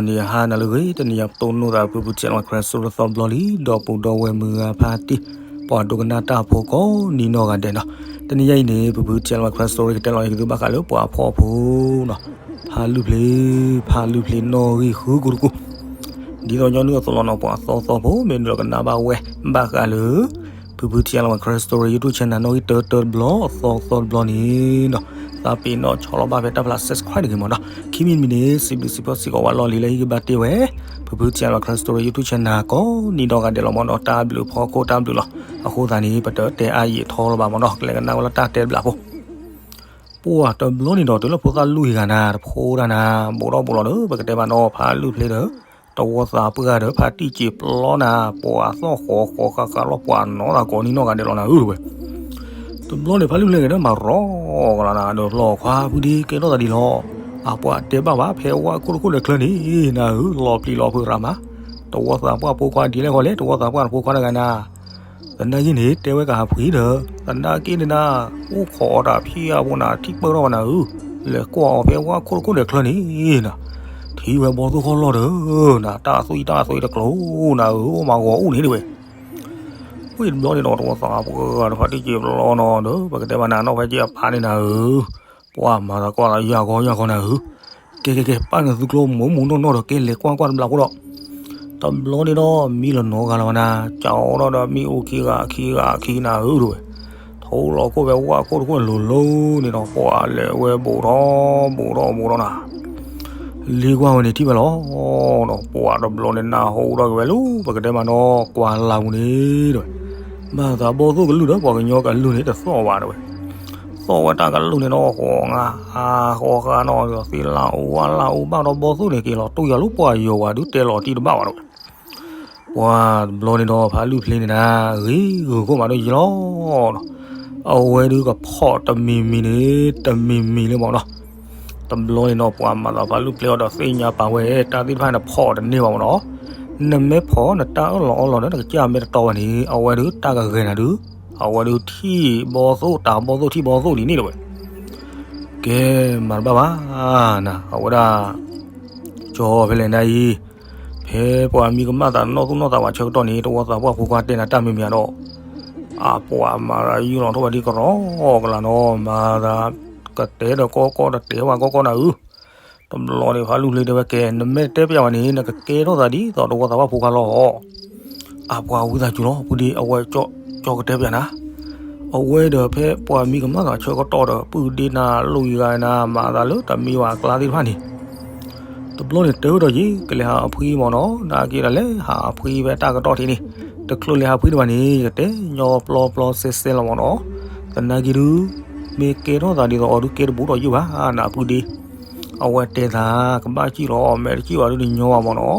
ဂီၤနံၤဟါနၤလၢအဂ့ၤ, တနံၤအံၤပတိၢ်နီၣ်သး ဖုဖု T L Y Crime Story သီတဘျီလံ, ဒီပုၢ်ဒီဝဲၢ်မုၢ်ဂၤဖါတံၢ်, ပှၤဒိကနၣ်တၢ်ဖိကိးနီၢ်ဂၤဒဲးနီၤ. တနံၤအံၤန့ၣ် ဖုဖု T L Y Crime Story ကတဲလီၤက့ၤသုဘၣ်ဃးလၢပှၤဖီဖိနီၤ, ဖးလုၢ်ဖျ့, ဖးလုၢ်ဖျ့နီၣ်ဂံၢ်ဃုကတကိၣ်. ဒ်သိးညီနုၢ်အသိးလီၤနီၤ, ပှၤသီသီဖိ မ့ၢ်နုာ်လီၤကနၣ်ဘၣ်ဝဲ ဘၣ်ဃးလၢ ဖုဖု T L Y Crime Story YouTube channel နီၣ်ဂံၢ်တၢတၢတဘျီ အသီသီတဘျီန့ၣ်ဒီး သးပ့ၤနီၣ်ဆီလီၤဘၣ်ဖဲတၢ်ဖျါ subscribe တဂ့ၤမးနီၤ. ခံမံၤတမံၤန့ၣ် စံးဘျုးစံးဖှိၣ်စ့ၢ်ကီးဝဲလီၢ်လံၤလၢဟံၣ်ဂံၢ်ဘါတ့ၢ်ဝဲ ဖုဖု T L Y Crime Story YouTube channel ကိးနီၢ်ဂၤဒဲးလီၤမးနီၤ. တၢ်ဘျုးဖီခိၣ်တၢ်ဘျုးလီၤ. အဃိသတးန့ၣ် ပတတဲအါယံာ်ထီလၢၤဘၣ်မးနီၤ, ကလဲၤကနၣ်ဝဲလၢတၢ်တဲတဘျီဖိ. ပှၤတဘျီန့ၣ်ဒီး တုၤလၢဖိသၣ်လွံၢ်ဂၤနၤ တဖိတၢ်နၤ ဘူးထီၣ်ဘူးလီၤဒီး ပကတဲဘၣ်နီၤ, ဖးလုၢ်ဖျ့ဒီး တဝီသးပှၢ်ဒီး ဖါတံၢ်စ့ပျီနၤ, ပှၤသီၣ်ဃီၤဃီၤဃးဃးလီၤ ပှၤနီၣ်သးကိးနီၢ်ဂၤဒဲးလီၤနၤဧၢဝဲ. တဘျီန့ၣ် ဖးလုၢ်ဖျ့ဂ့ၤဒီး မၤရီကလၤနၤ ဒီးဖျီခွါဖုဒ့ ကဲထီၣ်သးဒ်လီၤ. အပှၤတဲဘၣ်ဘၣ်ဖဲဝၣ်ခိၣ်တခိၣ်ဒီးချၢန့ၣ်နၤဧၢ, လီၤပျံၤလီၤဖုးရၣ်မး, တဝီသးပှၢ်ဖိခွါဒ်လဲၣ်ဃီလဲၣ်, တဝီသးပှၢ်တဖိခွါတဂၤနၤ သနာ်က့န့ၣ် တဲဝဲကဟးဖှံဒီး သနာ်က့န့ၣ်နၤ အိၣ်ခိးအီၤတၢ်ဖံးအပူၤနၤ ထံၣ်ပၢၢ်ထီၣ်ဝဲနၤဧၢ, လဲၤကွၢ်အီၤဖဲဝၣ်ခိၣ်တခိၣ်ဒီးချၢန့ၣ်နၤ, ထံၣ်ဝဲဘီသိၣ်ခီၣ်လီၢ်ဒီးနၤ တၢ်သွံၣ်တၢ်သွံၣ်တကျိၤနၤဧၢ, အိၣ်မးဂီၤအိၣ်န့ၣ်ဒ်ဝဲ. ဝံၤတဘျီန့ၣ်ဒီး တဝီသးပှၢ်တဖါတံၢ်စ့ပျီနီၤဒီး ပကတဲဘၣ်နၤနီၣ်ဖဲက့အပၢ်န့ၣ်နၤဧၢ, ပှၤမၤသးကွၢ်သးယၢ်ဂီၢ်ယၢ်ဂီၢ်နၤဧၢ, ကဲကဲကဲ ပၢ်နသုကျိမူးမူးနီၢ်နီၢ်ဒီး ကဲလဲၤကွၢ်ကွၢ်တဘျီဖိဒီး တဘျီန့ၣ်ဒီး မံလီၤနီတဂၤလၢၤဘၣ်နၤ, ကၠီဒီးဒီးမံအိၣ်ခံဂၤခံဂၤခံနၤဧၢဒ်ဝဲ. ထိလီၤခိၣ်ဖဲဝၣ်ခိၣ်တခိၣ်လိၤလိၤန့ၣ်ဒီး ပှၤလဲၤဝဲဘူးထီၣ်ဘူးထီၣ်ဘူးထီၣ်နၤ, လ့ကွၢ်ဝဲန့ၣ်ထံၣ်ဝဲလီၤဒီး ပှၤတဘျီန့ၣ်နၢ်ဟူထီၣ်က့ၤဝဲလၢ ပကတဲမးနီၤ ကွၢ်လၢ်ပူၤန့ၣ်ဒ်ဝဲ, မၤသးဘီသိၣ်ကလုၢ်ဒီး ပှၤကညီကလုၢ်န့ၣ် တသီၣ်ဘၣ်ဒ်ဝဲ. သီၣ်ဝဲတၢ်ကလုၢ်န့ၣ်ဒီး ဃီၤငါဃီၤဃါနီၤဒီး သ့ၣ်လၢအူဝါလၢအူဘၣ်ဒီး ဘီသိၣ်န့ၣ် က့ၤလီၤတူၢ်ယၤလၢပှၤယိၤဝဲဒုး တဲလီၤတံၢ်တဘၣ်ဘၣ်ဒ်ဝဲ. ပှၤတဘျီန့ၣ်ဒီး ဖးလုၢ်ဖျ့န့ၣ်နၤ ဂ့ၤဂုာ်ခိၣ်မးဒီးယံာ်လီၤဒီး အဝဲဒုးကဖီၣ်တမံၤမံၤန့ၣ် တမံၤမံၤလၢမးနီၤ. တဘျီန့ၣ်ဒီး ပှၤမၤသးဖးလုၢ်ဖျ့အီၤဒီး သ့ၣ်ညါပာ်ဝဲ တၢ်သ့ၣ်တဖၣ်န့ၣ် ဖီၣ်တန့ၢ်ဘၣ်မးနီၤ. နမ့ၢ်ဖီၣ်နတၢ်အၢၣ်လီၤအီလီၤဒီး နကစၢ်မ့ၢ်တတီဘၣ်န့ၣ် အဝဲဒုးတၢ်ကဂဲၤနၤဒုး အဝဲဒုးထံၣ်ဘီသိၣ် တၢ်ဘီသိၣ်ထံၣ်ဘီသိၣ်ဒ်န့ၣ်ဒ်ဝဲ. ကဲ မၤတဘၣ်ဘၣ်နၤ အဝဲဒၣ် ကၠီဖဲလဲၣ်နၤအံၤ ဖဲပှၤမံကမၣ်သးနီၢ်သူၣ်နီၢ်သးဝဲဆၢကတီၢ်န့ၣ် တဝီသးပှၢ်ဖိခွါတဲနၤတၢ်မံၤမံၤဒီး အပှၤမၤသးယူၢ်လီၤထိၣ်ဝဲဒ်ကရီကလၤနီၤ မၤသးကတဲဒီးကီကီတတဲဝဲကီကီနၤဧၢ. တဘျီန့ၣ် ဖးလုၢ်ဖျ့တဲဝဲ ကဲ နမ့ၢ်တဲပျးဝဲန့ၣ် နကကဲထီၣ်သးဒ်သိးတဝီသးပှၢ်ဖိခွါလီၤ. အပှၤဝံသးစူၤလီၤ ဖုဒ့ အဝဲကၠီကတဲပျးနၤ အဝဲဒီးဖဲပှၤမံကမၣ်သးဆၢကတီၢ်ဒီး ပုၢ်ဒ့နၤ လိၣ်ဂံၢ်ဂၤနၤ မၤသးလၢတမံၤဘၣ်အကျါသ့ၣ်တဖၣ်န့ၣ် တဘျီန့ၣ်တဲဝဲဒီး ယကလဲၤဟးအဖှံမးနီၤ, နာ်က့ဒီးလဲၤဟးအဖှံဖဲတၢ်ကတီၢ်ထံးန့ၣ် တချုးလဲၤဟးဖှံဒံးဘၣ်န့ၣ် ယကတဲညီပျီပျီစဲစဲလီၤမးနီၤ. သနာ်က့ဒုး မ့ၢ်ကဲထီၣ်သးဒ်သိးအီၤဒုးကဲတဘူးဒီးယုၢ်ဘၣ် နၢ်ပုၢ်ဒ့ အဝဲတဲသး ကဘၣ်စံၣ်လီၤ မဲာ်တစံၣ်ဘၣ်ဒုးတညီဘၣ်မးနီၤ,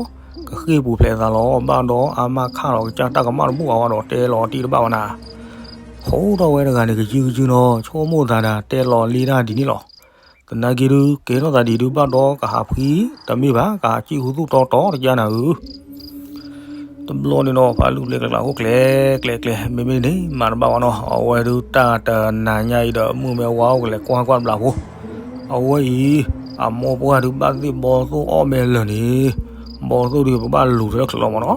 ကဃ့ၢ်ပူၤဖျဲးသးလီၤ ဘၣ်ဒီးအါမးခးလီၤကစၢ်တၢ်ကမၣ်တဘူၣ်အါဝဲဒီးတဲလီၤတံၢ်တဘၣ်ဝဲနၤ. ဖိထီၣ်ဝဲတဂၤန့ၣ် ကယုၢ်ကယုၢ်နီၤ ဆိကမိၣ်သးဒၣ် တဲလီၤလံတၢ်ဒ်န့ၣ်လီၤ. သနာ်က့ဒုး ကဲထီၣ်သးဒ်ဒုးဘၣ်ဒီးကဟးဖှံ တမ့ၢ်ဘၣ် ကဟးစံၣ်ဟူသူၣ်တီတီတယါနၤဧၢ. တဘျီန့ၣ်နီၤ ဖးလုၢ်ဖျ့ကျဲကျဲ အိၣ်ကျဲကျဲကျဲ မ့မ့ၢ်န့ၣ် မၤတဘၣ်ဘၣ်နီၤ, အဝဲဒုးတၢ်တနၤညါအံၤဒီး မုၢ်မဲဝါအိၣ်ကလဲၤကွၢ်ကွၢ်ဘျးဖိ, အဝဲအံၤ အမိၢ်ပှၢ်ဒုးဘၣ်သ့ၣ်ဘီသိၣ်အီၣ်မဲလၢာ်န့ၣ်, ဘီသိၣ်ဒုးပဘၣ်လူၤထဲလၢချုးလီၤမးနီၤ.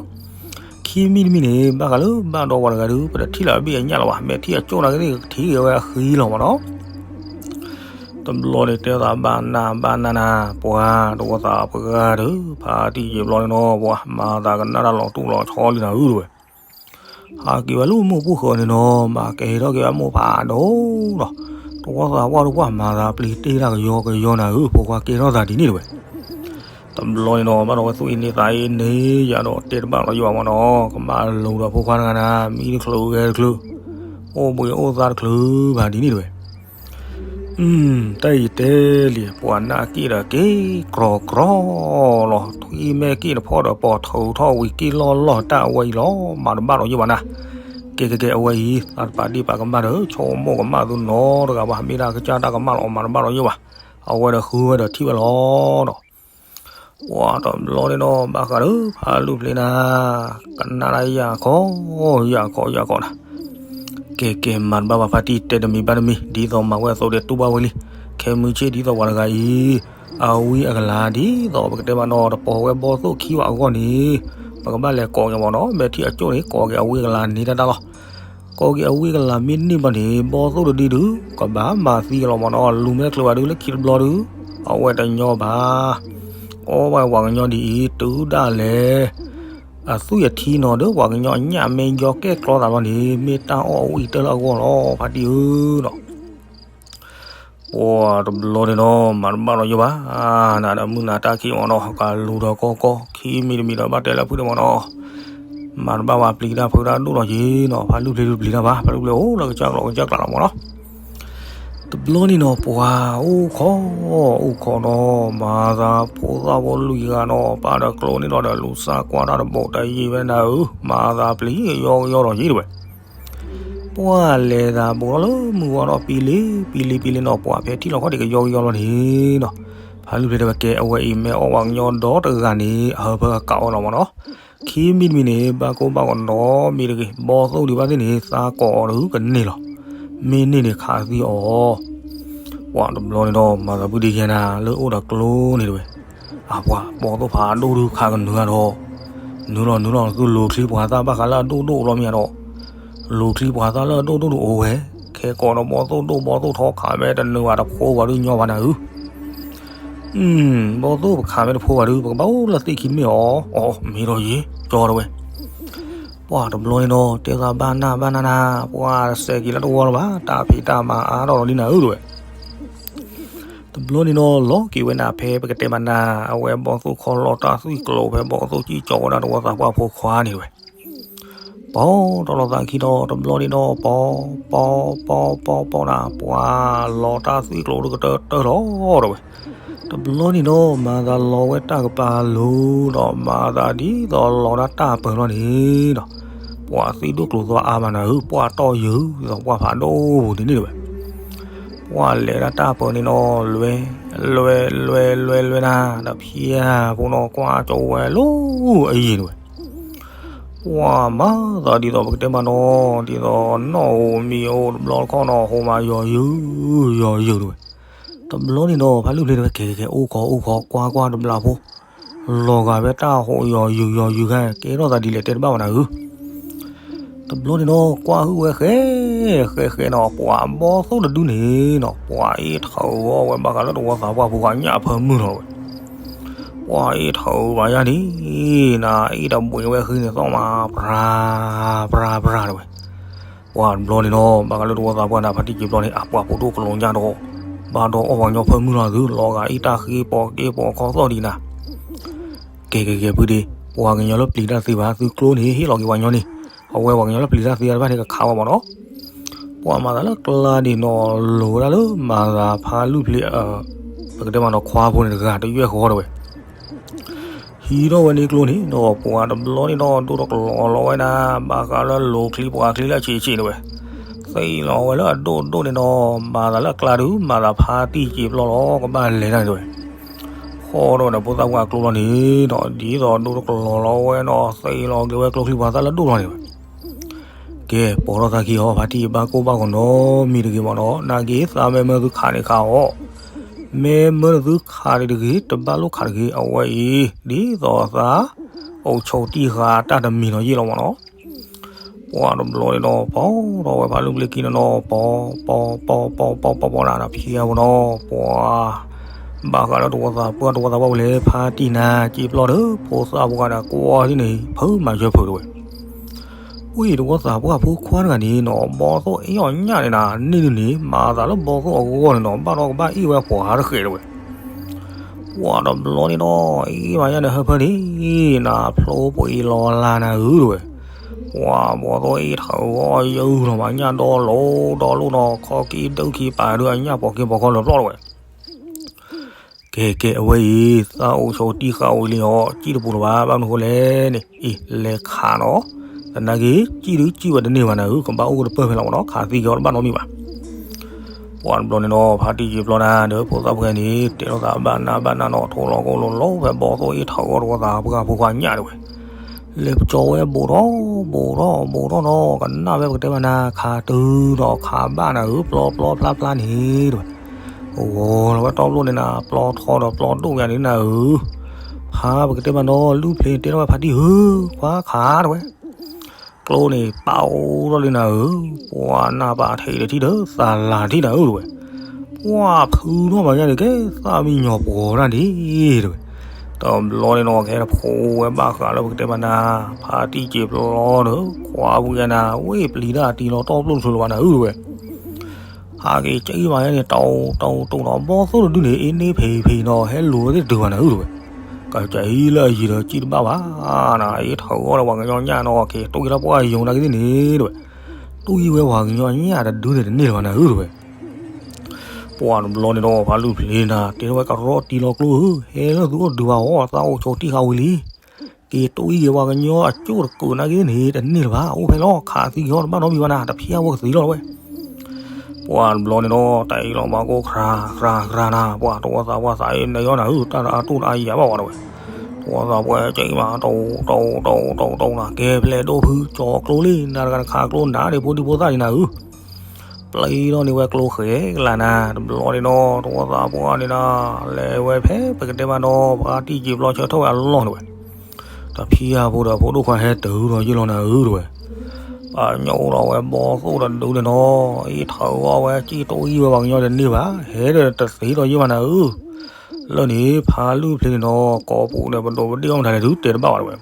ခံမံၤတမံၤန့ၣ် ဘၣ်ဃးလၢဘၣ်ဒီးပှၤတဂၤဒုး ပတထံၣ်လၢအဘ့ၣ်အညၣ်လၢၤဘၣ်, မ့ၢ်ထံၣ်အကၠိၣ်နာ်က့န့ၣ် ကထံၣ်က့ၤဝဲအဃံလီၤမးနီၤ. တဘျီန့ၣ်တဲသးဘၣ်နၤဘၣ်နၤနၤ ပှၤတဝီသးပှၢ်ဒုး ဖါတံၢ်ယံာ်ဘျီန့ၣ်နီၤ ပှၤမၤသးကနၣ်တၢ်လီၤတူၢ်လီၤဆီလံနၤဧၢတဝဲ. ဟးက့ၤဝဲလၢမိၢ်ပူၢ်ဃၢၤန့ၣ်နီၤ မၤကဲထီၣ်က့ၤဝဲမိၢ်ဖးဒိၣ်ဒီး တဝီသးပှၢ်ဒုးပှၤမၤသးပျံၤတ့ၢ်တၢ်ကယီကယီနၤဧၢ ဖိခွါကဲထီၣ်သးဒ်န့ၣ်တဝဲ. တဘျီန့ၣ်နီၤ ဘၣ်ဒီးဝဲသူၣ်အ့န့သးအ့န့ ယၤဒီးတဲတဘၣ်လီၤယိၣ်ဘၣ်မးနီၤ, ကမၣ်လိၤဒီးဖိခွါတဂၤနၤ မံတချုးဂဲၤတချုး အိၣ်ဘှံးအိၣ်သါတချုးဘၣ်ဒ်န့ၣ်တဝဲ. တၢ်အံၤတဲလံ ပှၤနၢ်က့ၣ်ဒီးက့ၤကြီကြီလီၤ, ထွံၣ်မဲာ်က့ၣ်တဖီၣ်ဒီးပိာ်ထုးထီၣ်ဝံၤက့ၣ်လီၢ်လီၢ်တၢ်အဝဲအံၤလီၤ, မၤတဘၣ်လီၤယိၣ်ဘၣ်နၤ. ကဲကဲကဲ အဝဲအံၤ သးတပာ်ဒ့ၣ်ပာ်ကမၣ်ဒီး ဆိကမိၣ်ကမၣ်သုနီတဂၤဘၣ် မ့ၢ်ဒၣ်ကစၢ်တၢ်ကမၣ်လီၤ မၤတဘၣ်လီၤယိၣ်ဘၣ်. အဝဲဒီးဃုဝဲဒီးထံၣ်ဝဲလီၤဒီး ပှၤတဘျီန့ၣ်နီၤ ဘၣ်ဃးဒီးဖးလုၢ်ဖျ့နၤ ကနၣ်ဒၣ်ယၤခီ ယၤခီယၤခီနၤ. ကဲကဲ မၤတဘၣ်ဘၣ် ဖါတံၢ်တဲတမံၤဘၣ်တမံၤ ဒ်သိးမၤဝဲအသိးဒီးတူၢ်ဘၣ်ဝဲလံ. ခဲမုၢ်ဆ့ၣ်ဒ်သိးပှၤတဂၤအံၤ အဝံအကလၤဒ်သိးပကတဲမးနီၤ တပိာ်ဝဲဘီၣ်သိၣ်ခံဝဲအဂီၢ်န့ၣ် ပကဘၣ်လဲၤကိးက့ၤမးနီၤ မဲာ်ထံအကၠိၣ်န့ၣ် ကိးက့ၤအဝံအကလၤန့ၢ်တၢ်တၢ်လီၤ. ကိးက့ၤအဝံအကလၤမ့ၢ်န့ၢ်ဘၣ်န့ၣ် ဘီၣ်သိၣ်တဒုဒု ကဘၣ်မၤသံက့ၤလီၤမးနီၤ လူၤမဲာ်ချၢဘၣ်ဒုလၢခံတဘျီဒု အဝဲတညီဘၣ် အီၣ်ဘၣ်ပှၤကညီဒ်အံၤ တုၤဒၣ်လဲာ် အသွံၣ်အထံနီၤဒီး ပှၤကညီအညၣ်မ့ၢ်ယီကဲၣ်ကျီသးလီၤန့ၣ် မ့ၢ်တၢ်အီၣ်အဝံအတၢၢ်လၢအဂီၢ်လီၤ ဖါတံၢ်ဧၢနီၤ. ပှၤတဘျီန့ၣ်ဒီး မၤတဘၣ်လီၤယိၣ်ဘၣ်, နးဒီးမုၢ်နၤတၢ်ခံမးနီၤ ကလူၤဒီးကီကီ ခံမံၤတမံၤဒီးဘၣ်တဲလၢဖုၣ်ဒၣ်မးနီၤ, မၤတဘၣ်ဘၣ်ပျံၤတၢ်ဖုးတၢ်ဒိၣ်လီၤက့ၤနီၤ ဖါလုၢ်ပျံၤလုၢ်ပျံၤတၢ်ဘၣ် ဖါလုၢ်ပျံၤလုၢ်ပျံၤတၢ်ဘၣ် ဖါလုၢ်ပျံၤအိၣ်လၢကစၢ်ကျိၤကစၢ်ကျးလီၤမးနီၤ. တဘျီန့ၣ်နီၤ ပှၤအိၣ်ခိး အိၣ်ခိးနီၤ မၤသးဖိသၣ်ဖိလွံၢ်ဂၤနီၤ ပာ်ဒီးကျိန့ၣ်ဒီး လူၤစၢ်ကွၢ်တၢ်တဘိးတယံာ်ဝဲဒၣ်ဧၢ, မၤသးပျံၤကယီကယီဒီးယံာ်တဝဲ ပှၤလဲၤသးဘူးထီၣ်လၢမုၢ်ဝါဒီးပံလံ ပံလံပံလံနီၤ ပှၤဖဲထံၣ်လီၤခီၣ်ဒံးကယီကယီလီၤန့ၣ်နီၤ, ဖါလုၢ်ပျံၤတဲဝဲကဲ အဝဲအံၤမ့ၢ်အီၣ်ပှၤကညီဒီတဂၤန့ၣ် အဟၢဖၢကးအီၤလီၤမးနီၤ, ခံမံၤတမံၤန့ၣ် ဘၣ်ကိၢ်ဘၣ်ကီၤနီတမံၤတဂ့ၤ ဘီၣ်သိၣ်ဒံးဘၣ်သ့ၣ်န့ၣ် သးကိးအီၤတဂုၤကန့ၢ်လီၤ, မ့ၢ်န့ၢ်န့ၣ်ခးသံအီၤ ပှၤတဘျီန့ၣ်ဒီး မၤသးဘုဒံးကဲနၤ လၢအိၣ်ဒီးကျိန့ၣ်တဝဲ, အပှၤဘီၣ်သိၣ်ဖးဒိၣ်ဒုခးကနုၤအါဒီး, နုၤလီၤနုၤလီၤ သုလူၤချံပှၤသၣ်ဘၣ်ဃးလၢအဒိၣ်ဒိၣ်လီၤမ့ၢ်ဧါဒီး, လူၤချံပှၤသၣ်လၢအဒိၣ်ဒိၣ်ဒုအိၣ်ဝဲ, ခဲကိးဒီးဘီၣ်သိၣ်ဒိၣ်ဘီၣ်သိၣ်ထီခးမဲတနုၤဘၣ်တဖိဘၣ်ဒုညီဘၣ်နၤဧၢ ဘီၣ်သိၣ်ပခးမဲတဖိဘၣ်ဒု ပကဘၣ်အိၣ်လၢသ့ၣ်ခံတမ့ၢ်အီၤ, အီ မ့ၢ်ဒီးယ့ၤ ကၠီတဝဲ, ပှၤတဘျီန့ၣ်ဒီး တဲသးဘၣ်နၢ်ဘၣ်နၢ်နၢ် ပှၤစဲးက့ၤလၢတဝီလၢၤဘၣ် တၢ်ဖံးတၢ်မၤအါထီၣ်ဒီးလံနၤဧၢတဝဲ တဘျီန့ၣ်ဒီး လီၤက့ၤဝဲနၤဖဲပကတဲမးနၤ အဝဲဘီၣ်သိၣ်ခီလီၤတၢ်သွံၣ်ကျိၤဖဲဘီၣ်သိၣ်ကံၢ်ကၠီဝဲဒၣ်တဝီသးပှၢ်ဖိခွါန့ၣ်တဝဲ, ပီၤထီၣ်လီၤသးခံဒီး တဘျီန့ၣ်ဒီး ပီၤ ပီၤ ပီၤ ပီၤ ပီၤ ပီၤနၤ ပှၤလီၤတၢ်သွံၣ်ကျိၤဒုကတၢၢ်တၢၢ်ထီၣ်တဝဲ, တဘျီန့ၣ်ဒီး မၤသးလီၤဝဲတၢ်ကပၤလိၤဒီး မၤသးဒ်သိးလီၤဒၣ်တၢ်ပၢၤလီၤန့ၣ်ဒီး, ပှၤသံဒိၣ်ကျိၤသွါအါမးနၤဧၢ ပှၤတီၢ်ယုာ်ဒ်သိးပှၢ်ဖးဒိၣ်ပူၤန့ၣ်န့ၣ်တဝဲ ပှၤလဲၤဒၣ်တၢ်ပၢၤန့ၣ်နီၤ လွဲ လွဲ လွဲ လွဲ လွဲနၤ ဒီးဖျါဖိနီၤ ကွၢ်ကၠီဝဲလိအယံၤတဝဲ, ပှၤမၤသးဒ်သိးပကတဲမးနီၤ ဒ်သိးနီၣ်ဧိၤမံၤဧိၤတဘျီတခီၣ်နီၤ ဟိမးယီၤယုာ် ယီၤယုာ်တဝဲ, တဘျီန့ၣ်နီၤ ဖါလုၢ်ဖျ့တဝဲ ကဲ ကဲ ကဲ အိၣ်ခိး အိၣ်ခိး ကွၢ် ကွၢ် တဘျီဖိ လီၤဂာ်ဝဲတၢ်ဟိးယီၤယုာ် ယီၤယုာ်ခါ ကဲထီၣ်သးဒ်လဲၣ်တဲတဘၣ်ဝဲနၤဧၢ တဘျီန့ၣ်နီၤ ကွၢ်ဟုၣ်ဝဲဃဲ ဃဲဃဲနီၤ ပှၤဘီၣ်သိၣ်တဒုန့ၣ်နီၤ ပှၤအ့ၣ်ထၢၣ်အီၣ်ဝဲဘၣ်ဃးလၢတဝီသးပှၢ်ဖိခွါညၣ်အဖၢမုၢ်လီၤဝဲ, ပှၤအ့ၣ်ထၢၣ်အီၣ်ဘၣ်ယၤန့ၣ် နအ့ၣ်တဘှံးဝဲဃ့န့ၣ်သီၣ်မး ပြၤ ပြၤ ပြၤတဝဲ, ပှၤတဘျီန့ၣ်နီၤ ဘၣ်ဃးလၢတဝီသးပှၢ်နၤ ဖါတံၢ်က့ၤဘျီန့ၣ် အပှၤဖိဒိၣ်ကလိညၣ်ဒီး ဘၣ်ဒီးအီၣ်ပှၤကညီဖၢမုၢ်လီၤသု လီၤဂာ်အ့ၣ်တၢ်ဃ့ပိာ်က့ပိာ်ခီသီၣ်ဒံးနၤ ကဲ ကဲ ကဲ ဖုဒ့ ပှၤကညီလၢပျံၤတၢ်သ့ဘၣ် သုကျိန့ၣ် ဟ့ၣ်လီၤက့ၤပှၤကညီန့ၣ်, အဝဲပှၤကညီလၢပျံၤတၢ်သ့တဘၣ်န့ၣ် ကခးဝဲမးနီၤ, ပှၤမၤသးလၢကျါန့ၣ်နီၤ လိၤဝဲဒၣ်လၢမၤသးဖါလုၢ်ဖျ့ ပကတဲမးနီၤ ခွါဖိန့ၣ်တဂၤတယွဲၢ်ဃီတဝဲ ဟံးထီၣ်ဝဲန့ၣ်ကျိန့ၣ်ဒီး ပှၤတဘျီန့ၣ်ဒီး ဒိၣ်ထီၣ်ကလီၤလီၤဝဲဒၣ် ဘၣ်ဃးလၢလိၤချံပှၤချံလၢအဆံးဆံးတဝဲ, သ့ၣ်လီၤဝဲလၢအဒိၣ်ဒိၣ်န့ၣ်ဒီး မၤသးလၢအကျါဒုး မၤသးဖါတံၢ်က့ၤပျီလီၤ ကဘၣ်လဲၤတၢ်န့ၣ်တဝဲ ဃီဒီးဒီးဖိသၣ်ပှၢ်ကျိလီၤန့ၣ်ဒီး ဒ်သိးဒိၣ်ထီၣ်ကလီၤလီၤဝဲဒီး သ့ၣ်လီၤက့ၤဝဲကျိချံပှၤသၣ်လၢဒိၣ်လီၤန့ၣ်တဝဲ ကဲ ပိာ်ထီၣ်သးခံအီၤ ဖါတံၢ်ဘၣ်ကိၢ်ဘၣ်ဂီၤနီတမံၤတဂ့ၤမးနီၤ နာ်က့ၤသးမဲမၢသုခးန့ၣ်ခးအီၤ, မဲမၢသုခးန့ၣ်တဂ့ၤ တဘၣ်လိၣ်ခးတဂ့ၤ အဝဲအံၤ ဒ်သိးသး အိၣ်ဆိးတံၢ်ဃာ်တၢ်တမံၤနီၤယ့ၣ်လီၤမးနီၤ ပှၤတဘျီန့ၣ်ဒီး ပီၤထီၣ်ဝဲဖါလုၢ်ဖျ့ခံန့ၣ်နီၤ ပီၤ ပီၤ ပီၤ ပီၤ ပီၤ ပီၤ ပီၤ နၤဒီးဖျါဖိနီၤ ပှၤ ဘၣ်ဃးလၢတဝီသးပှၢ် တဝီသးပှၢ်ဝဲလဲၣ် ဖါတံၢ်နၤ က့ၤပျီဒီး ဖိသၣ်ဖိခွါန့ၣ် ကွၢ်ဒ်န့ၣ် ဖုမၤယၢၤဖုးတဝဲ ဝံၤတဝီသးပှၢ်ဖိခွါတဂၤန့ၣ်နီၤ ဘီၣ်သိၣ်အ့ၣ်အီၤညၣ်န့ၣ်နၤ န့ၢ်ဒုးန့ၣ် မၤသးလၢဘီၣ်သိၣ်အဂီၢ်န့ၣ်နီၤ ဘၣ်ဒီးကဘၣ်အ့ၣ်ဝဲပှၤတဃဲးတဝဲ ပှၤတဘျီန့ၣ်ဒီး အ့ၣ်မးညါန့ၣ်ဟၢဖၢန့ၣ် နဖျိပှ့ၤလီၤလၢနၤဧၢတဝဲ ပှၤဘီၣ်သိၣ်အ့ၣ်ထၢၣ်အီၤယုာ်လီၤမးညၣ်ဒီလိၤဒီလိၤနီၤ ခီက့ဒုးခံပာ်ဒုးအညၣ်ပိာ်က့ပိာ်ခီလၢာ်ပျီတဝဲ ကဲ ကဲ အဝဲအံၤ သးအိၣ်ဆိးတံၢ်ဃာ်အိၣ်လံအီၤ ကံၣ်တပူၤလၢၤဘၣ် ဘၣ်မနုၤဃိလဲၣ်န့ၣ် အံၤ လဲၤခးနီၤ သနာ်က့ ကံၣ်ဒုးကံၣ်ဝဲတန့ၢ်ဘၣ်နၤဧၢ ကဘၣ်အိၣ်ကတပၢၢ်ဖဲလီၤမးနီၤ ခးသံက့ၤအီၤတဘၣ်နီတမံၤဘၣ် ပှၤတဘျီန့ၣ်ဒီး ဖါတံၢ်က့ၤပျီနၤဒီး ဖိသၣ်ဖိန့ၣ် တဲလိာ်သးဘၣ်နးဘၣ်နးနီၤ ထိၣ်လီၤကိၢ်လိၤလိၤဖဲဘီၣ်သိၣ်အ့ၣ်ထၢၣ်အီၤတဝီသးပှၢ်ဖိခွါညၣ်တဝဲ လဲၤပကၠီဝဲဘူးထီၣ် ဘူးထီၣ် ဘူးထီၣ်နီၤ ကနၣ်ဝဲပကတဲမးနၤ ခးတုၤဒီးခးဘၣ်နၤဧၢ ပျီပျီဖျါဖျါန့ၣ်တဝဲ ဂီၤလီၤဝဲတီပျိန့ၣ်နၤ ပျီထီဒီးပျီဒိၣ်ယၤန့ၣ်နၤဧၢ, ဖါပကတဲမးနီၤ လုၢ်ဖျ့တဲထီၣ်ဝဲဖါတံၢ်ဧၢ, ခွါခးတဝဲ ကျိန့ၣ် ပာ်အိၣ်ထီၣ်လံနၤဧၢ, ပှၤနၢ်ပၢၢ်ထံးတထံၣ်ဒီး သးလၤတထံၣ်နၤဧၢတဝဲ, ပှၤဖုထီၣ်မးယါန့ၣ်ကဲ သၣ်မံညီၤပှီၤတၢ်ဒ်တဝဲ, တဘျီန့ၣ်နီၤ ကဟဲတဖိဝဲဘၣ်ဃးလၢပကတဲမးနၤ, ဖါတံၢ်စံာ်ပျီဒီး ခွါပူၤယါနၤ ဝ့ၢ်ပျံၤတၢ်တံၤလီၤတီပျိတချုးလၢၤဘၣ်နၤဧၢတဝဲ ဟးက့ၤကံမးယါန့ၣ် တီတီတီတီနီၤ ဘီသိၣ်တဒုန့ၣ် အ့န့ဖံးဖံးနီၤ ဟဲလိၤဝဲသ့ၣ်တတုၤဘၣ်နၤဧၢတဝဲ, ကစၢ်ဟံးလၢအယံၤဒီးကံတဘၣ်ဘၣ်နၤ, အ့ထၢၣ်ဂီၢ်ဒီးပှၤကညီညၣ်နီၤ က့ၤတူၢ်ယံၤထီၣ်ပှၤယိၤနာ်က့သ့ၣ်န့ၣ်တဝဲ, တူၢ်ယံၤဝဲပှၤကညီညၣ်တဒုန့ၣ်တန့ၢ်လၢၤဘၣ်နၤဧၢတဝဲ ပှၤတဘျီန့ၣ်ဒီး ဖါလုၢ်ဖျ့နၤ တဲထီၣ်ဝဲကရီတံၤလီၤကျိဧၢ, ဟဲလၢသုအိၣ်တတုၤဘၣ်အီၤ သးအိၣ်ဆိးတံၢ်ဃာ်ဝံၤလံ, က့ၤတူၢ်ယံၤဝဲပှၤကညီအကၠိၣ်တကုာ်နာ်က့သ့ၣ်န့ၣ် တန့ၢ်လၢၤဘၣ်, အိၣ်ဖဲလီၤ ခးသံက့ၤအီၤတဘၣ်နီတမံၤဘၣ်နၤ တဖျါဝဲကသံလီၤတဝဲ ပှၤတဘျီန့ၣ်ဒီး တၢ်အံၤလီၤမၤကိၢ် ခြာခြာခြာနၤ, ပှၤတဝီသးပှၢ်သးအ့ၣ်နယီနၤဧၢ, တၢ်တအါတူၢ်တအါယၤဘၣ်ဝဲတဝဲ, တဝီသးပှၢ်ကံမး တီတီတီတီတီနၤ, ကဲဖဲလဲၣ်ဒိၣ်ဖုကၠီၤကျိလံ နၤတဂၤနခးကျိနၤန့ၣ် ဖိဒံဖိသၣ်န့ၣ်နၤဧၢ, ပျံၤထီၣ်န့ၢ်ဝဲကျိဃဲကလးနၤ, တဘျီန့ၣ်ဒီး တဝီသးပှၢ်န့ၣ်နၤ, လဲၤဝဲဖဲပကတဲမးနီၤ ပှၤတံၢ်စံာ်ပျီဆၢထီၣ်ဝဲအလီၢ်န့ၣ်ဝဲ တဖံးအါဖိဒီးဖိဒိၣ်ခွါဟဲတုၤဒီးယ့ၢ်လီၤနၤဧၢတဝဲ, ပှၤညိၣ်ဒီးဝဲဘီသိၣ်တဒုန့ၣ်နီၤ, အ့ထၢၣ်ဂီၢ်ဝဲကံတူၢ်ယံၤဝဲပှၤကညီတန့ၢ်ဘၣ်, ဟဲဒီးတသ့ဒီးယ့ၢ်ဘၣ်နၤဧၢ, လၢန့ၣ် ဖါလုၢ်ဖျ့န့ၣ်နီၤ ကိးပူၤဒီးပဒိးပဒ့ၣ်အီၣ်မတၤလဲၣ်ဒုးတဲတဘၣ်ဘၣ်တဝဲ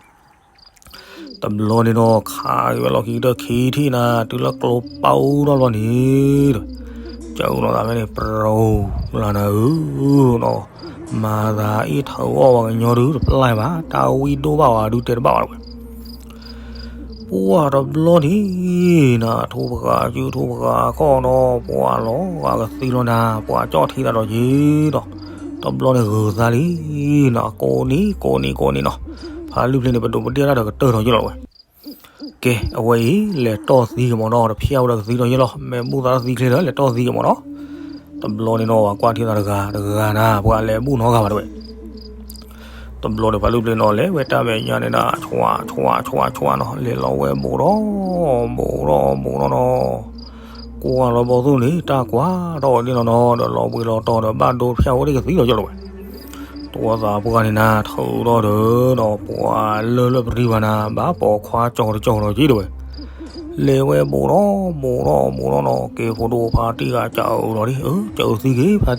တဘျီန့ၣ်ဒီး ခးက့ၤဝဲလီၢ်ခံကတၢၢ်ခံထံၣ်နၤ တုၤလၢကျိပာ်အိၣ်ထီၣ်ဘျီန့ၣ်ဒီး ကၠီၤအူနီၤသးဖဲန့ၣ် ပြိလၢနၤဧၢနီၤ, မၤသးအ့ၣ်ထၢၣ်ဂီၢ်ပှၤကညီဒုးတပျၢ်ဘၣ် တၢ်ဝံဒိၣ်ဘၣ်ဝဲဒုးတဲတဘၣ်ဘၣ်တဝဲ ပှၢ်တဘျီန့ၣ်နၤ ထိၣ်ပဃာ်စုထိၣ်ပဃာ်ခီၣ်နီၤ ပှၤလီၤဂာ်ကသံလီၤနၤ ပှၤကၠီၣ်ထံသးဒီးက့ၤဒီး တဘျီန့ၣ်ဂုၤသးလံနၤ ကိးနံၤကိးနံၤကိးနံၤနီၤ, ဖါလုၢ်ဖျ့န့ၣ် ပဒိးပဒ့ၣ်တၢ်ဒီးကတၢၢ်ထီၣ်ယ့ၢ်လီၤဝဲ, ကဲ အဝဲအံၤ လဲၤတီၢ်သံက့ၤမ့ၢ်နီၤ တဖျါဝဲဒီးကသံလီၤယ့ၢ်လီၤ မ့ၢ်ဘူၣ်သးသံချ့ဒီး လဲၤတီၢ်သံက့ၤမ့ၢ်နီၤ, တဘျီန့ၣ်နီၤ ပှၤကွၢ်ထံသးတဂၤတဂၤနၤ ပှၤလဲၤဘူၣ်နီတဂၤဘၣ်တဝဲ တဘျီန့ၣ် ဖါလုၢ်ဖျ့နီၤ လဲၤဝဲတၢ်မဲာ်ညါန့ၣ်နၤ ဆွးဆွးဆွးဆွးနီၤ လဲၤလီၤဝဲဘူးဒီး ဘူးဒီးဘူးဒီးနီၤ, ကွၢ်လီၤဘီသိၣ်န့ၣ် တၢ်ကွၢ်ထီၣ်ဝဲန့ၣ်လီၤနီၤ ဒီးလီၤဘှံးလီၤတီၤဒီးဘၣ်ဒိဖျါဝဲဒၣ်ကသံလီၤယ့ၢ်လီၤဝဲ, တဝီသးပှၢ်န့ၣ်နၤ ထုးထီၣ်ဒီးနီၤ ပှၤလၢလၢပရံဘၣ်နၤ ဘၣ်ပိာ်ခွါကၠီၤတကၠီၤဒီးက့ၤတဝဲ လဲၤဝဲဘူးဒီးဘူးဒီးဘူးဒီးနီၤ က့ၤဖိဒိၣ်ဖါတံၢ်ဂၤ ကၠီၤအုးလီၤဒ် အၢ ကၠီၤအုးသံက့ၤဖါတံၢ်တဝဲ တီတီဖဲ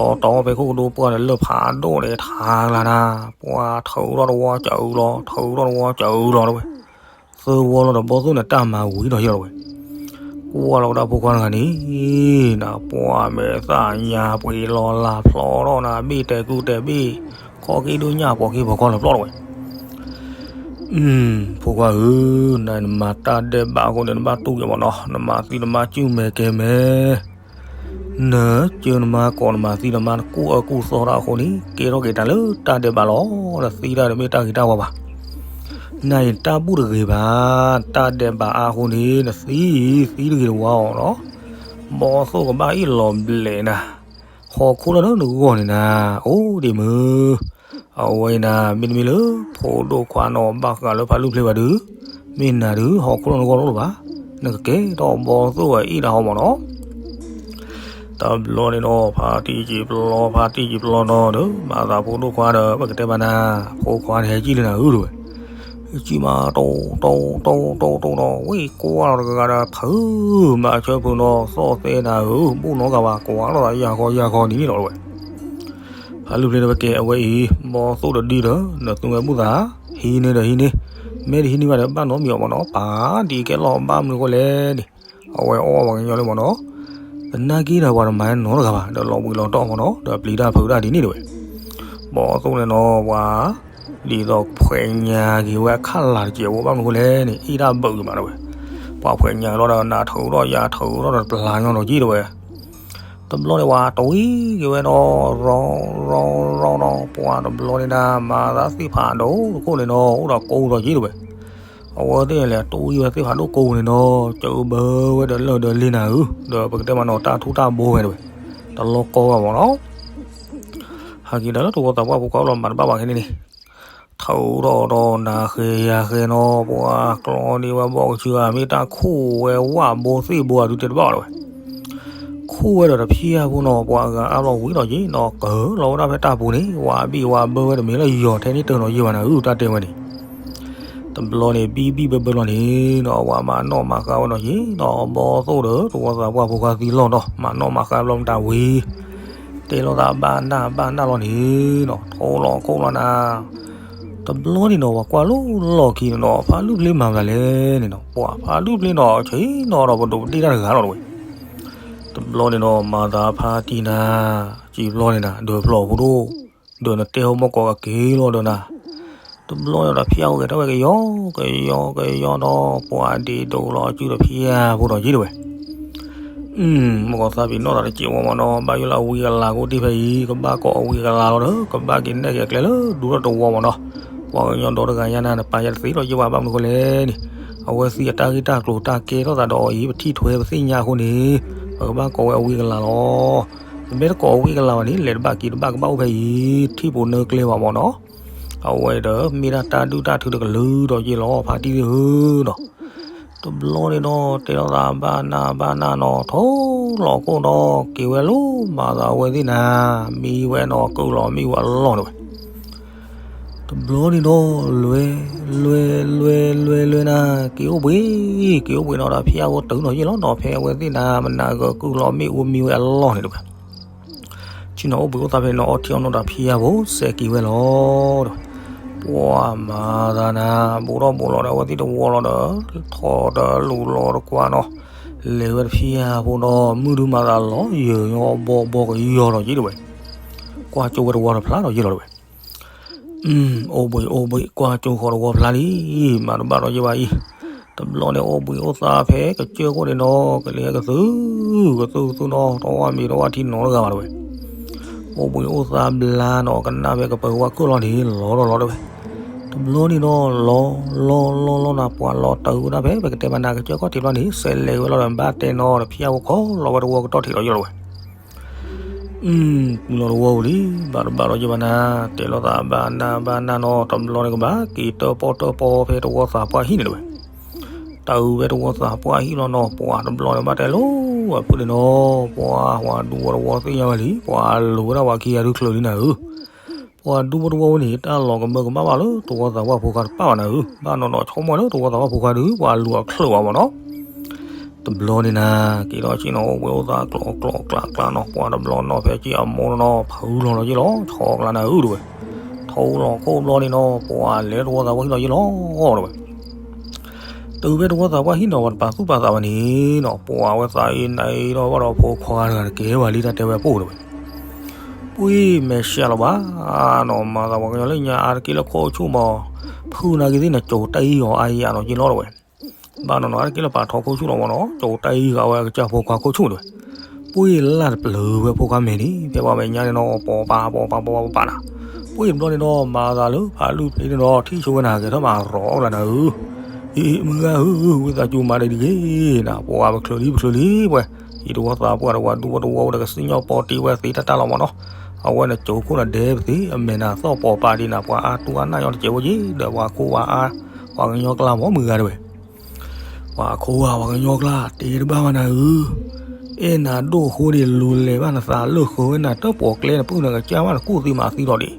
ခိၣ်ကဒိပှၢ်ဒီးလၢၢ်ဖးဒိၣ်န့ၣ်ထါလၢနၤ, ပှၤထုးထီၣ်တဝီကၠီၤအုးလီၤ ထုးထီၣ်တဝီကၠီၤအုးလီၤတဝဲ, သၢဝီလီၤဒီးဘီသိၣ်န့ၣ်တၢ်မၤဝံၤဒီးယ့ၢ်လီၤဝဲ, ကွၢ်လီၤဝဲဒၣ်ဖိခွါတဂၤန့ၣ် နၤ ပှၢ်မဲာ်သၣ်ညါပှ့ၤလီၤလၢ်ဖျိးထီၣ်နၤ ဘ့ၣ်တဲာ်ကူတဲာ်ဘ့ၣ် ခီၣ်က့ဒိၣ်ညၣ်ပိာ်က့ပီၤကီလီၤဖျိးထီၣ်ဝဲ ဖိခွါဧၢ, နမၤတၢ်ဒဲးဘးအဃိန့ၣ် နဘၣ်တူၢ်က့ၤမ့ၢ်နီၤ, နမၤသံနမါကၠူၣ်မဲာ်ကဲမဲာ်, နကၢနမါကိးနမၤသံနမါ နကူၣ်အၢကူၣ်သီတၢ်အဃိန့ၣ် ကဲထီၣ်က့ၤတၢ်လၢတၢ်ဒဲးဘးလီၤ. နသံတၢ်တမ့ၢ်တၢ်ဂ့ၤတၢ်ဝါဘၣ်. နၤအံၤတၢ်ဘူၣ်တဂ့ၤဘၣ်, တၢ်ဒဲးဘးအါအဃိန့ၣ် နသံအံၤသံတဂ့ၤတဝါအီၤနီၤ. ဘီသိၣ်ကဘၣ်အ့ၣ်လီၤဘျဲးနၤ, ဟီၣ်ခိၣ်လၢနဂီၢ်န့ၣ်နၤ, အိၣ်ဒံးမုၢ် အဝဲအံၤနၤ မ့တမ့ၢ်လၢ ဖိဒိၣ်ခွါနီၢ်ဘၣ်ဃးလၢဖးလုၢ်ဖျ့ဘၣ်ဒုး, မ့ၢ်နၤဒုး ဟီၣ်ခိၣ်လၢနဂီၢ်တအိၣ်လၢၤဘၣ်. နကကဲထီၣ်ဘီသိၣ်အအ့ၣ်ဒၣ်ဟီၣ်မးနီၤ. တဘျီန့ၣ်နီၤ ဖါတံၢ်စံာ်ပျီ ဖါတံၢ်စံာ်ပျီနီၤဒီး မၤသးဖိဒိၣ်ခွါဒီး ပကတဲဘၣ်နၤ, ဖိခွါန့ၣ်ဟဲကံၣ်လၢနၤဧၢတဝဲ. ကံၣ်မးတိၢ်တိၢ်တိၢ်တိၢ်တိၢ်နီၤ, ဝံၣ်ကွၢ်လီၤတဂၤဒီး ဖုးမၤဆၢဖုးနီၤ, သီၣ်သဲနၤဧၢ, ဘူၣ်နီတဂၤဘၣ် ကွၢ်လီၤသးယၢ်ဃီယၢ်ဃီန့ၣ်လီၤတဝဲ. ဖးလုၢ်ဖျ့ဒီးဝဲကဲ အဝဲအံၤ ဘီသိၣ်တဒုဒီး နသုဝဲဘူၣ်သး, ဟံးန့ၢ်ဒီးဟံးန့ၢ်, မ့ၢ်တဟံးန့ၢ်ဘၣ်ဒီး ဘၣ်နီတမံၤအီၤမးနီၤ, ပာ်ဒ်ကဲလီၤဘၣ်မနုၤအဃိလဲၣ်န့ၣ်, အဝဲအီၣ်ပှၤကညီလၢမးနီၤ, သနာ်က့ဒီးပှၤတမၤနီတဂၤဘၣ်, ဒီးလီၤဘှံးလီၤတီၢ်မးနီၤ, ဒီးပျံၤတၢ်ဖုးတၢ်ဒ်န့ၣ်တဝဲ. ဘီသိၣ်န့ၣ်နီၤ ပှၤ ဒ်သိးဖှဲးညါက့ၤဝဲအခၣ်လာ်တစဲးဖိ ဘၣ်မနုၤအဃိလဲၣ်န့ၣ် အ့ၣ်တၢ်ဘၢးက့ၤမးတဝဲ. ပှၤဖှဲးညါက့ၤလီၤဒီး နၤထုးထီၣ်ယၤထုးထီၣ်ဒီးတပျၢ်ညီနီၤက့တဝဲ. တဘျီန့ၣ် ပှၤတဝံက့ၤဝဲနီၤ, ရီ ရီ ရီနီၤ, ပှၤတဘျီန့ၣ်ဒၣ် မၤသးသ့ၣ်ဖးဒိၣ်တခိၣ်န့ၣ်နီၤ အိၣ်ဒီးကိးဒီးက့တဝဲ. အဝဲသ့ၣ်လဲၤတဝံဝဲသ့ၣ်ဖးဒိၣ်ကိးန့ၣ်နီၤ, ကၢဘၢဝဲဒီးလၢၢ်ဒီးလ့နၤဧၢ, ဒီးပကတဲမးနီၤ တၢ်ထူၣ်တၢ်ဘိဝဲတဝဲ, တလီၤကီဘၣ်မးနီၤ. ဟဲက့ၤဒီးလၢတဝီသးပှၢ်ဖိခွါလီၤ မၤတဘၣ်ဘၣ်ခဲန့ၣ်န့ၣ်, ထုးထီၣ်ဒီးနၤဃဲယၤဃဲနီၤ, ပှၤကျီန့ၢ်ဝဲဘီကဆူအမ့ၢ်တၢ်ခိၣ်ဝဲဝၣ်ဘိသ့ၣ်ဘိအဒုးတဲတဘၣ်ဘၣ်တဝဲ. ခိၣ်ဝဲဒီးတဖၣ်အဖိနီၤ ပှၤဂၤအါဘျီဝံၤဒီးက့ၤနီၤ ကၢၤလီၤဝဲဒၣ်ဖဲတၢ်ပူၤန့ၣ် ဝဲဘံၣ်ဝဲဘၢဝဲတမ့ၢ်လၢယီၤထဲန့ၣ်တနီၤယံၤဘၣ်နၤဧၢ တၢ်တဲဝဲန့ၣ် တဘျီန့ၣ် ဘံၣ်ဘံၣ်ဘၢဘၢလီၤန့ၣ်နီၤ ဝဲမၤနီၣ်မၤဃါဝဲနီၤက့ၤနီၤ ဘီသိၣ်ဒီးတဝီသးပှၢ်ဖိခွါသံလီၤဒီး မၤနီၣ်မၤဃါဘျီမတၤဝံၤ တဲလိာ်သးဘၣ်နၢ်ဘၣ်နၢ်လီၤန့ၣ်နီၤ ထိလီၤခိၣ်လီၤနၤ တဘျီန့ၣ်နီၤ ပှၤကွၢ်လီၤလီၢ်ခံန့ၣ်နီၤ ဖးလုၢ်ဖျ့မၤမတၤလဲၣ်န့ၣ်နီၤ ပှၤဖးလုၢ်ဖျ့နီၤ ဆ့နီၤဒီးပဒိးပဒ့ၣ်တၢ်တဂၤလီၤတဝဲ တဘျီန့ၣ်နီၤ မၤသးဖါတံၢ်နၤ စံးဘျီန့ၣ်နၤ ဒၢးဖျိးဖိဒိၣ် ဒီးနတဲဟိမီၢ်ကီးကက့ၤလီၤဒီးနၤ တဘျီန့ၣ်ဒီးဖၠၣ်အိၣ်ကဲထီၣ်ဝဲကယီ ကယီ ကယီဒီး ပှၤဒ့ဒိးလီၤအစုဒီးဖၠၣ်ဖိဒီးယ့ၢ်တဝဲ မ့ၢ်ကီးသးပ့ၤနီၣ်သးတစဲးဝီမးနီၤ ဘၣ်ယိၣ်လၢအဝံအကလၤကအိၣ်တ့ၢ်ဖဲအံၤ ကဘၣ်ကိးအဝံအကလၤလီၤဒီး ကဘၣ်က့ၤနဲၣ်က့ၤအကျဲလၢဒူထီၣ်တဝီမးနီၤ ပှၤကညီဒီတဂၤညါနၤ နပာ်ယၤတသ့လီၤယ့ၢ်ဝဲဘၣ်မနုၤဃိလဲၣ်န့ၣ် အဝဲသ့ၣ်အတၢ်ဂ့ၢ်တၢ်ကျိၤတၢ်ကဲထီၣ်သးဒီးအံၤ ပထံၣ်ထွဲပသ့ၣ်ညါအဃိန့ၣ် ပကဘၣ်ကိးဝဲအဝံအကလၤလီၤ ပမ့ၢ်တကိးအဝံအကလၤဘၣ်န့ၣ် လဲၤတဘၣ်က့ၤတဘၣ်ကဘၣ်အိၣ်ဖဲအံၤ ထံၣ်ပူၤနၢကျဲဘၣ်မးနီၤ အဝဲဒီးမ့ၢ်ဒၣ်တၢ်ဒုၣ်တၢ်ထုတကလုာ်ဒီးယ့ၢ်လီၤ ဖါတံၢ်သ့ၣ်ဧၢနီၤ တဘျီန့ၣ်နီၤ တဲလိာ်သးဘၣ်နၢ်ဘၣ်နၢ်နီၤ ထိလီၤခိၣ်ဒီးက့ၤဝဲလီၤ မၤသးအဝဲသ့ၣ်နၤ မံဝဲနီၤ ကုၢ်လီၤမ့ၣ်ဝဲအလီၢ်န့ၣ်ဝဲ တဘျီန့ၣ်နီၤ လွဲ လွဲ လွဲ လွဲ လွဲနၤ က့ၤအိၣ်ဘှံး က့ၤအိၣ်ဘှံးနီၤဒီးဖၠၣ်ဖိတုၤနီၤယ့ၢ်လီၤနီၤ ဖဲအဝဲသ့ၣ်နၤ မနၤဂၢၢ်ကုၢ်လီၤမ့ၣ်အူမံဝဲအလီၢ်န့ၣ်တဝဲ ဆ့ၣ်နီၤအိၣ်ဘှံးအိၣ်သါဖဲန့ၣ်နီၤ အီထံအီနိဒီးဖၠၣ်ဖိစဲးက့ၤဝဲလီၤ ပှၤမၤသးနၤ ဘူးထီၣ်ဘူးလီၤဒီး အဝဲသ့ၣ်တဝီလီၤဒီး ထီၣ်ဒီးလူၤလီၤတကွၢ်နီၤ လဲၤဝဲတဖၠၣ်ဖိဒီး မုၢ်ဒုမၤသးလီၤ ယၢၤညီဘီဘီကယီၤဒီးယ့ၢ်တဝဲ ကွၢ်ကၠိဝဲတဝီတဖျါဒီးယ့ၢ်လီၤတဝဲ အိၣ်ဘှံးအိၣ်ဘှံး ကွၢ်ကၠိဃီတဝီဖျါလံ မၤတဘၣ်ဒီးယ့ၢ်ဘၣ်အံၤ တဘျီန့ၣ်အိၣ်ဘှံးအိၣ်သါဖဲကစၢၢ်ခိၣ်န့ၣ်နီၤ ကလဲၤကသု ကသုကသုနီၤ တဝၢ်မံၤတဝၢ်ထံနီတဂၤဘၣ်တဝဲ အိၣ်ဘှံးအိၣ်သါဘျါနီၤ ကနၣ်ဖဲကပၢၤဝါခိၣ်လီၤန့ၣ် လီၤဒီးလီၤတဝဲ တဘျီန့ၣ်နီၤ လီၤ လီၤ လီၤ လီၤနၤ ပှၤလီၤတၢ်ဝဲဒၣ်ဖဲ ပကတဲမနၤကစၢၢ်ခီၣ်ထံးဘျီန့ၣ် စဲးလဲၤဝဲလီၤဒီး ဘၣ်တဲနီၤဒီး ဖၠၣ်ဖိခီလီၤဝဲတဝီကတီၢ်ထံးလီၤယ့ၢ်လီၤတဝဲ အု ပူၤလီၤတဝီပူၤလံ ဘၣ်တဘၣ်လီၤယ့ၢ်ဘၣ်နၤ တဲလိာ်သးဘၣ်နၢ်ဘၣ်နၢ်နီၤ တဘျီန့ၣ်ကဘၣ်က့ၤတၢၣ်ပီၣ်တၢၣ်ပီဖဲတဝီသးပှၢ်ဟံၣ်န့ၣ်တဝဲ တၢ်အုဝဲတဝီသးပှၢ်ဟံၣ်လီၤနီၤ ပှၤတဘျီန့ၣ်ဘၣ်တဲလိၤအဖုန့ၣ်နီၤ ပှၤဝၤဒူဝီတဝီသ့ၣ်ညါဝဲလံ ပှၤလိၤဝဲဒၣ်ပှၤခံဂၤဒုးချၢးလံနၤဧၢ ပှၤဒူဖိတဝီဝဲန့ၣ် တၢ်လီၤကမၢကမၣ်ဘၣ်လၢတဝီသးပှၢ်ဖိခွါတပၣ်ဘၣ်နၤဧၢ ဘၣ်နီၢ်နီၢ်ဆိကမိၣ်လၢတဝီသးပှၢ်ဖိခွါဒုး ပှၤလူၤအချၢးဘၣ်မးနီၤ တဘျီန့ၣ်နၤ က့ၤထီၣ်ဆ့ၣ်နီၤအိၣ်ဘှံးအိၣ်သါကျိးကျိးကျးကျးနီၤ ပှၤတဘျီနီၣ်ဖဲက့ၤအမိၢ်နီၤ ဖုလီၤလီၤယ့ၢ်လီၤ ဆီကျါနၤဧၢတဝဲ ထီလီၤခိၣ်ဘျီန့ၣ်နီၤ ပှၤလဲၤတဝီသးပှၢ်ဟံၣ်လီၤယ့ၢ်လီၤတဝဲ တုၤဖဲတဝီသးပှၢ်ဟံၣ်နီၤ ပှၤတပာ်သူၣ်ပာ်သးဘၣ်န့ၣ်နီၤ ပှၤဝဲသးအံၤနအံၤဒီးဘၣ်ဒီးဖိခွါတဂၤတကဲဝဲလံ တၢ်တဲဝဲအပိၢ်တဝဲ ပှ့ၤမဲာ်ဆှးလီၤဘၣ်နီၤ မၤသးပှၤကညီလၢညါအါတက့ၢ်လၢခိၣ်ဆူၣ်မး ဖုနာ်က့ၤသ့ၣ်နကၠိတၢ်အံၤအီၤအါယၤနီၤ ယ့ၢ်လီၤတဝဲ ဘၣ်နီၢ်နီၢ်အါတက့ၢ်လၢပာ်ထီၣ်ခိၣ်ဆူၣ်လီၤမးနီၤ ကၠိတၢ်အံၤဂၤဝဲအကစၢ်ဖိခွါခိၣ်ဆူၣ်တဝဲ ပှ့ၤလၢ်တပျၢၤဝဲဖိခွါမဲာ်န့ၣ် ဖဲပှၤမဲာ်ညါန့ၣ်နီၤ ပိာ်ပာ်ပိာ်ပာ်ပိာ်ပာ်ပိာ်ပာ်နၤ ပှ့ၤတဘျီန့ၣ်နီၤ မၤသးလၢဖးလူၢ်ဖျ့န့ၣ်နီၤ ထံၣ်ဆိဝဲနၤကဲထီၣ်မးရီၤအီၣ်လၢနၤဧၢ အ့ မုၢ်ဂၤဧၢ ဝံသးစူၤမၤဒံးဒံးဂ့ၤနၤ ပှၤပချၢးလံပချၢးလံပှဲၤ ယတဝီသးပှၢ်ဒီးပှၤဒူဖိတဝီဝဲဒီးကစံၣ်ညီၣ်ပီတ့ဝဲသ့တၢ်တၢ်လီၤမးနီၤ အဝဲန့ၣ်ကၠိခိၣ်နဒဲပသ့ အမဲာ်နၤသီၣ်ပိာ်ပာ်ဒံးနၤ ပှၤအါတူၢ်အါနၢ်ညီတကဲဝဲယ့ၢ် ဒီးပှၤခိၣ်ပှၤအါ ပှၤကညီကျါမးမုၢ်ဂၤတဝဲ ပှၤခိၣ်ဂၤပှၤကညီကျါ တဲတဘၣ်ဘၣ်နၤဧၢ အဲၣ်နၤဒိၣ်အဃိန့ၣ် လူၤလဲၤဘၣ်နသးလၢဃၢၤဝဲနၤတၢၣ်ပီာ်ကျဲနပုၢ်နကစၢ်မးနကူၣ်သံမၤသံဒီးဒံး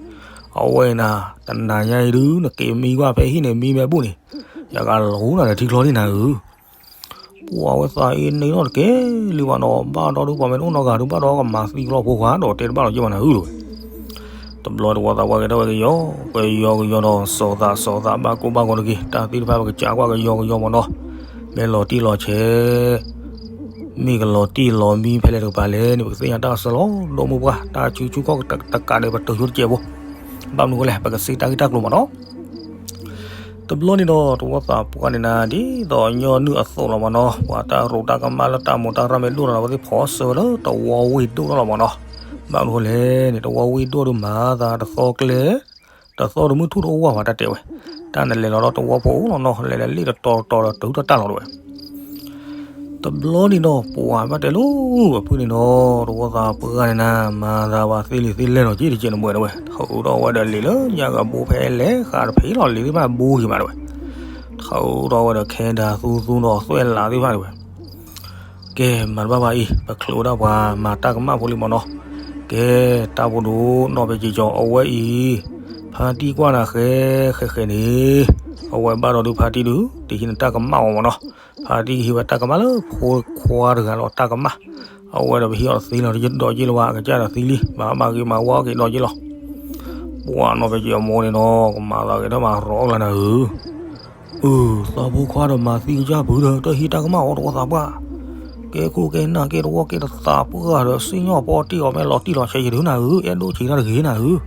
အဝဲနၤ တနၤညါအံၤဒုး နက့ၤမံကွၢ်ဖဲဟံၣ်န့ၣ်မံမ့ၢ်ဘူၣ်န့ၣ် ယကလီၤနၤဒီးထံချီန့ၣ်နၤဧၢ ပှၤဝဲသးအံၤန့ၣ်နီတကဲလံဘၣ်နီၤ ဘၣ်ဒီးဒုးပှၤမ့ၢ်တအိၣ်နီတဂၤဒုးဘၣ်ဒီးကမၤသံကလီဖိခွါဒီးတဲတဘၣ်လီၤယ့ၢ်ဘၣ်နၤဧၢတဝဲ တဘျီတဝီသးပှၢ်က့ၤထီၣ်ဝဲကယီ ကယီကယီဒီး စီၤသးစီၤသးဘၣ်ကိၢ်ဘၣ်ဂီၤတက့ၢ် တၢ်သ့ၣ်တဖၣ်ပကစးကွၢ်ကယီကယီမးနီၤ မ့ၢ်လီၤတံၢ်လီၤဆဲး မ့ၢ်ကလီၤတံၢ်လီၤမံဖဲလဲၣ်တကပၤလဲၣ်န့ၣ် ပကသ့ၣ်ညါတၢ်အဆၢလီၤ ဒိၣ်မုၢ်ပှၢ် တၢ်ဆူဆူခီၣ်တကးန့ၣ် ပတုာ်ဆိတစဲးဖိ ဘၣ်မနုၤဃိလဲၣ် ပကစ့တၢ်ဂ့ၢ်တၢ်ကျိၤမးနီၤ တဘျီန့ၣ်ဒီး တဝီသးပှၢ်န့ၣ်နၤ ဒ်သိးညီနုၢ်အသိးလီၤမးနီၤ ပှၤတၢ်ရိးတၢ်ကမၣ်လၢတၢ်မိၢ်တၢ်ရၣ်မ့ၢ်ဒိၣ်ထီၣ်ဒီး အဝဲသ့ၣ်ဖီၣ်ဆၢဝဲလၢတဝီဝ့ၢ်ဒိၣ်ထီၣ်လီၤမးနီၤ ဘၣ်မနုၤဃိလဲၣ်န့ၣ် တဝီဝ့ၢ်ဒိၣ်ဒုးမၤသးတသီကျဲ တသီတမုၢ်ထူၣ်တအိၣ်ဝဲပှၤတၢ်တဲဝဲ တၢ်နလဲၤလီၤဒီးတဝီဖိအိၣ်လီၤနီၤ လဲၤလၢလ့ၣ်တတီၤတတီၤဒီးတုၤတၢ်တၢ်လီၤတဝဲ တဘျီန့ၣ်ဒီး ပှၤဘၣ်တဲလိၤအဖုန့ၣ်ဒီး တဝီသးပှၢ်န့ၣ်နၤ မၤသးပှၤသ့လံာ်သ့လဲၢ်လီၤက့တကဲးနဘှဲးတဝဲ ထုးထီၣ်ဝဲဒီးလံာ်လၢညါကဘိဖဲလဲၣ်ဃးတဖဲလီၤလံာ်သ့ၣ်တဖၣ်ဘိဂ့ၤမးတဝဲ ထုးထီၣ်ဝဲဒီးခဲဒၢ်သူသူဒီးသွဲၣ်လးသ့ၣ်တဖၣ်တဝဲ ကဲ မၤတဘၣ်ဘၣ်အံၤ ပချုးဝဲဒၣ်ပှၤမၤတၢ်ကမၣ်ဖိလံမ့ၢ်နီၤ. ကဲ တၢ်ဖိဒိၣ်နီၢ်ဖဲက့ၤကီၤ အဝဲအံၤ ဖါတံၢ်ကွၢ်နၤဃဲ ဃဲဃဲန့ၣ် အဝဲဘၣ်ဒီးဒုးဖါတံၢ်ဒုး တဟံးနတၢ်ကမၣ်အီၤမ့ၢ်နီၤ. ဖါတံၢ်ကဟံးဝဲတၢ်ကမၣ်လၢဖိခွါတဂၤလီၤ တၢ်ကမၣ်. အဝဲဒီးပဟံးအီၤတသ့လီၤ တယဒီးက့လၢၤဘၣ် အကစၢ်ဒီးသံလံ ဘၣ်မၤဂ့ၤမၤဝါက့ၤဒီးက့လီၤ. ပှၤနီၢ်ဖဲက့ၤအမိၢ်န့ၣ်နီၤ ကမၤသးဂ့ၤထီၣ်မၤရီအီၣ်ကျါနၤဧၢ အၢ သးဖိခွါဒီးမၤသံကစၢ်ဖုဒီး တဟံးတၢ်ကမၣ်အီၤတဝီသးပှၢ်, ကဲခိၣ်ကဲနၢ်ကဲတဝီကဲတသးပှၢ်ဒီး စံၣ်ညီၣ်ပီတံၢ်အီၤမ့ၢ်လီၤတံၢ်လီၤဆဲးယဒုနၤဧၢ အဲၣ်ဒိၣ်ဆံးတၢ်တဂ့ၤနၤဧၢ.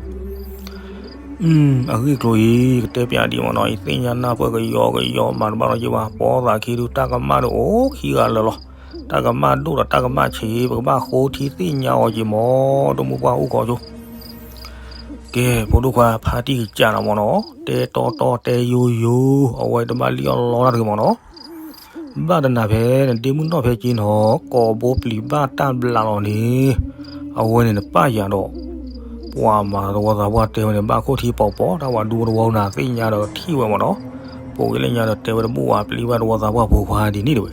အဂ့ၢ်ကျိၤအံၤ ကတဲပၠးဒံးမ့ၢ်နီၤ ယသ့ၣ်ညါနၢ်ပၢၢ်ကယီကယီမၤတဘၣ်လီၤက့ၤဘၣ် ပိာ်သးခံဒုတၢ်ကမၣ်ဒုးအိၣ်ခံဂၤလၢာ်လီၤ. တၢ်ကမၣ်ဒိၣ်ဒီးတၢ်ကမၣ်ဆံး ပကဘၣ်ဃိထံသ့ၣ်ညါအီၤက့ၤမ့ၢ် ဒိၣ်မုၢ်ပှၢ်အိၣ်ခိးဆိ ကဲ ဖိဒိၣ်ခွါဖါတံၢ်ကစၢ်နၤမ့ၢ်နီၤ တဲတီတီတဲယိယိ အဝဲတဘၣ်လံၣ်အီၣ်လီတၢ်တဂ့ၤမ့ၢ်နီၤ. ဘၣ်တနၤဖဲ နဒ့မုၢ်နီၢ်ဖဲက့ၤနီၤ ကိးဘိပျံၤဘၣ်တၢ်ဘျးလီၤန့ၣ် အဝဲန့ၣ်နပၢ်ယၤဒီး ပှၤမၤတဝီသးပှၢ်တဲဝဲန့ၣ် ဘၣ်ခိၣ်ထံပီၤပီၤ တၢ်ဝဲဒူဝဲတဝီနၤသ့ၣ်ညါဒီးထံၣ်ဝဲမ့ၢ်နီၤ. ပှၤက့ၤလၢညါဒီးတဲဝဲတဘူၣ်ဝဲပျံၤဘၣ်တဝီသးပှၢ်ဖိခွါဒ်န့ၣ်တဝဲ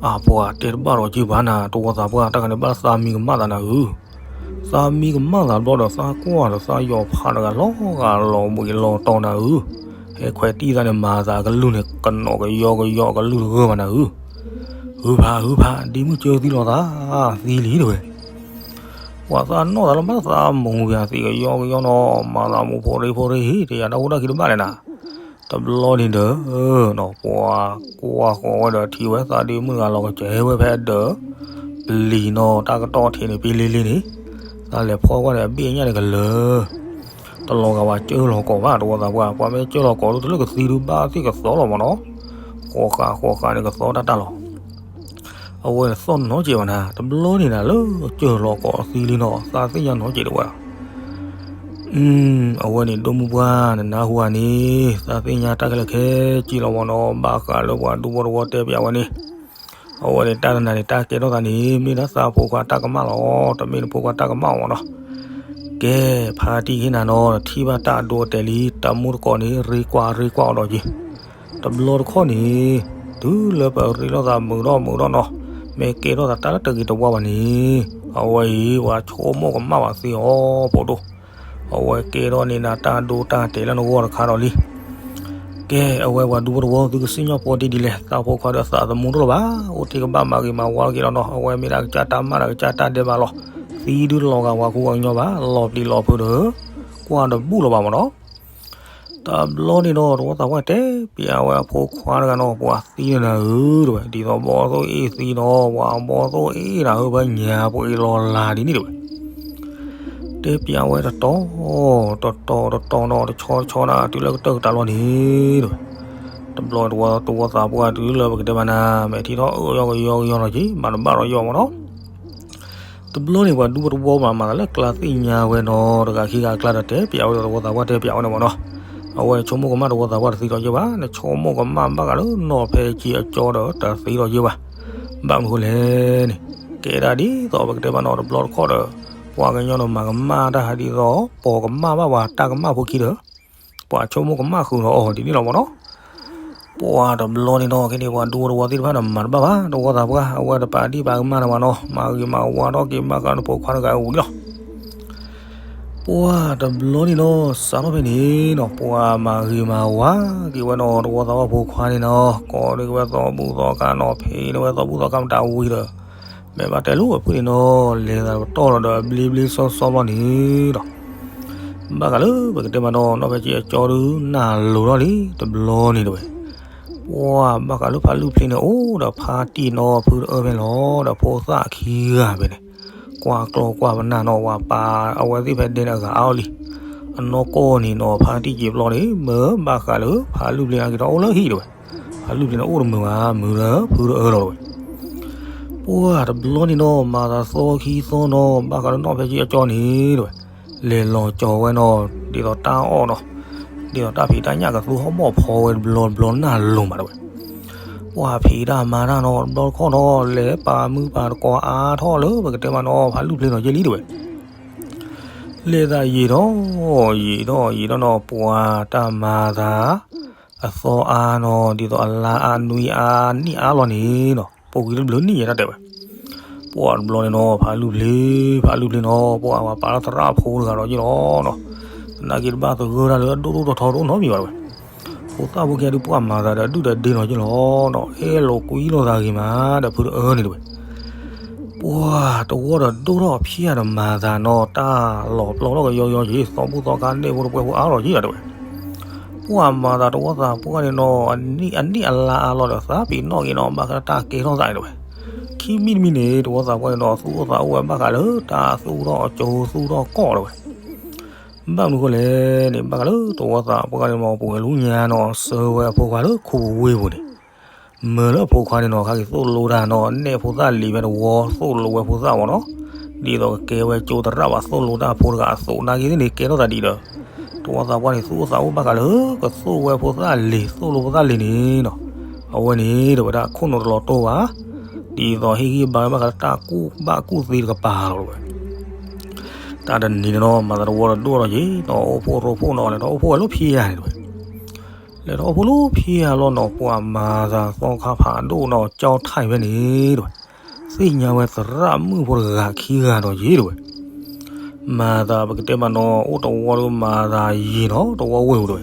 အပှၤတဲတဘၣ်ဒီးက့ၤဘၣ်နၤ တဝီသးပှၢ်တၢ်ခါန့ၣ်ဘၣ်သးမံကမၣ်သးနၤဧၢ. သးမံကမၣ်သးဘျီဒီးသးကွၢ်ဒီးသးယီၤဖးတဂၤလီၤဂာ်လီၤဘှံးလီၤတီၤနၤဧၢ. ဟဲခွဲးတံၢ်သးန့ၣ်မၤသးအကလုၢ်န့ၣ် ကနီၤကယီကယီအကလုၢ်တဂၢၢ်ဘၣ်နၤဧၢ. ဟုဖးဟုဖး ဒ့မုၢ်ကၢသံလီၤသး သံလံတဝဲ ပှၤသးနီၢ်သးလၢဘၣ်သးမူၤပှၤသံကယီကယီနီၤ မၤသးမူၤဖိရ့ဖိရ့ဟံၣ် တယၤတၢ်ဖိတၢ်ခံတဘၣ်လဲၣ်နၤ. တဘျီန့ၣ်ဒီး ပှၤကွၢ်ဃီၤဝဲဒီးထံၣ်ဝဲသးဒ့မုၢ်တဂၤလီၤကစၢၢ်ဝဲဖဲဒီး ပျံၤနီၤ တၢ်ကတီၢ်ထံးန့ၣ် ပ့လ့လ့န့ၣ် သးလဲၤဖီကွၢ်န့ၣ် အဘ့ၣ်အညၣ်န့ၣ်ကလၢၤ တလီၤဂာ်ဝဲကၢၢ်လီၤကီးဘၣ် တဝီသးပှၢ် ပှၤမ့ၢ်ကၢၢ်လီၤကီးဒုးတလၢကသံဒုးဘၣ်သ့ၣ်ကသီလီၤမ့ၢ်နီၤ. ဃီဃာ်ဃီဃာ်န့ၣ်ကသီတၢ်တၢ်လီၤ. အဝဲန့ၣ်သီၣ်နီၤကဲးဘၣ်နၤ တဘျီန့ၣ်နၤလၢကၢၢ်လီၤကီးသံလံနီၤ သးသ့ၣ်ညါနီၤကဲးတဝဲ အဝဲန့ၣ်ဒိၣ်မုၢ်ပှၢ် နနၢ်ဟူဧါန့ၣ် သးသ့ၣ်ညါတၢ်ခဲလၢာ်ခဲဆ့လီၤမ့ၢ်နီၤ ဘၣ်ဃးလၢပှၤဒူဖိတဝီတဲပၠးဝဲန့ၣ် အဝဲန့ၣ်တၢ်တနၤန့ၣ် တၢ်ကဲထီၣ်သးန့ၣ် မ့ၢ်ဒၣ်သးဖိခွါတၢ်ကမၣ်လီၤ တမ့ၢ်နဖိခွါတၢ်ကမၣ်မ့ၢ်နီၤ. ကဲ ဖါတံၢ်ဟ့ၣ်နၤနီၤ ထံၣ်ဘၣ်တၢ်အဒိအတဲာ်လံ တၢ်မူတကိးန့ၣ် ရ့ကွၢ်ရ့ကွၢ်အီၤဒီးက့ၤ တဘျီတခီၣ်န့ၣ် တုၤလၢပရ့လိာ်သးမုာ်ထီၣ်မုာ်ထီၣ်နီၤ မ့ၢ်ကဲထီၣ်သးတၢ်လၢတဂ့ၤတဝါဘၣ်န့ၣ် အဝဲအံၤ ပှၤဆိကမိၣ်ကမၣ်ဘၣ်သ့အီၤဖိဒိၣ် အဝဲကဲထီၣ်န့ၢ်နၤတၢ်ဒိတၢ်တဲာ်လၢနဂီၢ်တခါဒီးလံ. ကဲ အဝဲပှၤဒူဖိတဝီ သုကစံၣ်ညီၣ်ပီတံၢ်ဒ်လဲၣ် သးဖိခွါဒီးသးသမူတလိၣ်ဘၣ် အိၣ်တ့ၢ်ကဘၣ်မၤဂ့ၤမၤဝါက့ၤလီၤနီၤ အဝဲမ့ၢ်ဒၣ်ကစၢ်တၢ်မၤဒီးကစၢ်တၢ်ဒဲးဘးလီၤ. သံဒုးလီၤဂာ်ပှၤကူပှၤကညီဘၣ် လီၤပျံၤလီၤဖုးဒီး ကွၢ်တဘူၣ်လီၤဘၣ်မ့ၢ်နီၤ. တဘျီန့ၣ်ဒီး တဝီသးပှၢ်တဲပၠးဝဲအဖိခွါတဂၤနီၤ ပှၤသံန့ၣ်နၤဧၢ တဝဲ ဒ်သိးဘီသိၣ်အ့ၣ်သံနီၤ ပှၤဘီသိၣ်အ့ၣ်နၤဧၢ ပှၤညါပှ့ၤလီၤလၤဒ်န့ၣ်တဝဲ တဲပၠးဝဲတတီၤ တတီၤတတီၤနီၤ တဆီတဆီနၤ တုၤလၢကတၢၢ်ကတၢၢ်လီၤန့ၣ်တဝဲ တဘျီတဝီသးပှၢ်တုၤလၢပကတဲမၤနၤ မဲာ်ထံထီၣ်အၢၣ်ယီကယီကယီနီၤက့ မၤတဘၣ်ဒီးယီၣ်မ့ၢ်နီၤ. တဘျီန့ၣ် ပှၤဒူဖိတဝီမၤမၤသးလၢကျါသ့ၣ်ညါဝဲနီၤ တဂၤခံဂၤအကျါဒီးတဲပၠးဝဲဒီးတဝီသးပှၢ်တဲပၠးဝဲန့ၣ်မ့ၢ်နီၤ. အဝဲဆိကမိၣ်ကမၣ်တဝီသးပှၢ်တသံဒီးယဲဘၣ် နဆိကမိၣ်ကမၣ်ဘၣ်ဃးလၢနီၢ်ဖဲကံအကၠီဒီးတသံဒီးယဲဘၣ်. ဘၣ်မနုၤဃိလဲၣ်န့ၣ် ကဲဒၣ်ဒ်သိးပကတဲမၤနီၤတဘျီတခီၣ်ဒီး ပှၤကညီန့ၣ်မၤကမၣ်တၢ်ဟးဒ်သိး ပိာ်ကမၣ်ဘၣ်ပှၤတၢ်ကမၣ်ဖိခံဒီး ပှၤဆိကမိၣ်ကမၣ်ဃုာ်ဒီးအီၤဒ်န့ၣ်လီၤမ့ၢ်နီၤ. ပှၤတဘျီန့ၣ်နီၤ ခဲန့ၣ် ပှၤဒူဖိတဝီသ့ၣ်တဖၣ်န့ၣ် မၤတဘၣ်ဘၣ် တဝီသးပှၢ် အဝဲတပာ်ဒံၣ်ပာ်ကမၣ်န့ၣ်ဘၣ်နီၤ မၤဂ့ၤမၤဝါထီၣ်က့ၤဘၣ်ဃးလၢနဖိခွါတဂၤအံၤဝံၤလီၤ. ပှၤတဘျီန့ၣ်နီၤ စးထီၣ်ဖဲန့ၣ်နီၤ ပှၤမၤဂ့ၤမၤဝါက့ၤဝဲနီၤ တဝီသးပှၢ်ဖိခွါန့ၣ်နီၤ ကိးန့ၢ်က့ၤဝဲသီဘူၣ်သီခါနီၤ ဖံးန့ၢ်ဝဲသီဘူၣ်သီခါမတၤဝံၤဒီး မ့ၢ်ဘၣ်တဲလိာ်အဖုၣ်န့ၣ်နီၤ လဲၤသးတပတီၢ်လီၤဒီးအဘျ့ဘျ့စီစီဘျီန့ၣ်ဒီး ဘၣ်ဃးလၢပကတဲမၤနီၤ နီၢ်ဖဲကံအကၠီဒုး နၢ်လိၤထီၣ်လံ တဘျီန့ၣ်တဝဲ ပှၤဘၣ်ဃးလၢဖးလုၢ်ဖျ့န့ၣ် အိၣ်ဒီးဖါတံၢ်နီၤ ဖုတအၢဖဲန့ၣ်လီၤ ဒီးဖိသၣ်ခံဂၤဖဲန့ၣ် ကွၢ်ကျီကွၢ်ပနၢ်နီၤ ပှၤပာ်အဝဲသ့ၣ်ဖဲဒဲန့ၣ်အဂၤအါအီၤလံ. အနီၢ်ကီၢ်န့ၣ်နီၤ ဖါတံၢ်က့ၤပျီန့ၣ် မ့ၢ်ဘၣ်ဃးလၢဖးလုၢ်ဖျ့န့ၣ်က့ၤထီၣ်အိၣ်လၢဟံၣ်တဝဲ ဖးလုၢ်ဖျ့န့ၣ်အိၣ်တမုာ်ဘၣ် မုာ်ဒီးဖုတအၢလီၤတဝဲ ပှၤတဘျီန့ၣ်နီၤ မၤသးသီခံသီနီၤ ဘၣ်ဃးလၢနီၢ်ဖဲကံအကၠီန့ၣ်တဝဲ လဲၤလီၤကၠီၤဝဲနီၤ ဒ်သိးတၢ်အီၣ်နီၤ ဒ်သိးတၢ်ဖံးတၢ်ညၣ်ကသူဟီၣ်ဘီၣ်ဖီဝဲတဘျီတဘျီနၢ်လိၤမးတဝဲ ပှၤဖံးတၢ်မၤတၢ်နီၤ တဘျီတခီၣ်နီၤ လဲၤပာ်မုၢ်ပာ်တကိးအါထီၣ်လၢပကတဲမၤနီၤ ဖးလုၢ်ဖျ့နီၤယဲလံတဝဲ လဲၤသးယံာ်ထီၣ် ယံာ်ထီၣ်ယံာ်ထီၣ်နီၤ ပှၤတၢ်မၤသး အသီအါနီၤ ဒ်သိးအလါအါနွံအါနံၣ်အါလီၤန့ၣ်နီၤ ပိာ်ကွံာ်တဘျုးနံၣ်ယဲတၢ်တဲဝဲ. ပှၢ်တဘျီန့ၣ်နီၤ ဖးလုၢ်ဖျ့ ဖးလုၢ်ဖျ့နီၤ ပှၢ်ပာ်လၢသရၣ်ဖိတဂၤဒီးယ့ၣ်လီၤနီၤ. သနာ်က့တဘၣ်သဂၢၢ်တၢ်လၢအဒိၣ်ဒိၣ်ထီထီတအိၣ်နီတမံၤဘၣ်တဲဝဲ. ဖိသၣ်ဖိခံဂၤဒုးပှၢ်မၤသးဒီးဒုၣ်ဒီးဒ့နီၤယ့ၣ်လီၤနီၤ အဲၣ်လိာ်ကွံလိာ်သးဂ့ၤမးဒီးဖုတအၢန့ၣ်တဲဝဲ. ပှၢ်တဝီဒီးဒိၣ်ထီၣ်ဖံးယၤဒီးမၤသးနီၤ တၢ်လီၤပျီထီၣ်ကယီယီက့ၤ သီဘူၣ်သီခါန့ၣ်ဖိတပှဲၤဖိအါလီၤက့ၤဒီးတဲဝဲ. ပှၢ်မၤသးတဝီသးပှၢ်န့ၣ်နီၤ အနံၣ်အလါအါလီၤဒီးသးပ့ၤနီၣ်က့ၤနီၤ ဘၣ်ဃးတၢ်ကဲထီၣ်သးန့ၣ်တဲဝဲ. ခံမံၤတမံၤန့ၣ် တဝီသးပှၢ်န့ၣ်နီၤ သူၣ်အိၣ်သးအိၣ်ဝဲဘၣ်ဃးလၢတၢ်သူၣ်ထီၣ်ကၠိသူၣ်ထီၣ်ကီၢ်တဲဝဲ. ဘၣ်မနုၤဃိလဲၣ်န့ၣ် ဘၣ်ဃးလၢတဝီသးပှၢ်န့ၣ်နီၤ ပှဲၤလူညါနီၤ ဆှၢဝဲအဖိခွါလၢခိပူၤဝ့ၢ်ပူၤန့ၣ် မၢလၢအဖိခွါန့ၣ်နီၤ ခါက့ၤသိၣ်လိတၢ်နီၤ နဲၣ်ဖိသၣ်လံၤဖဲတဝီ သိၣ်လိဝဲဖိသၣ်မ့ၢ်နီၤ. ဒ်သိးကကဲဝဲကၠိသရၣ်ဘၣ်သိၣ်လိတၢ်ဖိတဂၤအသိးနာ်က့သ့ၣ်န့ၣ် ကဲထီၣ်သးဒ်ဒီး တဝီသးပှၢ်န့ၣ် သူၣ်အိၣ်သးအိၣ်ဘၣ်ဃးလၢ ကသိၣ်ဝဲဖိသၣ်လံၤ သိၣ်လိဖိသၣ်လံၤန့ၣ်နီၤ အဝဲန့ၣ်တဲဝဲဒၣ်ခိၣ်နူာ်တလီၤတိၢ်ဘၣ် ဒ်သိးဟ့ၣ်ဂံၢ်ဘါဘၣ်ဃးလၢတၢ်ကူၣ်ဘၣ်ကူၣ်သ့တကပၤလီၤတဲဝဲ. တၢ်တနံၤန့ၣ်နီၤ မၤသးတဝီဒီးဒိၣ်ထီၣ်က့ၤနီၤ အိၣ်ဖှိၣ်ရိဖှိၣ်နီၤ လဲၤထီၣ်အိၣ်ဖှိၣ်ဝဲလၢဖံးယၤန့ၣ်တဲဝဲ. လဲၤထီၣ်အိၣ်ဖှိၣ်လၢဖံးယၤလီၤနီၤ ပှၢ်မၤသးသီခါဖးဒိၣ်နီၤ ကၠီထၢၣ်ဖဲန့ၣ်တဲဝဲ. သ့ၣ်ညါဝဲသရၣ်မုၣ်ဖိတဂၤခံဂၤဒီးယ့ၣ်တဲဝဲ. မၤသးပကတဲမးနီၤ အိၣ်တဝီဒီးမၤသးယံာ်နီၤ တဝီဝ့ၢ်ပူၤတဲဝဲ.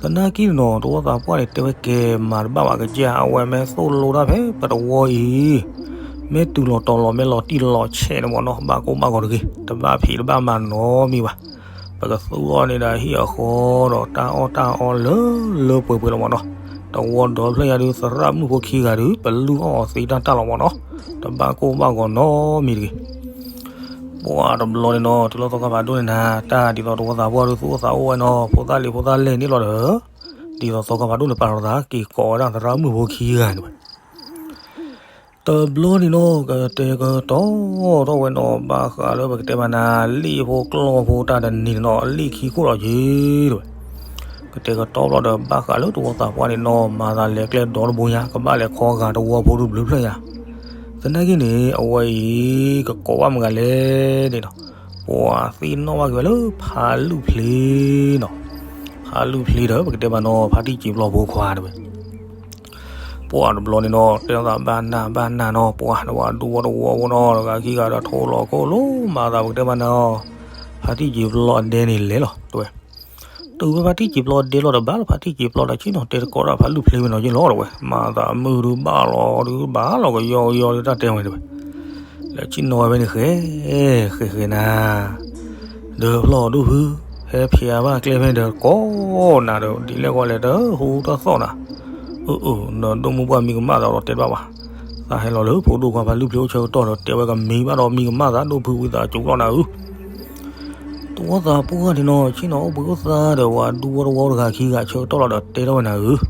သနာ်က့န့ၣ်နီၤ တဝီသးပှၢ်န့ၣ်တဲဝဲကဲမၤတဘၣ်ဘၣ်ကစၢ် အဝဲမ့ၢ်သိၣ်လိတၢ်ဖဲပတဝီအံၤ မ့ၢ်တုၤလီၤတီၤလီၤ မ့ၢ်လီၤတံၢ်လီၤဆဲးန့ၣ်မ့ၢ်နီၤ ဘၣ်ကိၢ်ဘၣ်ဂီၤတဂ့ၤ တဘၣ်ဖံးတဘၣ်မၤနီတမံၤဘၣ်. ပကသူၣ်ထီၣ်န့ၢ်ဒီးဟံၣ်အဃီဒီးတၢ်အီၣ်တၢ်အီလၢလၢပှဲၤပှဲၤလီၤမ့ၢ်နီၤ. တဝီဒီဖျၢၣ်ညါဒုး သရၣ်မုၣ်ဖိခံဂၤဒုး ပလုၢ်အီၣ်အီၤသ့တၢ်တၢ်လီၤမ့ၢ်နီၤ တဘၣ်ကိၢ်ဘၣ်ဂီၤနီတမံၤတဂ့ၤ. ပှၢ်တဘျီန့ၣ်နီၤ တုၤလီၤသီခါဖးဒိၣ်န့ၣ်နၤ တၢ်ဒ်သိးတဝီသးပှၢ်ဒုးသူၣ်အိၣ်သးအိၣ်ဝဲနီၤ ဖိသၣ်လံၤဖိသၣ်လဲၢ်န့ၣ်လီၤဒီး ဒ်သိးသီခါဖးဒိၣ်န့ၣ် ပာ်လီၤသးက့ၤကိးဝဲဒၣ်သရၣ်မုၣ်ဖိခံဂၤန့ၣ်ဝဲ တဘျီန့ၣ်နီၤ ကတဲာ်ကတီၤထီၣ်ဝဲနီၤ ဘၣ်ဃးလၢပကတဲမးနၤ လံာ်ဖိကျီၢ်ဖိတၢ်တနံၤန့ၣ်နီၤ လံာ်ခံခိၣ်လီၤက့ၤတဲဝဲ. ကတဲာ်ကတီၤဘျီဒီး ဘၣ်ဃးလၢတဝီသးပှၢ်န့ၣ်နီၤ မၤသးလဲၤကျဲဒီတဘိညါ ကဘၣ်လဲၤခီဂာ်တဝီဖိဒုးဘျုးဖျၢၣ်ညါ. သနာ်က့န့ၣ် အဝဲအံၤ ကကိးဘၣ်မတၤလဲၣ်န့ၣ်နီၤ ပှၢ်သ့ၣ်နီၣ်ဘၣ်က့ၤဝဲလၢဖးလုၢ်ဖျ့နီၤ. ဖးလုၢ်ဖျ့ဒီး ပကတဲမးနီၤ ဖါတံၢ်စံာ်ပျီဖိခွါတဲဝဲ. ပှၢ်တဘျီန့ၣ်နီၤ တဲထီၣ်သးဘၣ်နၢ်ဘၣ်နၢ်နီၤ ပှၢ်နဝၤဒူဝီတဝီဖိနီၤ တဂၤခံဂၤဒီးထိၣ်လီၤခိၣ်လိၤမၤသး ပကတဲမးနၤ ဖါတံၢ်စံာ်ပျီအဒဲန့ၣ်လဲၤလီၤတဲဝဲ. တုၤဝဲဖါတံၢ်စံာ်ပျီအဒဲလီၤဒီး ဘၣ်လီၤဖါတံၢ်စံာ်ပျီဒီး ဆ့ၣ်နီၤတဲတကိးဒၣ်ဖးလုၢ်ဖျ့ဝဲနီၤယ့ၣ်လီၤတဲဝဲ. မၤသးမုၢ်ဒုးဘၣ်လီၤဒုးဘၣ်လီၤကယီကယီဒုးတၢ်တဲဝဲတဲဝဲ. လဲၤဆ့ၣ်နီၤဝဲဖဲန့ၣ်ဃဲ ဃဲဃဲနၤ ဒီးဖျီၣ်ဒိၣ်ဖု ဟဲဖျါဘၣ်ကျဲဖဲန့ၣ်ဒီးကိးနၤဒီး ဒ်လဲၣ်ဂီၢ်လဲၣ်တဟူတၢ်သီၣ်နၤ. အၢ အၢ နဒိၣ်မုၢ်ပှၢ်မံကမၣ်သးဒီးတဲတဘၣ်ဘၣ်. သးဟဲလီၤလၢဖိဒိၣ်ခွါဖးလုၢ်ဖျ့အိၣ်ဆၢကတီၢ်ဒီး တဲဝဲကမံဘၣ်ဒီးမံကမၣ်သးဒိၣ်ဖုဝံသးစူၤလီၤနၤဧၢ. တဝီသးပှၢ်န့ၣ်နီၤ ဆ့ၣ်နီၤအိၣ်ဘှံးအိၣ်သါဒီး ဝၤဒူဝီတဝီတဂၤခံဂၤဆၢကတီၢ်လီၤဒီးတဲထီၣ်ဝဲနၤဧၢ.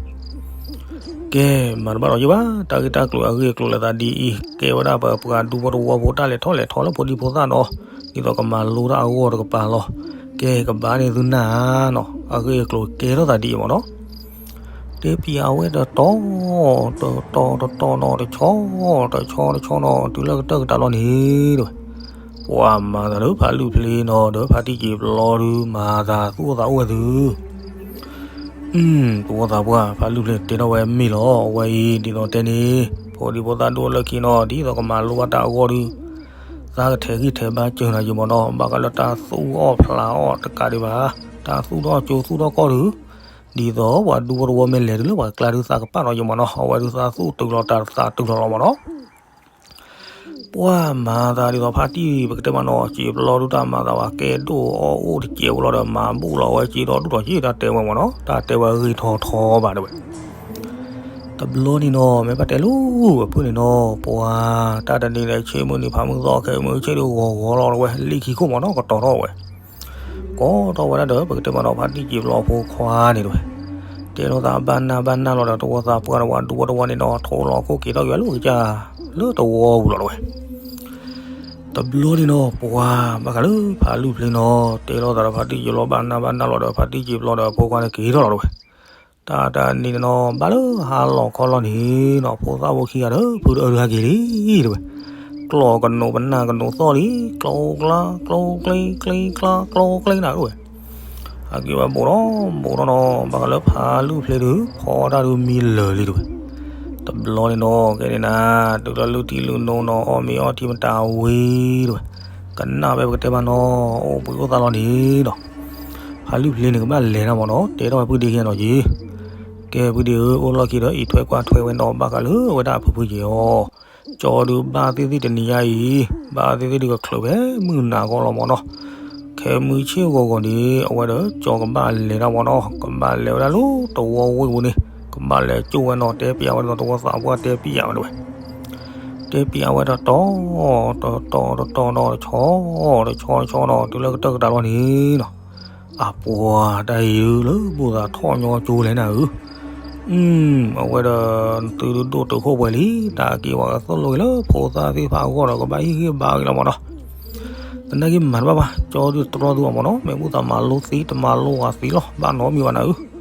ကဲ မၤတဘၣ်ဒီးယဘၣ် တၢ်ဂ့ၢ်တၢ်ကျိၤအဂ့ၢ်အကျိၤလဲၤသးဒ်အံၤ ကဲဝဲဒၣ်ပပှၤဒူဝီတဝီဖိတၢ်လဲၤထီၣ်လဲၤထီလၢဖိဒံဖိသၣ်နီၤ ဒ်သိးကမၤလိတၢ်အဂီၢ်တကပၤလီၤ. ကဲ ကဘၣ်န့ၢ်သုနၢ်ဧါနီၤ အဂ့ၢ်အကျိၤကဲထီၣ်သးဒ်အံၤမ့ၢ်နီၤ. တဲပံၤအဝဲတတီၤ တတီၤတတီၤနီၤ တဆီ တဆီတဆီနီၤ တုၤလၢကတၢၢ်ကတၢၢ်လီၤန့ၣ်တဲဝဲ. ပှၤမၤသးလၢဖးလုၢ်ဖျ့နီၤ ဒီးဖါတံၢ်စံာ်ပျီဒုး မၤသးသူၣ်အိၣ်သးအိၣ်ဝဲသု တဝီသးပှၢ် ဖးလုၢ်ဖျ့တဲထီၣ်ဝဲမ့ၢ်လီၤ အဝဲအံၤ ဒ်သိးတဲန့ၣ် ဖိဒံဖိသၣ်ဒိၣ်လၢခံနီၤ ဒ်သိးကမၤလိဘၣ်တၢ်အဂီၢ်ဒုး သးကထဲးဂံၢ်ထဲးဘါစၢၤနၤယံၤမ့ၢ်နီၤ ဘၣ်ဃးလၢတၢ်သူၣ်အီၣ်ဖျးအီၣ်တကးဒံးဘၣ် တၢ်သူၣ်ထီၣ်ကၠိသူၣ်ထီၣ်ကီၢ်ဒုး ဒ်သိးပှၤဒူဝီတဝီမ့ၢ်လဲၤတုၤလၢပှၤကျါဒုးသးကပာ်နီၤယံၤမ့ၢ်နီၤ အဝဲဒုးသးသူၣ်တုၤလီၤတၢ်သးတုၤလီၤလီၤမ့ၢ်နီၤ. ပှၤမၤသးဒ်သိးဖါတံၢ်ပကတဲမ့ၢ်နီၤ စံာ်ပျီဒုးတၢ်မၤသးဝဲကဲဒိၣ်အီၣ်အိၣ်တစဲးဖိလီၤဒီးမၤဘူၣ်လီၤဝဲစ့ဒီးဒူၣ်ဒီးစ့တၢ်တဲဝဲမ့ၢ်နီၤ တၢ်တဲဝဲဂ့ၤထီထီဘၣ်တဲဝဲ. တဘျီန့ၣ်နီၤ မ့ၢ်ဘၣ်တဲလိၤဝဲဖုန့ၣ်နီၤ ပှၤတၢ်တနံၤဒီးဆ့မုၢ်နံၤဖးမုၢ်သီခဲမုၢ်ဆ့ၣ်ဒုးဂီၤဂီၤလီၤဝဲ လံာ်ခံခိၣ်မ့ၢ်နီၤ ကတီၤထီၣ်ဝဲ ကိးထီၣ်ဝဲဒၣ်ဒီး ပကတဲမ့ၢ်နီၤ ဖါတံၢ်စံာ်ပျီဖိခွါန့ၣ်တဲဝဲ. တဲလိာ်သးဘၣ်နၢ်ဘၣ်နၢ်လီၤဒီး တဝီသးပှၢ်ဒီးဝၤဒူဝီတဝီန့ၣ်နီၤ ထိၣ်လီၤခိၣ်က့ၤထီၣ်က့ၤဝဲလၢကစၢ် လၢတဝီပူၤလီၤတဲဝဲ. တဘျီန့ၣ်နီၤ ပှၤဘၣ်ဃးလၢဖးလုၢ်ဖျ့နီၤ တဲလိာ်သးဒီးဖါတံၢ်စံာ်ပျီဘၣ်နၢ်ဘၣ်နၢ်လီၤဒီး ဖါတံၢ်စံာ်ပျီဒီးဖိခွါန့ၣ်က့ၤထီၣ်လီၤတဲဝဲ. တၢ်တနံၤန့ၣ်နီၤ ဘၣ်လၢဟါလီၤခီလီၤန့ၣ်နီၤ ဖိသၣ်ဖိခံဂၤဒီး ဖုတအၢဒုးဟဲက့ၤလံတဲဝဲ. ကျီၢ်ကနိးပနၢ်ကနိးသီၣ်လံ ကျီကျါ ကျီကျ့ ကျ့ကျါ ကျီကျ့နၤတဲဝဲ. ဟဲက့ၤဝဲဘူးဒီးဘူးဒီးနီၤ ဘၣ်ဃးလၢဖးလုၢ်ဖျ့ဒုး ဖီတၢ်ဒုးမံလၢာ်လံတဲဝဲ. တ တဘျီန့ၣ်နီၤ ကဲန့ၣ်နၤ, တုၤလၢလုၢ်ထံလုၢ်နိနီၤ အီၣ်မ့ၤအီထံမတၤဝံၤတဝဲ, ကနၣ်ဝဲပကတဲဘၣ်နီၤ အိၣ်ဘှံးအိၣ်သါလီၤန့ၣ်နီၤ, ဖးလုၢ်ဖျ့န့ၣ် ကဘၣ်လဲၤတၢ်မ့ၢ်နီၤ တဲထီၣ်ဝဲဖုဒ့ခံနီၤက့ၤ, ကဲဖုဒ့ဧၢ အိၣ်လီၢ်ခံဒီး အံးထွဲကွၢ်ထွဲဝဲနီၤ ဘၣ်ဃးလၢအဝဲဒၣ်အဖုဖုက့ၤအီၤ, ကၠီဒုးဘၣ်သ့ၣ်သ့ၣ်တနံၤညါအံၤ, ဘၣ်သ့ၣ်သ့ၣ်ဒုးကချုးဖဲမုၢ်နၤဂီၢ်လီၤမ့ၢ်နီၤ, ခဲမုၢ်ဆ့ၣ်ဂီၤဂီၤန့ၣ် အဝဲဒီးကၠီကဘၣ်လဲၤတၢ်မ့ၢ်နီၤ ကဘၣ်လဲၤဝဲဒၣ်လၢတဝီဝ့ၢ်ပူၤန့ၣ် ကဘၣ်လဲၤကၠိဝဲနီၤ တဲပျးဝဲဒီးတဝီသးပှၢ်တဲပျးဝဲတဝဲ, တဲပျးဝဲတတီၤ, တတီၤတတီၤနီၤ တဆီ, တဆီတဆီနီၤ တုၤလၢကတၢၢ်ကတၢၢ်လီၤန့ၣ်နီၤ, အပှၤတၢ်အံၤလၢဘူၣ်သးထီၣ်ညီကၠိလဲၣ်နၤဧၢ, အဝဲဒီး သုဒိၣ်တုာ်ခိၣ်ပှဲၤလံ တၢ်က့ၤဝဲကသိၣ်လိဂ့ၤလၢဖိသၣ်သ့ၣ်တဖၣ်အဂီၢ်ဒီးကဘၣ်ဟံၣ်ဂံၢ်ဘါဂ့ၤလီၤမ့ၢ်နီၤ, သနာ်က့မၤတဘၣ်ဘၣ် ကၠီဒုးတြီသုအီၤမ့ၢ်နီၤ မ့ၢ်ဘူၣ်သးမၤလိသံတမၤလိဝဲသံလီၤ ဘၣ်နီတမံၤဘၣ်နၤဧၢ,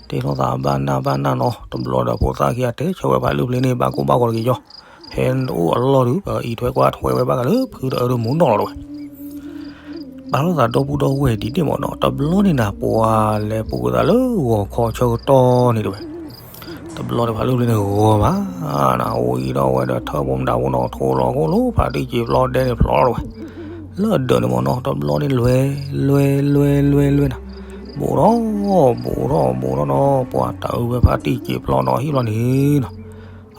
တဲထီၣ်သးဘၣ်နၢ်ဘၣ်နၢ်နီၤ တဘျီဒီးဖိသၣ်ခံဂၤတဲဆၢဝဲဖးလုၢ်ဖျ့န့ၣ် ဘၣ်ကိၢ်ဘၣ်ဂီၤတက့ၢ်ကၠီ, ဖဲတအိၣ်အလီၢ်ဒီး ပအံးထွဲကွၢ်ထွဲဝဲဘၣ်ဃးလၢဖုတအၢတမူနီၢ်လီၤတဝဲ ပာ်ထီၣ်သးဒီပုၢ်ဒီဝဲၢ်ဒ်န့ၣ်မ့ၢ်နီၤ တဘျီန့ၣ်နၤ ပှၤလဲၤပူၤကွံာ်သးလၢဂီၤခီဆၢကတီၢ်န့ၣ်တဝဲ, တဘျီန့ၣ်ဖးလုၢ်ဖျ့န့ၣ်ဂီၤဘၣ်, နအိၣ်အံၤဒီးဝဲဒီးထၢၣ်ဖိမတၤဖိနီၤ ထိလီၤခိၣ်လၢဖးတံၢ်စံာ်ဖျီဒဲန့ၣ် ဖျီထီၣ်တဝဲ, လၢအဒၢးန့ၣ်မ့ၢ်နီၤ တဘျီန့ၣ်လွဲ လွဲ လွဲ လွဲ လွဲနၤ, ဘူးထီၣ် ဘူးထီၣ် ဘူးထီၣ်နီၤ ပှၤတအၢဝဲဖးတံၢ်စံာ်ဖျီနီၤ ဟံၣ်ဖျီန့ၣ်နီၤ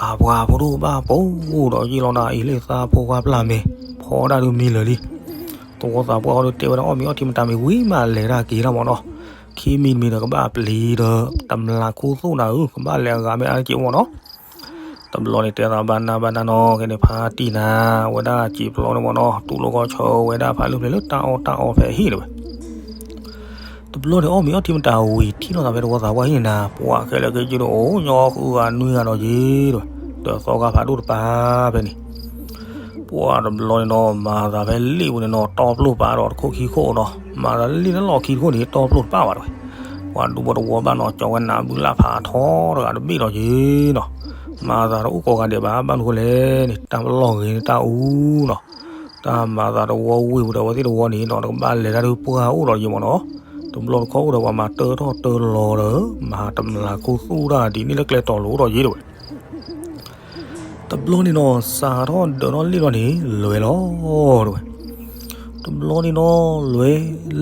အပှၤဖိဒိၣ်ဘၣ်ပူၤဒီးယံာ်လီၤနၤ အံၤလၢသးဖိခွါပျၢ်မ့ၤ ဖီဒၣ်ဒုးမံလၢာ်လံ, သဝီသးပှၢ်ဃီဒုးတဲဝဲဒၣ်အီၣ်မ့ၤအီထံမတၤမ့ၤဝံၤမးလဲၤတၢ်က့ၤတၢ်မ့ၢ်နီၤ, ခံမံၤတမံၤဒီးကဘၣ်ပျံၤဒီး တမျးခူသူၣ်နၤဧၢ ကဘၣ်လဲၤအဂၤမ့ၢ်အါတက့ၢ်မ့ၢ်နီၤ တဘျီန့ၣ်တဲသးဘၣ်နၢ်ဘၣ်နၢ်နီၤ ကဲန့ၣ်ဖါတံၢ်နၤ ဝဲဒၣ်စံာ်ပျီန့ၣ်မ့ၢ်နီၤ တူၢ်လိာ်ကီၢ်ဆၢဝဲဒၣ်ဖးလုၢ်ဖျ့လၢတၢ်အီၣ်တၢ်အီဖဲအဟံၣ်တဝဲ, တဘျီန့ၣ်အီၣ်မ့ၤအီထံမတၤဝံၤ ထံၣ်လိာ်သးဖဲတဝီသးပှၢ်ဟံၣ်န့ၣ်နၤ ပှၤခဲလၢာ်ခဲဆ့ဒုးအိၣ်ညီဃုဂၤနွံဂၤနီၤက့ၤတဝဲ, ဒီးသီခါဖးဒိၣ်တပၤဖဲန့ၣ် ပှၤတဘျီန့ၣ်နီၤ မၤသးဖဲလ့ၣ်ပူၤန့ၣ်နီၤ တီပျိၢ်ပာ်ဒီးတခိၣ်ခံခိၣ်နီၤ မၤသးလ့ၣ်လၢလီၢ်ခံတခိၣ်န့ၣ် တီပျိၢ်တပာ်ဘၣ်တဝဲ, ပှၤဒူဖိတဝီဘၣ်နီၤ ကၠီဝဲနးဘုလၢ်ဖးထီတဂၤတဘ့ၣ်နီၤက့ၤနီၤ, မၤသးတအိၣ်ကိးဂၤဒဲးဘၣ် ဘၣ်မနုၤဃိလဲၣ်န့ၣ် တၢ်ပလီၢ်ဂ့ၤန့ၣ်တၢ်အူနီၤ, တၢ်မၤသးတဝီဝ့ၢ်ပူၤဒီးအဝဲသ့ၣ်တဝီန့ၣ်နီၤ တကဘၣ်လဲၤတၢ်ဒုးပှၢ်အိၣ်ဒီးယံာ်မ့ၢ်နီၤ, တဘျီတခီအိၣ်ဒီးပှၤမၤတၢထီၣ်တၢလီၤဒီး မၤတမျးခူသူၣ်တၢ်ဒ်န့ၣ်လၢကျဲတီၤလိၤဒီးယံာ်တဝဲ တဘျီန့ၣ်နီၤ စးထီၣ်ဒၢးထီၣ်လ့ၣ်လီၤန့ၣ် လွဲလီၤတဝဲ, တဘျီန့ၣ်နီၤ လွဲ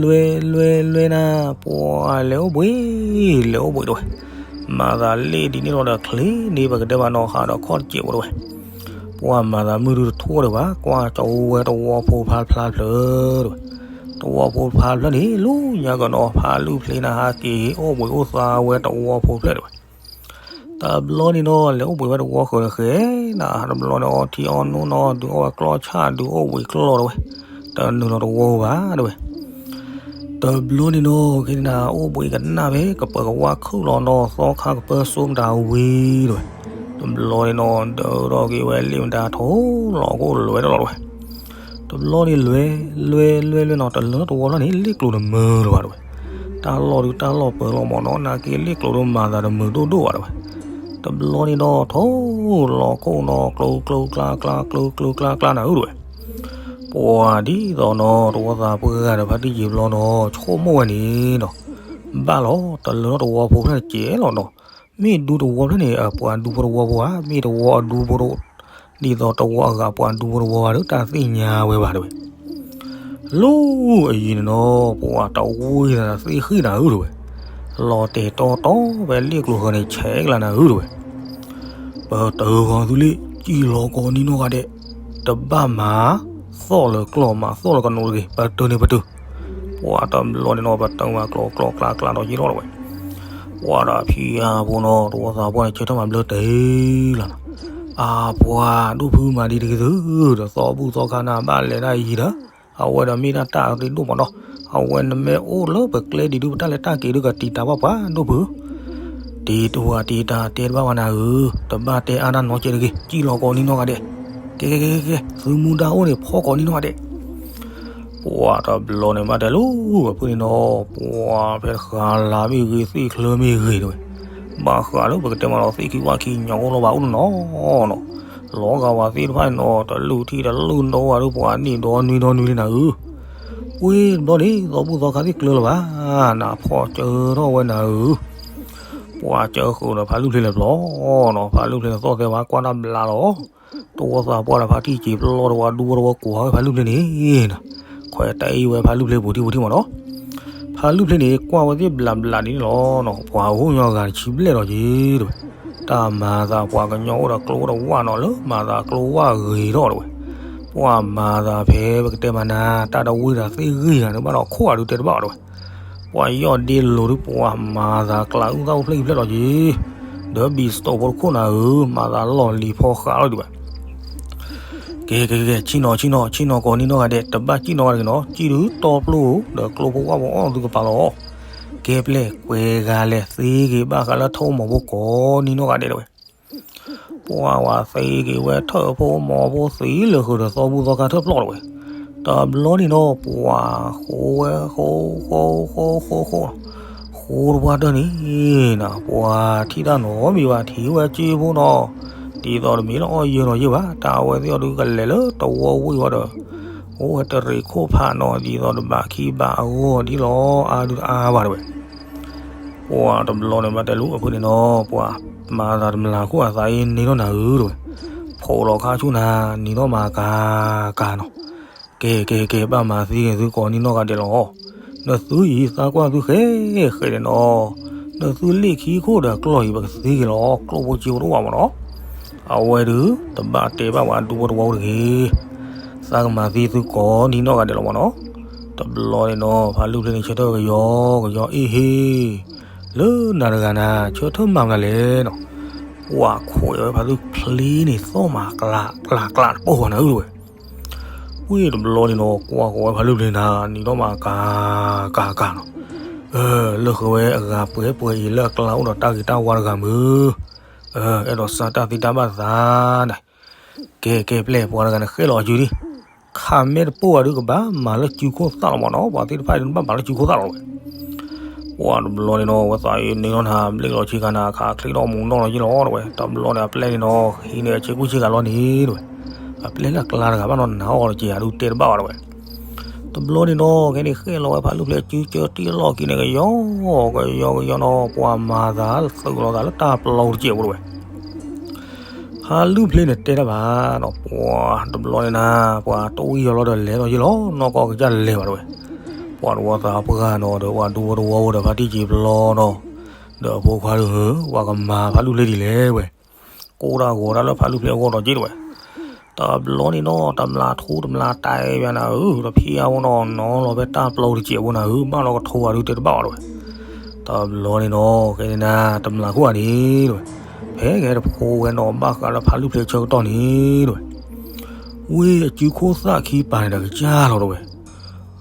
လွဲ လွဲ လွဲနၤ ပှၤလဲၤအိၣ်ဘှံး လဲၤအိၣ်ဘှံးတဝဲ, မၤသးလ့ၣ်ဒ်န့ၣ်လီၤဒီးချ့န့ၣ် ပကတဲဘၣ်နီၤ ဟးဒီးခီၣ်တစဲးဖိတဝဲ, ပှၤမၤသးမုၢ်ဒုတထီၣ်ဒံးဘၣ် ကွၢ်ကၠီဝဲတဝီဖိဖါဖျၢၣ်တဝဲ, တဝီဖိဖါဖျၢၣ်န့ၣ် လူညါကနီၤ ဖးလုၢ်ဖျ့နၤဟးက့ၤ အိၣ်ဘှံးအိၣ်သါဝဲတဝီဖိဖျၢၣ်တဝဲ တဘျီန့ၣ်နီၤ လဲၤအိၣ်ဘှံးဝဲတဝီဃၢၤတဃဲၤနၤ တဘျီန့ၣ်အီထံအီနိနီၤ ဒုးအီၣ်ဝဲကျီၢ်ဆၣ် ဒုးအိၣ်ဘှံးကျီၢ်တဝဲ, တနုာ်လီၤတဝီဘၣ်တဝဲ, တဘျီန့ၣ်နီၤ ကဲန့ၣ်နၤ အိၣ်ဘှံးကနၣ်ဖဲ ကပၢၤကဝါခုၣ်လီၤနီၤ သီခါကပၢၤစိမတၤဝံၤတဝဲ, တဘျီန့ၣ်နီၤ ဒၢထီၣ်က့ၤဝဲလ့ၣ်မတၤထိလီၤကိၣ်လွဲတလီၤတဝဲ တဘျီန့ၣ်လွဲ လွဲ လွဲ လွဲနီၤ တလၢတဝီလီၤန့ၣ် လ့ၣ်ကျိၤတမုာ်လၢၤဘၣ်တဝဲ, တၢ်လီၢ်ဒုးတၢ်လီၢ်ပၢၤလီၤမ့ၢ်နီၤ နာ်က့လ့ၣ်ကျိၤဒုးမၤသးတမုာ်ဒိၣ်ဒိၣ်ဘၣ်တဝဲ, တဘျီန့ၣ်ဒီး ထိလီၤခိၣ်နီၤ ကျိၤကျိၤကျါကျါ ကျိၤကျိၤကျါကျါနၤဧၢတဝဲ, ပှၤဒ်သိးနီၤ တဝီသးပှၢ်ဂၤဒီးဖါတံၢ်ယံာ်ဘျီနီၤ ဆိကမိၣ်ဝဲန့ၣ်နီၤ, ဘၣ်လီၤ တလၢတဝီဖိဖျၢၣ်တကဲးလီၤနီၤ, မ့ၢ်ဒူတဝီဖျၢၣ်န့ၣ် အပှၤဒူဖိတဝီဖိဧါ မ့ၢ်တဝီအဒူဖိ ဒ်သိးတဝီအဂၤပှၤဒူဖိတဝီဂၤဒီး တၢ်သ့ၣ်ညါဝဲဘၣ်တဝဲ, လၢအယံၤန့ၣ်နီၤ ပှၤတဝံသးသ့ဃံနၤဧၢတဝဲ, လီၤတဲာ်တီတီဖဲလ့ၣ်ကျိၤဃၢၤန့ၣ် ဆဲးကလၤနၤဧၢတဝဲ, ပတၢၢ်ဂီၤသုလ့ၣ် စံၣ်လီၤကိးနံၤနီၢ်ဂၤဒဲး, တဘၣ်မၤသီၣ်လၢကျီၢ်မၤသီၣ်လၢကနိးတဂ့ၤ ပတၢၢ်န့ၣ်ပတၢၢ်, ပှၤတဘျီန့ၣ်နီၤ ပတၢၢ်မၤကျိၤကျိၤကျါကျါဒီးယံၤလီၤတဝဲ ပှၤဒီးဖံးယၤဖိနီၤ တဝီသးပှၢ်န့ၣ် ဆၢထၢၣ်မၤဘျၢတ့ၢ်လီၤနီၤ, အပှၤဒိၣ်ဖုမၤဒံးတဂ့ၤသု ဒီးသီဘူၣ်သီခါနၤ ဘၣ်လဲၤဒၣ်အံၤဒီး အဝဲဒီးမ့ၢ်ဒၣ်တၢ်အရ့ဒိၣ်မးနီၤ, အဝဲနမ့ၢ်အိၣ်လၢပကျဲဒံးဒုး ပတၢ်လဲၤတၢ်က့ၤဒုးကတံာ်တာ်ဘၣ်ပှၤဒိၣ်ဖု တံၤတဝၤတံၤတၢ်တဲတဘၣ်ဝဲနၤဧၢ, တဘၣ်တဲအါတၢ်နီတစဲးတဂ့ၤ, စံၣ်လီၤကိးနံၤနီၢ်ဂၤဒဲး, ကဲကဲကဲကဲ, သုမူဒါအိၣ်န့ၣ် ဖီၣ်ကိးနံၤနီၢ်ဂၤဒဲး ပှၤတဘျီန့ၣ်ဘၣ်တဲလၢ ပဖုန့ၣ်နီၤ, ပှၤဖဲတဃာ်လၤမ့ၢ်ဂ့ၤ သ့ၣ်ချၢမ့ၢ်ဂ့ၤတဲဝဲ, ဘၣ်ဃးလၢပကတဲမးဒီး သ့ၣ်ခံဝၣ်ခံညီအိၣ်လီၤဘၣ်အိၣ်နီၤနီၤ, လီၤဂာ်ဝဲသ့ၣ်တဖၣ်န့ၣ်နီၤ တလုၢ်ထံၣ်တလုၢ်နိဝဲဒီး ပှၤနံၣ်ဒီနွံဒီနွံလံနၤဧၢ, ပှ့ၤတဘျီန့ၣ် သီဘူၣ်သီခါသ့ၣ်ကျၢၤလၢၤဘၣ်, နဖီၣ်စၢထီၣ်ဝဲနၤဧၢ, ပ ပှၤကၢဃုာ်ဒီးဖးလုၢ်ဖျ့လဲၤဘျီနီၤ, ဖးလုၢ်ဖျ့န့ၣ်သီၣ်သဲဝဲကွၢ်တၢ်ဘျါလီၤ. တဝီသးပှၢ်ဒီးဖါတံၢ်စံာ်ပျီတဝီ ဒူဖိတဝီ ကွၢ်ဝဲဖးလုၢ်ဖျ့န့ၣ်နီၤ, ခွဲးတၢ်အံၤဝဲဖးလုၢ်ဖျ့ပူၤထံၣ်ပူၤထံၣ်မးနီၤ. ဖးလုၢ်ဖျ့န့ၣ် ကွၢ်ဝဲသ့ၣ်ဘျးဘျးဒ်န့ၣ်လီၤနီၤ, ပှၤဟိၣ်ညီဂၤတဆံဘျဲၣ်လီၤက့ၤတဲဝဲ, တၢ်မၤသးပှၤကညီအိၣ်ဒီးကျိအိၣ်ဒီးဝၣ်နီၤ, လၢမၤသးကျိဝၣ်ဂ့ၤထီၣ်တဲဝဲ, ပှၤမၤသးဖဲပကတဲမၤနၤ တၢ်တဝံၣ်ဒီးသ့ၣ်ဂံၢ်ဂၤန့ၣ်ဘၣ်ဒီးခိၣ်အဒုးတဲတဘၣ်တဲဝဲ, ပှၤယီၢ်ဒ့လိၤဒုး ပှၤမၤသးကျးအုၣ်သၣ်အုၣ်ဖျဲၣ်အံၤဖျဲၣ်လီၤက့ၤ, ဒီးဘံၣ်စတိၣ်ဖိတခိၣ်နၤဧၢ, မၤသးလီၢ်လံၤဖီဃးလီၤဒံးဝဲ ကဲ ကဲ ကဲ ဆ့ၣ်နီၤ ဆ့ၣ်နီၤ ဆ့ၣ်နီၤကိးနံၤနီၢ်ဂၤဒဲး, တဘၣ်စံၣ်နီၤဂၤတဂ့ၤနီၤ, စံၣ်ဒုးတီပျိၢ် ဒီးကျိဖိဝၣ်ဖိအီၣ်သုကပၤလီၤ. ကဲပျဲၢ် ကွဲးဂၤလဲၣ် သ့က့ၤဘၣ်ဃးလၢထၢၣ်မိၢ်ဖိကိးနံၤနီၢ်ဂၤဒဲးတဲဝဲ, ပှၤဝဲသ့က့ၤဝဲထၢၣ်ဖိမိၢ်ဖိသံလၢာ်ဃုာ်ဒီးသီဘူၣ်သီခါထၢၣ်ဖျီၣ်တဲဝဲ, တဘျီန့ၣ်နီၤ ပှၤဃိဝဲဃိ ဃိ ဃိ ဃိ ဃိ ဃိတပှၢ်တၢၢ်န့ၣ် ပှၤထံၣ်တၢ်နီတမံၤဘၣ်, ထံၣ်ဝဲစ့ဖိနီၤ, ဒ်သိးတမ့ၢ်လၢအီၣ်ယၢၤနီၤယဲၢ်ဘၣ်, တၢ်အဝဲသ့ၣ်အီၤဒုးကလဲၤလၢတဝီဝံၤဝဲဒီး အိၣ်ဝဲတရံးခိၣ်ဖးနီၤ, ဒ်သိးတဘးခံဘးအဂီၢ်ဒ်လီၤ, အါဒုးတအါဘၣ်တဲဝဲ ပှၤတဘျီန့ၣ်ဘၣ်တဲလၢအဖုန့ၣ်နီၤ, ပှၤမၤသးတမျၢ်ခိၣ်အသးအံၤန့ၣ်ထီၣ်နၤဧၢတဲဝဲ, ဖိးလီၤခါဆူၣ်နၤ နံၤထီၣ်မၤကၤကၤနီၤ, ကဲ ကဲ ကဲ ဘၣ်မၤသံက့ၤသုကိးနံၤနီၢ်ဂၤဒဲးလီၤ. နသုအံၤသးကွၢ်သုဃဲဃဲန့ၣ်နီၤ, နသုလ့ၣ်ခံခိၣ်ဒီးကျီၢ်အံၤ ပကသံက့ၤလီၤ, ကျိၣ်ဖိစ့ဖိတအိၣ်ဘၣ်မးနီၤ. အဝဲဒုး တဘၣ်တဲဘၣ်ပှၤဒူဖိတဝီတဂ့ၤ, သးကမၤသံသုကိးနံၤနီၢ်ဂၤဒဲးလီၤမးနီၤ. တဘျီန့ၣ်နီၤ ဖးလုၢ်ဖျ့န့ၣ် ဆၢထၢၣ်ကယီကယီအ့ၣ်ဟ့ၣ် လၢနၤတဂၤနၤ ဆၢထၢၣ်မၤမနုၤလဲၣ်နီၤ, ပှၤခွဲးဝဲဖးလုၢ်ဖျ့န့ၣ် သီၣ်မးကျးကျးကျးတပိၢ်ဘၣ်နၤဧၢတဲဝဲ. ဝံၤတဘျီန့ၣ်နီၤ ကွၢ်ဃီၤဝဲဖးလုၢ်ဖျ့နၤ နံၤထီၣ်မၤကၤကၤကၤနီၤ, လၢဃုာ်ဝဲအဂၤပှဲၤပှဲၤအံၤ လၢအကျါအိၣ်ဒီးတၢ်ဂ့ၤတၢ်ဝါတဂၤမုၢ်, အဲၣ်ဒိးစၢ်တၢ်သံတၢ်ဘၣ်သးနၤ, ကဲ ကဲပျဲၢ် ပှၤတဂၤန့ၣ်ဃဲလီၤအစုဒံး, ခးမဲာ်တပိၢ်အဒုးကဘၣ်မၤလၢစုခိၣ်သၣ်လီၤမးနီၤ, ပှၤသ့ၣ်တဖၣ်အံၤဒုး တဘၣ်မၤလၢစုခိၣ်သၣ်လီၤဝဲ. ပှၤတဘျီန့ၣ်နီၤ အဝဲသးအံၤန့ၣ်ထီၣ်နၤ ဘျ့ၣ်လီၤဆ့ကၤနၤ ခးချ့ထီၣ်မူနီၣ်လီၤယ့ၣ်လီၤတဲဝဲ, တဘျီန့ၣ်အပျဲၢ်န့ၣ်နီၤ ဟံးန့ၢ်အဆ့ကူဆ့ကၤလီၤန့ၣ်တဲဝဲ, အပျဲၢ်လၢအကျါတဂၤဘၣ်နီၤ နၤအီၣ်တက့ၢ် အဒုးတဲတဘၣ်ဘၣ်တဲဝဲ. တဘျီန့ၣ်နီၤ ခဲန့ၣ်ဃဲလီၤဝဲဖးလုၢ်ဖျ့စုကၢတ့ၢ်လီၢ်ခံန့ၣ် ကယီကယီကယီနီၤ ပှၤမၤသးသုးလီၤသးလၢတၢ်ပျီတစဲးဖိတဲဝဲ. ဖးလုၢ်ဖျ့န့ၣ်တဲတၢ်ဘၣ်နီၤ ပှၤတဘျီန့ၣ်နၤ ပှၤတဝံၣ်ယီၤလီၤဒီးလဲၤလီၤယ့ၣ်လီၤ နီၢ်ကီၢ်ကစၢ်လဲၤဘၣ်တဲဝဲ. ပှၤတဝီသးပှၢ်နီၤ ဒီးပှၤဒူဖိတဝီဖိဒီးဖါတံၢ်စံာ်ပျီနီၤ ဒီးအဖိခွါဒီး ပှၤကမၤဖးလုၢ်ဖျ့ဒ်လဲၣ်ဝဲ ကိၢ်တၢ်ဂီၤတၢ်လၢဖးလုၢ်ဖျ့အဂီၢ်ဒီးက့ၢ်တဲဝဲ. တဘျီန့ၣ်နီၤ တမျၢ်ထိတမျၢ်တဲဘၣ်နၤဧၢ တဖံးအါဖိနီၤ နီၤလီၤဖဲတၢ်ပျီတစဲးဖိနၤဧၢ ဘၣ်လီၤကထိအဒုးတဲတဘၣ်ဘၣ်တဲဝဲ. တဘျီန့ၣ်နီၤ ခဲန့ၣ်နၤ တမျၢ်ခိၣ်ဂၤန့ၣ်တဲဝဲ ဖဲကဟဲတဖိဝဲနီၤ ဘၣ်ဃးလၢဖးလုၢ်ဖျ့ဆၢကတီၢ်န့ၣ်တဲဝဲ ဝ့ၢ်အစုခိၣ်သၣ်ခံပၤန့ၣ်ဒီးကစၢ်လီၤတဲဝဲ.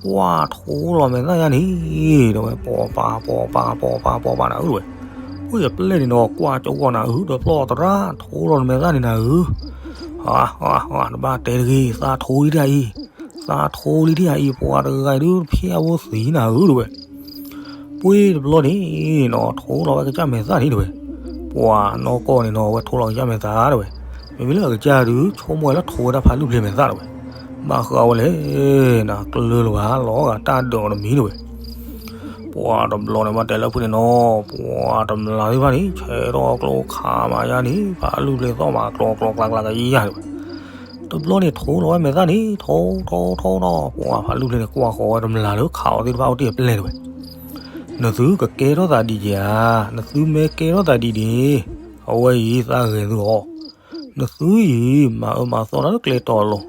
ပှၤထိလီၤမဲာ်သၣ်ယါန့ၣ် တဲဝဲ ပိာ်ပၤ ပိာ်ပၤ ပိာ်ပၤ ပိာ်ပၤနၤဧၢ တဲဝဲ. ဝ့ၢ်အပျဲၢ်န့ၣ်ဒီး ကွၢ်ကၠီဂီၤနၤဧၢ ဒီးဖျီၣ်သရၣ် ထိလီၤမဲာ်သၣ်န့ၣ်နၤဧၢ. ဟါ ဟါ ဟါ တဘၣ်တဲတဂ့ၤ သးထိလံတၢ်အံၤ, သးထိလံတၢ်အံၤ ပှၤတဂၤအံၤဒုး ဖျဲၣ်အဝဲသံနၤဧၢ တဲဝဲ. ပှ့ၤတဘျီန့ၣ်နီၤ ထိလီၤဝဲကစၢ်မဲာ်သၣ်န့ၣ်တဲဝဲ. ပှၤနီၢ်ကီၢ်န့ၣ်နီၤ အဝဲထိလီၤကစၢ်မဲာ်သၣ်တဲဝဲ. မ့မ့ၢ်လၢအကစၢ်ဒုး ဆိကမိၣ်ဝဲလၢထိဝဲဒၣ်ဖးလုၢ်ဖျ့မဲာ်သၣ်တဲဝဲ. ဘၣ်ဃးဝဲလဲၣ် နကျၢၤလၢၤဘၣ် လီၤဂာ်တၢ်ဒၢးအီၤတမံၤတဲဝဲ. ပှၤတဘျီန့ၣ် ဘၣ်တဲလၢဖုန့ၣ်နီၤ ပှၤတမျၢ်သ့ၣ်တဖၣ်န့ၣ် ဆဲးထီၣ်ကျိခးမးယါန့ၣ် ဖးလုၢ်ဖျ့သီၣ်မးကျီကျီကျါကျါကယါတဲဝဲ. တဘျီန့ၣ် ထိလီၤဝဲမဲာ်သၣ်န့ၣ် ထိ ထိ ထိနီၤ ပှၤဖးလုၢ်ဖျ့န့ၣ် ကွၢ်ဃီၤဝဲတမျၢ်လၢခးအီၤသ့ၣ်တဖၣ်အိၣ်တ့ၢ်အပျဲၢ်တဲဝဲ. နသုကကဲထီၣ်သးဒ်က့ၤဧါ, နသုမ့ၢ်ကဲထီၣ်သးဒ်န့ၣ် အဝဲအံၤသးဂဲၤသုလီၤ. နသုအံၤ မၤအၢမၤသီတၢ်လၢကျဲတီၤလိၤ,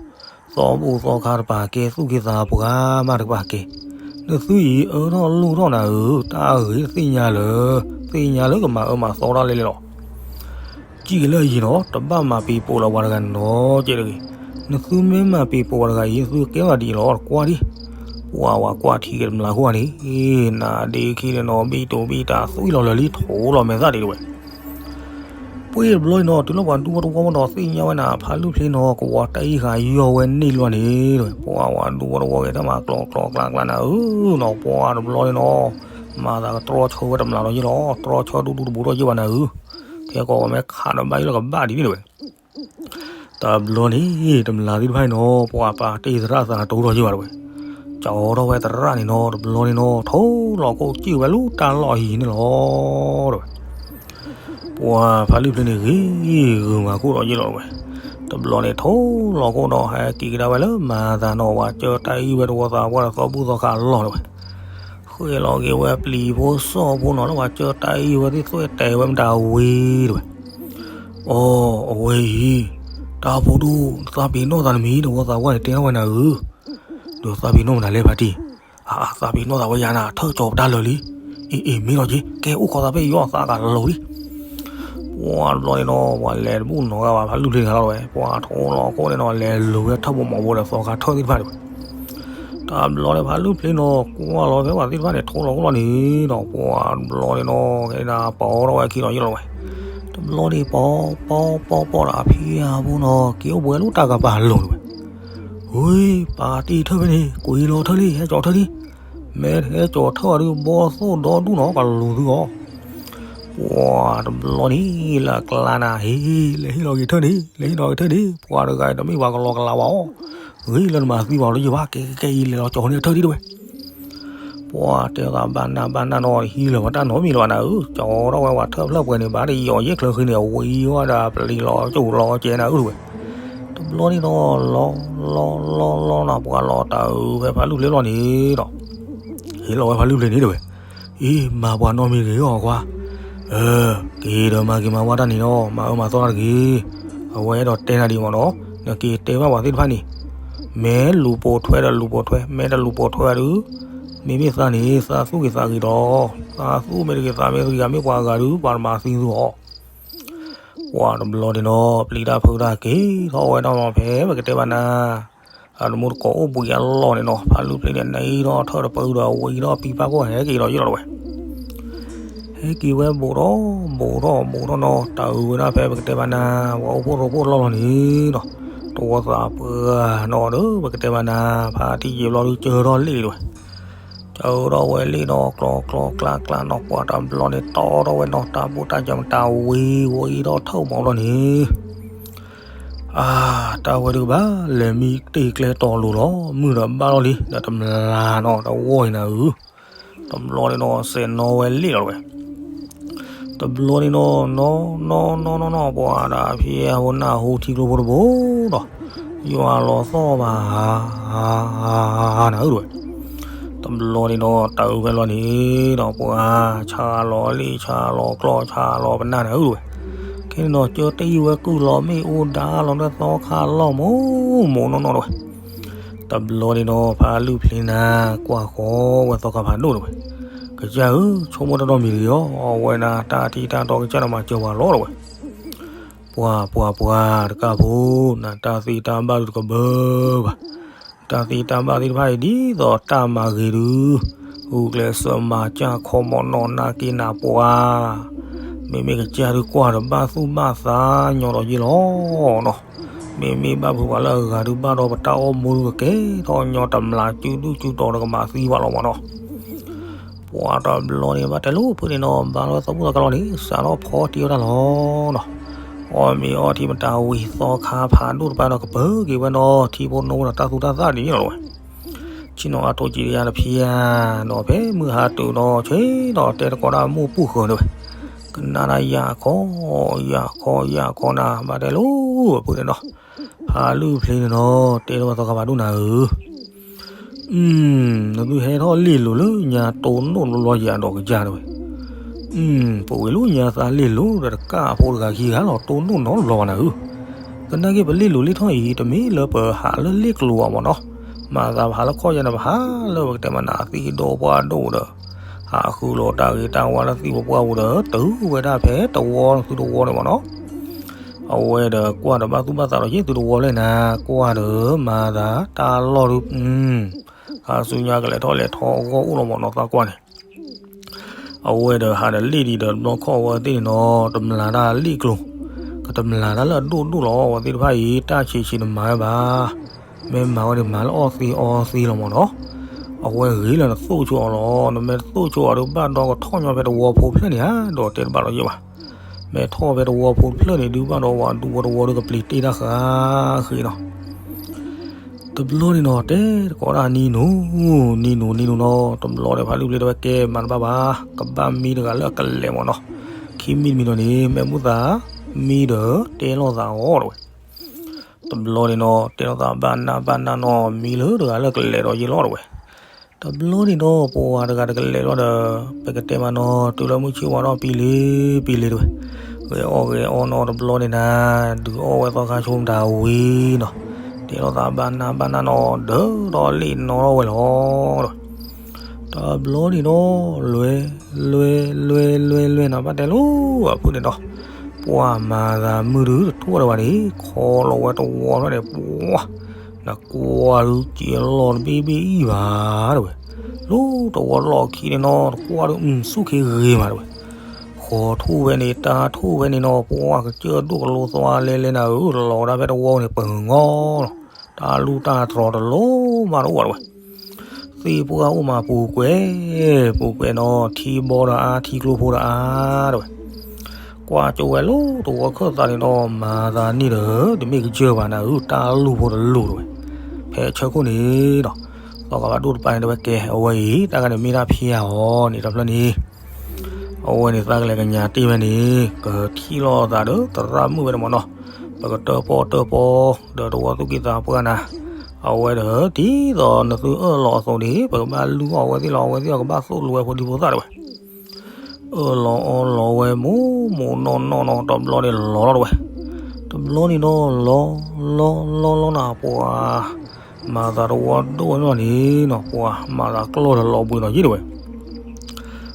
သီဘူၣ်သီခါတပာ်ကဲ သူၣ်က့သးပှၢ်မးတကပာ်ကဲ. နသုအံၤ အၢထီၣ်လိၣ်ထီၣ်နၤဧၢ, တၢ်အဂ့ၤတသ့ၣ်ညါလၢၤ, သ့ၣ်ညါလၢကမၤအၢမၤသီတၢ်လဲၣ်လဲၣ်လီၤ. စံးက့ၤလၢအယံၤနီၤ တဘၣ်မၤပံၤပိာ်လၢပှၤတဂၤနီတက့ၢ်တဂ့ၤ. နသုမ့ၢ်မၤပံၤပိာ်ပှၤတဂၤအံၤ နသုကဲထီၣ်ဒ်အံၤလီၤ တကွၢ်ဒံး. ပှၤဝဲကွၢ်ထံက့ၤတမျၢ်ခိၣ်န့ၣ် နၤဒ့ခံန့ၣ်နီၤ ဘံၣ်တူာ်ဘံၣ်တၢ်သွံၣ်လီၤလၢာ်လံ ထိလီၤမဲာ်သၣ်ဒံးတဲဝဲ. ပှ့ၤတဘျီအံၤနီၤ တုၤလၢပှၤဒူဖိတဝီဖိနီၤ သ့ၣ်ညါဝဲနၤ ဖးလုၢ်ဖျ့နီၤ ကဝီၤတၢ်အံၤဃာ်ယီၤဝဲန့ၢ်လွံၢ်န့ၣ်တဲဝဲ. ပှၤဝဲဒူဖိတဝီဂဲၤတၢ်မၤကျီကျီကျါကျါနၤဧၢနီၤ ပှၤတဘျီန့ၣ်နီၤ မၤသးကတြီဆၢဝဲတမျၢ်လီၤယ့ၣ်လီၤ တြီဆၢဒူဒူတဘူးထီၣ်ယ့ၣ်ဘၣ်နၤဧၢ. ထဲကီးဝဲမ့ၢ်ခးဒီးဘၣ်ယ့ၣ်လၢကဘၣ်ဒ်န့ၣ်တဲဝဲ. တဘျီန့ၣ် တမျၢ်သ့ၣ်တဖၣ်အံၤနီၤ ပှၤပာ်တ့ၢ်သရၣ်သးတိၢ်ထီၣ်ယ့ၣ်ဘၣ်တဲဝဲ. ကၠီထီၣ်ဝဲသရၣ်န့ၣ်နီၤ တဘျီန့ၣ်နီၤ ထိလီၤခိၣ်စံၣ်ဝဲလၢတၢ်လီၢ်အဟံၣ်န့ၣ်လီၤတဲဝဲ. ပှၤဖးလုၢ်ဖျ့န့ၣ်ဂ့ၤဂုာ်မၤခိၣ်ဒီးယ့ၢ်လီၤဝဲ, တဘျီန့ၣ်ထိလီၤခိၣ်ဒီး ဟဲက့ၤကဒါဝဲလၢမၤသးနီၤ ပှၤကၢတၢ်အံၣ်ဝဲတဝီသးပှၢ်ဒီးသီဘူၣ်သီခါအလီၢ်တဝဲ, ဃ့ၢ်လီၤက့ၤဝဲပျံၤဖိစီၣ်ဖိနီၤ လၢပှၤကၢတၢ်အံၣ်ဝဲသ့ၣ်သွဲၣ်တဲာ်ဝဲမတၤဝံၤတဝဲ, အိ အဝဲအံၤ, တၢ်ဖိဒိၣ် သးပ့ၤနီၣ်သးတမံၤ တဝီသးပှၢ်န့ၣ်တဲထီၣ်ဝဲနၤဧၢ, ဒီးသးပ့ၤနီၣ်မနုၤလဲၣ်ဖါတံၢ်, အသးပ့ၤနီၣ်သးဝဲယၤနၤ ထၢၣ်ကၠီၤပတၢ်လၢာ်လံ, အ့ အ့ မ့ၢ်လီၤက့ၤ ကဲအိၣ်ခိးသးဖဲအံၤယီၤသးကလီၤလံ ပှၤတဘျီန့ၣ်နီၤ ပှၤလဲၤတဘူၣ်နီၤဂၤဘၣ် ဖးလုၢ်ဖျ့တဂၤလီၤဝဲ, ပှၤထိလီၤခိၣ်န့ၣ်နီၤ လဲၤလိၤဝဲထၢၣ်ဘိမီၤဘိဒီးသီခါထၢၣ်သ့ၣ်တဖၣ်တဝဲ, တဘျီန့ၣ်ဖးလုၢ်ဖျ့နီၤ ကွၢ်လီၤဖဲပှၤသ့ၣ်တဖၣ်န့ၣ် ထိလီၤခိၣ်လီၤန့ၣ်ဒီး ပှၤတဘျီန့ၣ်နီၤ ကဲဒၣ်ပီထီၣ်ဝဲခံလီၤယ့ၢ်လီၤဝဲ, တဘျီန့ၣ်ပီ ပီ ပီ ပီဒီးအဖံအဖိနီၤ က့ၤအိၣ်ဘှံးလၢတၢ်ကပၤလိၤတဝဲ ဝ့ၢ် ပာ်တ့ၢ်ထၢၣ်ဖဲန့ၣ် ကွံာ်လီၤထၢၣ်လံ ဟဲကၠီၤထၢၣ်လံ, မ့ၢ်တဟဲကၠီၤထၢၣ်အီၤဒုး ဘီသိၣ်ဒီဒူၣ်နီၤ ကလူၤသုအီၤ, ပှၤတဘျီန့ၣ် လၢအကျါနၤ ဟ့ၣ် လဲၤဟ့ၣ်လီၤက့ၤထၢၣ်န့ၣ် လဲၤဟ့ၣ်လီၤက့ၤထၢၣ်န့ၣ် ပှၤတဂၤတမ့ၢ်ပှၤကလီကလးဘၣ်အီၤ, ဂ့ၤလၢနမၤသံပှၤလၢယဘၣ် ကဲကဲကဲအံၤ လဲၤလီၤကၠီၤန့ၢ်အထၢၣ်ဒံးတဝဲ ပှၤတဲသးဘၣ်နၤဘၣ်နၤနီၤ ဟံးလၢၤဝဲတၢ်နီတမံၤလၢၤဘၣ်နၤဧၢ, ကၠီၤထီၣ်ဝဲပှၤထၢၣ်ဖျၢၣ်ပှဲၤန့ၣ် ဘၣ်တယီၤယဲၢ်ချၢဃံန့ၣ် အဝံၤဝဲဒၣ်ပျံၤလီၤကၠိလီၤကဲနၤဧၢတဝဲ, တဘျီန့ၣ်ဒီး လီၤ လီၤ လီၤ လီၤနၤ ပှၤလီၤတၢ်အုးဖဲဖးလုၢ်ဖျ့လီၤန့ၣ်ဒီး ဟ့ၣ်လီၤဝဲဖးလုၢ်ဖျ့န့ၣ်တဝဲ, အံၤ မၤပှၤနီတမံၤတဂ့ၤအီၤကွၢ်, အၢ က့ၤဒီးမၤက့ၤမၤဝါတၢ်န့ၣ်ဒီး မၤအၢမၤသီတၢ်တဂ့ၤ, အဝဲအဲၣ်ဒိးတဲနၤဒံးမ့ၢ်နီၤ, နက့ၤတဲဘၣ်ပှၤသ့ၣ်တဖၣ်န့ၣ်, မ့ၢ်လူၤပိာ်ထွဲဒီးလူၤပိာ်ထွဲ မ့ၢ်တလူၤပိာ်ထွဲဘၣ်ဒုး, မ့မ့ၢ်သးန့ၣ် သးသူၣ်ဂ့ၤသးဂ့ၤဒီး, သးသူၣ်မ့ၢ်တဂ့ၤသးမ့ၢ်တဂ့ၤ မ့ၢ်ပှၤဂၤဒုး ပှၤတမၤသံသုအီၤ ပှၤတဘျီန့ၣ်နီၤ ပျံၤတၢ်ဖုးတၢ်က့ၤထီၣ်ဝဲဒၣ်လီၤဖဲ ပကတဲဘၣ်နၤ, အတမူတကိးအိၣ်ဘှံးအလီၢ်န့ၣ်နီၤ ဖးလုၢ်ဖျ့န့ၣ် နအံၤထီၣ်ထၢၣ်တပၢၢ်ဒီး အဝံၤထီၣ်ပံပၢ်ဖိဟဲက့ၤဒီးယ့ၢ်လီၤတဝဲ, ဟဲက့ၤဝဲဘူးထီၣ် ဘူးထီၣ် ဘူးထီၣ်နီၤ တၢ်အုးဝဲဒၣ်ဖဲပကတဲဘၣ်နၤ ပှၤအိၣ်ဖှိၣ်ရိဖှိၣ်လီၢ်လီၢ်န့ၣ်နီၤ, တဝီသးပှၢ်နီၤဒီး ပကတဲဘၣ်နၤ ဖါတံၢ်ယံာ်ဘျီဒုး ကၢထီၣ်လံၣ်တဝဲ ကၢထီၣ်ဝဲလံၣ်ဒီး ကျီကျီကျါကျါနီၤ ပှၤတဘျီန့ၣ် တီထီၣ်ဝဲနီၤ တၢ်ဘူၣ်တၢ်ကၢမတၤဝံၤ ဝံၤထီၣ်ထၢၣ်မီၤဘျီန့ၣ်, အါ တၢ်ဝဲဒုးကဘၣ်လဲၤမံတ့ၢ်ကျဲတီၤလိၤလီၤ မုၢ်ဒီးဘၣ်လီၤလံ ဒီးတမျၢ်နီၤ တဝီအံၤနၤဧၢ, တဘျီန့ၣ်နီၤ စဲးနီၤဝဲလံၣ်လီၤတဝဲ တဘျီန့ၣ်နီၤ နီၤ နီၤ နီၤ နီၤ ပှၤဒီးဖဲအဟိနၢ်ဟူထံကျိဖိတဘိဒီး ယွၤလီၤသီၣ်ဘၣ် ဟါ ဟါ ဟါ ဟါ နၤဧၢတဝဲ, တဘျီန့ၣ်နီၤ တၢ်အုးဖဲလီၤန့ၣ်ဒီး ပှၤဆါလီၤလံၣ် ဆါလီၤကျီ ဆါလီၤပနၢ်နၤဧၢတဝဲ, ခဲန့ၣ်နီၤ ကၢတၢ်အံၣ်ဝဲကုၢ်လီၤမ့ၣ်အူဒါလီၤ ဒီးသီခါလီၤမိၢ်မိၢ်နီၢ်နီၢ်တဝဲ တဘျီန့ၣ်နီၤ ဖါလုၢ်ဖျ့နၤ ကွၢ်ဃီဝဲသီခါဖးဒိၣ်တဝဲ, ကစၢ်ဧၢ ဆိကမိၣ်တၢ်နီတမံၤတဂ့ၤအီၤ အဝဲဒၣ် တၢ်ထံၣ်တၢ်တီကစၢ်ဒီးမၤစၢၤပှၤလီၤတဝဲ, ပှၤ ပှၤ ပှၤ တကၢ်ဖိ နတၢ်သ့တၢ်ဘၣ်ဒုးတကဘၢဘၣ်, တၢ်သ့တၢ်ဘၣ်သ့ၣ်တဖၣ်အံၤ ဒ်သိးတၢ်မၤဂ့ၤဒုး ဂုာ်ကျဲးစၢးမၤစၢၤခီမီၤနီၢ်နၢ်က့နၤပှၤ မ့မ့ၢ်ကစၢ်ဒုးကွၢ်ဒီးဘၣ်သူၣ်ဘၣ်သးညီဒီးယ့ၢ်လီၤနီၤ, မ့မ့ၢ်ဘၣ်ဖုးပှၤလၢအဂၤဒုးဘၣ်ဒီးပတၢ်အိၣ်မူဒုးကကဲထီၣ်ညီတမျၢ်စုဒုၣ်စုတီၤဒီးကမၤသံပှၤလီၤမးနီၤ, ပှၤတဘျီန့ၣ် ဘၣ်တဲလိာ်ဖုးန့ၣ်နီၤ ဘၣ်လီၤသီဘူၣ်သီခါလီၤန့ၣ် စးထီၣ်ဖီတံၢ်ဝဲဒၣ်လီၤနီၤ, အီၣ်မ့ၤအီထံမတၤဝံၤသီခါဖးဒိၣ်တပၤဒီးကပၢၤက့ၤဝဲနီၤ ထံဖိနီၣ်ဖိဒီးတၢ်သူတၢ်သၣ်ဒ်န့ၣ်လီၤဝဲ ဆ့ၣ်နီၤအါထီၣ်ကံးတယါတဖျါနီၤ ဖဲမုၢ်ဟါတုၤဒီး ဆ့ၣ်နီၤတဲတကိးဒၣ်မိၢ်ပူၢ်ဃၢၤန့ၣ်ဝဲ, ကနၣ်ဒၣ်ယၢ်ခီ ယၢ်ခီ ယၢ်ခီနၤ ဘၣ်တဲလိာ်ဖုးန့ၣ်နီၤ, ဖးလုၢ်ဖျ့န့ၣ်နီၤ တဲထီၣ်ဝဲသီခါဖးဒိၣ်နၤဧၢ နသုဟဲထီၣ်လ့ၣ်လိၤလၢညါတိၢ်နီၣ်လိၤလီၤယၤဒီးကစၢ်တဝဲ, ပဝဲလၢညါသးလ့ၣ်လိၤဒီးတကၢ်ဖိတဂၤခံဂၤလီၤ တိၢ်နီၣ်နီတဘျီဘၣ်နၤဧၢ, သနာ်က့ပလ့ၣ်လိၤလ့ၣ်ထီၣ်အံၤ တမ့ၢ်လၢပဟးလၢလ့ၣ်ကျိၤဘၣ်မးနီၤ, မၤသးပဟးလၢခီၣ်ယါန့ၣ် ပဟးလၢပကတဲမနုၤသံၣ်ဒိၣ်ပှၢ်ဒိၣ်ဒီး, ဟးဃုလိာ်တၢ်ဂ့ၤတၢ်ဝါလၢသံၣ်ဖိပှၢ်ပူၤဒီး တုၤဝဲဒၣ်ဖဲတဝီသုတဝီန့ၣ်မးနီၤ အဝဲဒီးကွၢ်ဒီးဘၣ်သူၣ်ဘၣ်သးဒီးယ့ၢ်သုတဝီလဲၣ်နၤ, ကွၢ်ဒီးမၤသးတၢ်လီၢ်ဒုး, ဟးဆူညါကလဲၤထီၣ်လဲၤထီအဂီၢ်အိၣ်လီၤမးနီၤ သးကွၢ်န့ၣ်, အဝဲဒီးဟးဒီးလ့ၣ်ဒံးဒီးတဘျီခီၣ်ဝဲသ့ၣ်န့ၣ်နီၤ တမျၢ်တၢ်လ့ၣ်ကျိၤ, ကတမျၢ်တၢ်လၢအဒိၣ်ဒိၣ်လီၤ အဝဲသ့ၣ်တဖၣ်အံၤ တၢ်ဆံးဆံးတမၤဝဲဘၣ် မ့ၢ်မၤဝဲန့ၣ် မၤလၢအီၣ်သ့အီသ့လီၤမးနီၤ, အဝဲဂ့ၤလၢနသိၣ်ဆိအီၤလီၤ, နမ့ၢ်တသိၣ်ဆိအီၤဒုးဘၣ်ဒီးကထီၣ်ညီဖဲတဝီဖိတဖျၢၣ်န့ၣ်ဧါ, ဒီးတဲတဘၣ်ဒီးယဲၢ်ဘၣ်, မ့ၢ်ထီၣ်ဖဲတဝီဖိတဖျၢၣ်န့ၣ်ဒုးဘၣ်ဒီးဝဲဒူဖိတဝီဒုးကပျံၤတ့ၢ်တၢ်ဃးဃ့နီၤ တဘျီန့ၣ်နီၤ တဲတကိးဒၣ်နံၤနူၤ, နံၤနူၤ နံၤနူၤနီၤ, တဘျီဒီးဖးလုၢ်ဖျ့တဲဝဲကဲမၤတဘၣ်ဘၣ်, ကဘၣ်မံတဂၤလၢအကလဲၤမးနီၤ, က ခံမံၤတမံၤဒီးန့ၣ် မ့ၢ်ဘူၣ်သးမံဒီးတဲလိာ်သးအီၤတဝဲ. တဘျီန့ၣ်နီၤ တဲလိာ်သးဘၣ်နၢ်ဘၣ်နၢ်နီၤ မံလၢတဂၤလၢကလဲၤဒီးယ့လီၤတဝဲ. တဘျီန့ၣ်နီၤ ပှၤတဂၤတကလဲၤလီၤဒီး ပကတဲမးနီၤ တုၤလၢမုၢ်ဆ့ၣ်ဝါထီၣ်ပံလ့ပံလ့တဝဲ. ဂဲၤအီၣ်ဂဲၤအီၣ်နီၤ တဘျီန့ၣ်နၤ ဒုးအီၣ်ဝဲသီခါဆိမတၤဝံၤနီၤ တဲလိာ်သးဘၣ်နၢ်ဘၣ်နၢ်နီၤ ဒၢထီၣ်လ့ၣ်နီၣ်ထီၣ်ဝဲလီၤတဝဲ. တဘျီန့ၣ်နီၤ လွဲလွဲလွဲလွဲလွဲနီၤ ဘၣ်တဲလိၤအဖုၣ်န့ၣ်နီၤ ပှၤမၤသးမုၢ်ဒုတထူၣ်တဝဲန့ၣ် ခီလီၤဝဲတဝီထီၣ်န့ၣ် ပှၤ နကွၢ်ဒုးက့ၤလီၤတဘ့ၣ်ဘ့ၣ်အံၤဘၣ်တဝဲ. လၢတဝီလီၢ်ခံန့ၣ်နီၤ တကွၢ်ဒုး အုၣ် ဆူၣ်ခ့ဂ့ၤမးတဝဲ. ဃီထူၣ်ဝဲန့ၣ် တၢ်ထူၣ်ဝဲန့ၣ်နီၤ ပှၤကစၢၢ်ဒိၣ်ကလိသီလဲလဲနၤဧၢ လီၤဒၣ်ဖဲတဝီန့ၣ် ပငီလီၤ. တၢ်လူၢ်တၢ်တြီၤတလိၣ်မးတအိၣ်ဘၣ်တဝဲ. သ့ၣ်ပှၢ်အိၣ်မးပူၤကွံာ် ပူၤကွံာ်နီၤ ထံဘီဒီးအါ ထံကျိဖိဒီးအါတဝဲ. ကွၢ်ကၠိဝဲလၢတဝီခၢၣ်သးန့ၣ်ဒီး မၤသးန့ၣ်ဒီး တမ့ၢ်ကစၢၢ်ဘၣ်နၤဧၢ တၢ်လူၢ်ဖိတလိၣ်တဝဲ. ဖဲဆၢခိၣ်န့ၣ်ဒီး သီခါဘၣ်ဒိၣ်တပၤန့ၣ်တဝဲကဲ အဝဲအံၤ တၢ်ဂၤန့ၣ်မ့ၢ်ဒၣ်ဖံယၤအီၤန့ၣ် တဖျၢၣ်န့ၣ် အဝဲန့ၣ်သးကလဲၤကညးတ့ၢ်ဝဲန့ၣ် ကထံၣ်လိာ်သးဒီးသရၣ်မုၣ်ဝဲန့ၣ်မ့ၢ်နီၤ. ပကတၢၣ်ပီၣ်တၢၣ်ပီ ဒီးတဝီသူၣ်ကံၢ်သးပှၢ်နၤ အဝဲဒီး ဒ်သိးနသုအၢၣ်လီၤအသိးန့ၣ် ပကဘၣ်လုၢ်အီၣ်အဝဲသ့ၣ်လီၤ အဝဲသ့ၣ်အီၤကဘၣ်သိၣ်လိဝဲဖိဒံဖိသၣ်တဝဲ. အၢၣ်လီၤအီလီၤဝဲမိၢ်မိၢ်နီၢ်နီၢ်နီၤ တဘျီန့ၣ်လီၤလီၤတဝဲ. တဘျီန့ၣ်နီၤ လီၤလီၤလီၤလီၤနၤ ပှၤမၤသးတဝီဒိၣ်ဝဲန့ၣ်လီၤန့ၣ်နီၤ ပှၤမၤသးကျီၢ်ဒီးလီၤဘှံးလီၤယံၤတဝဲ.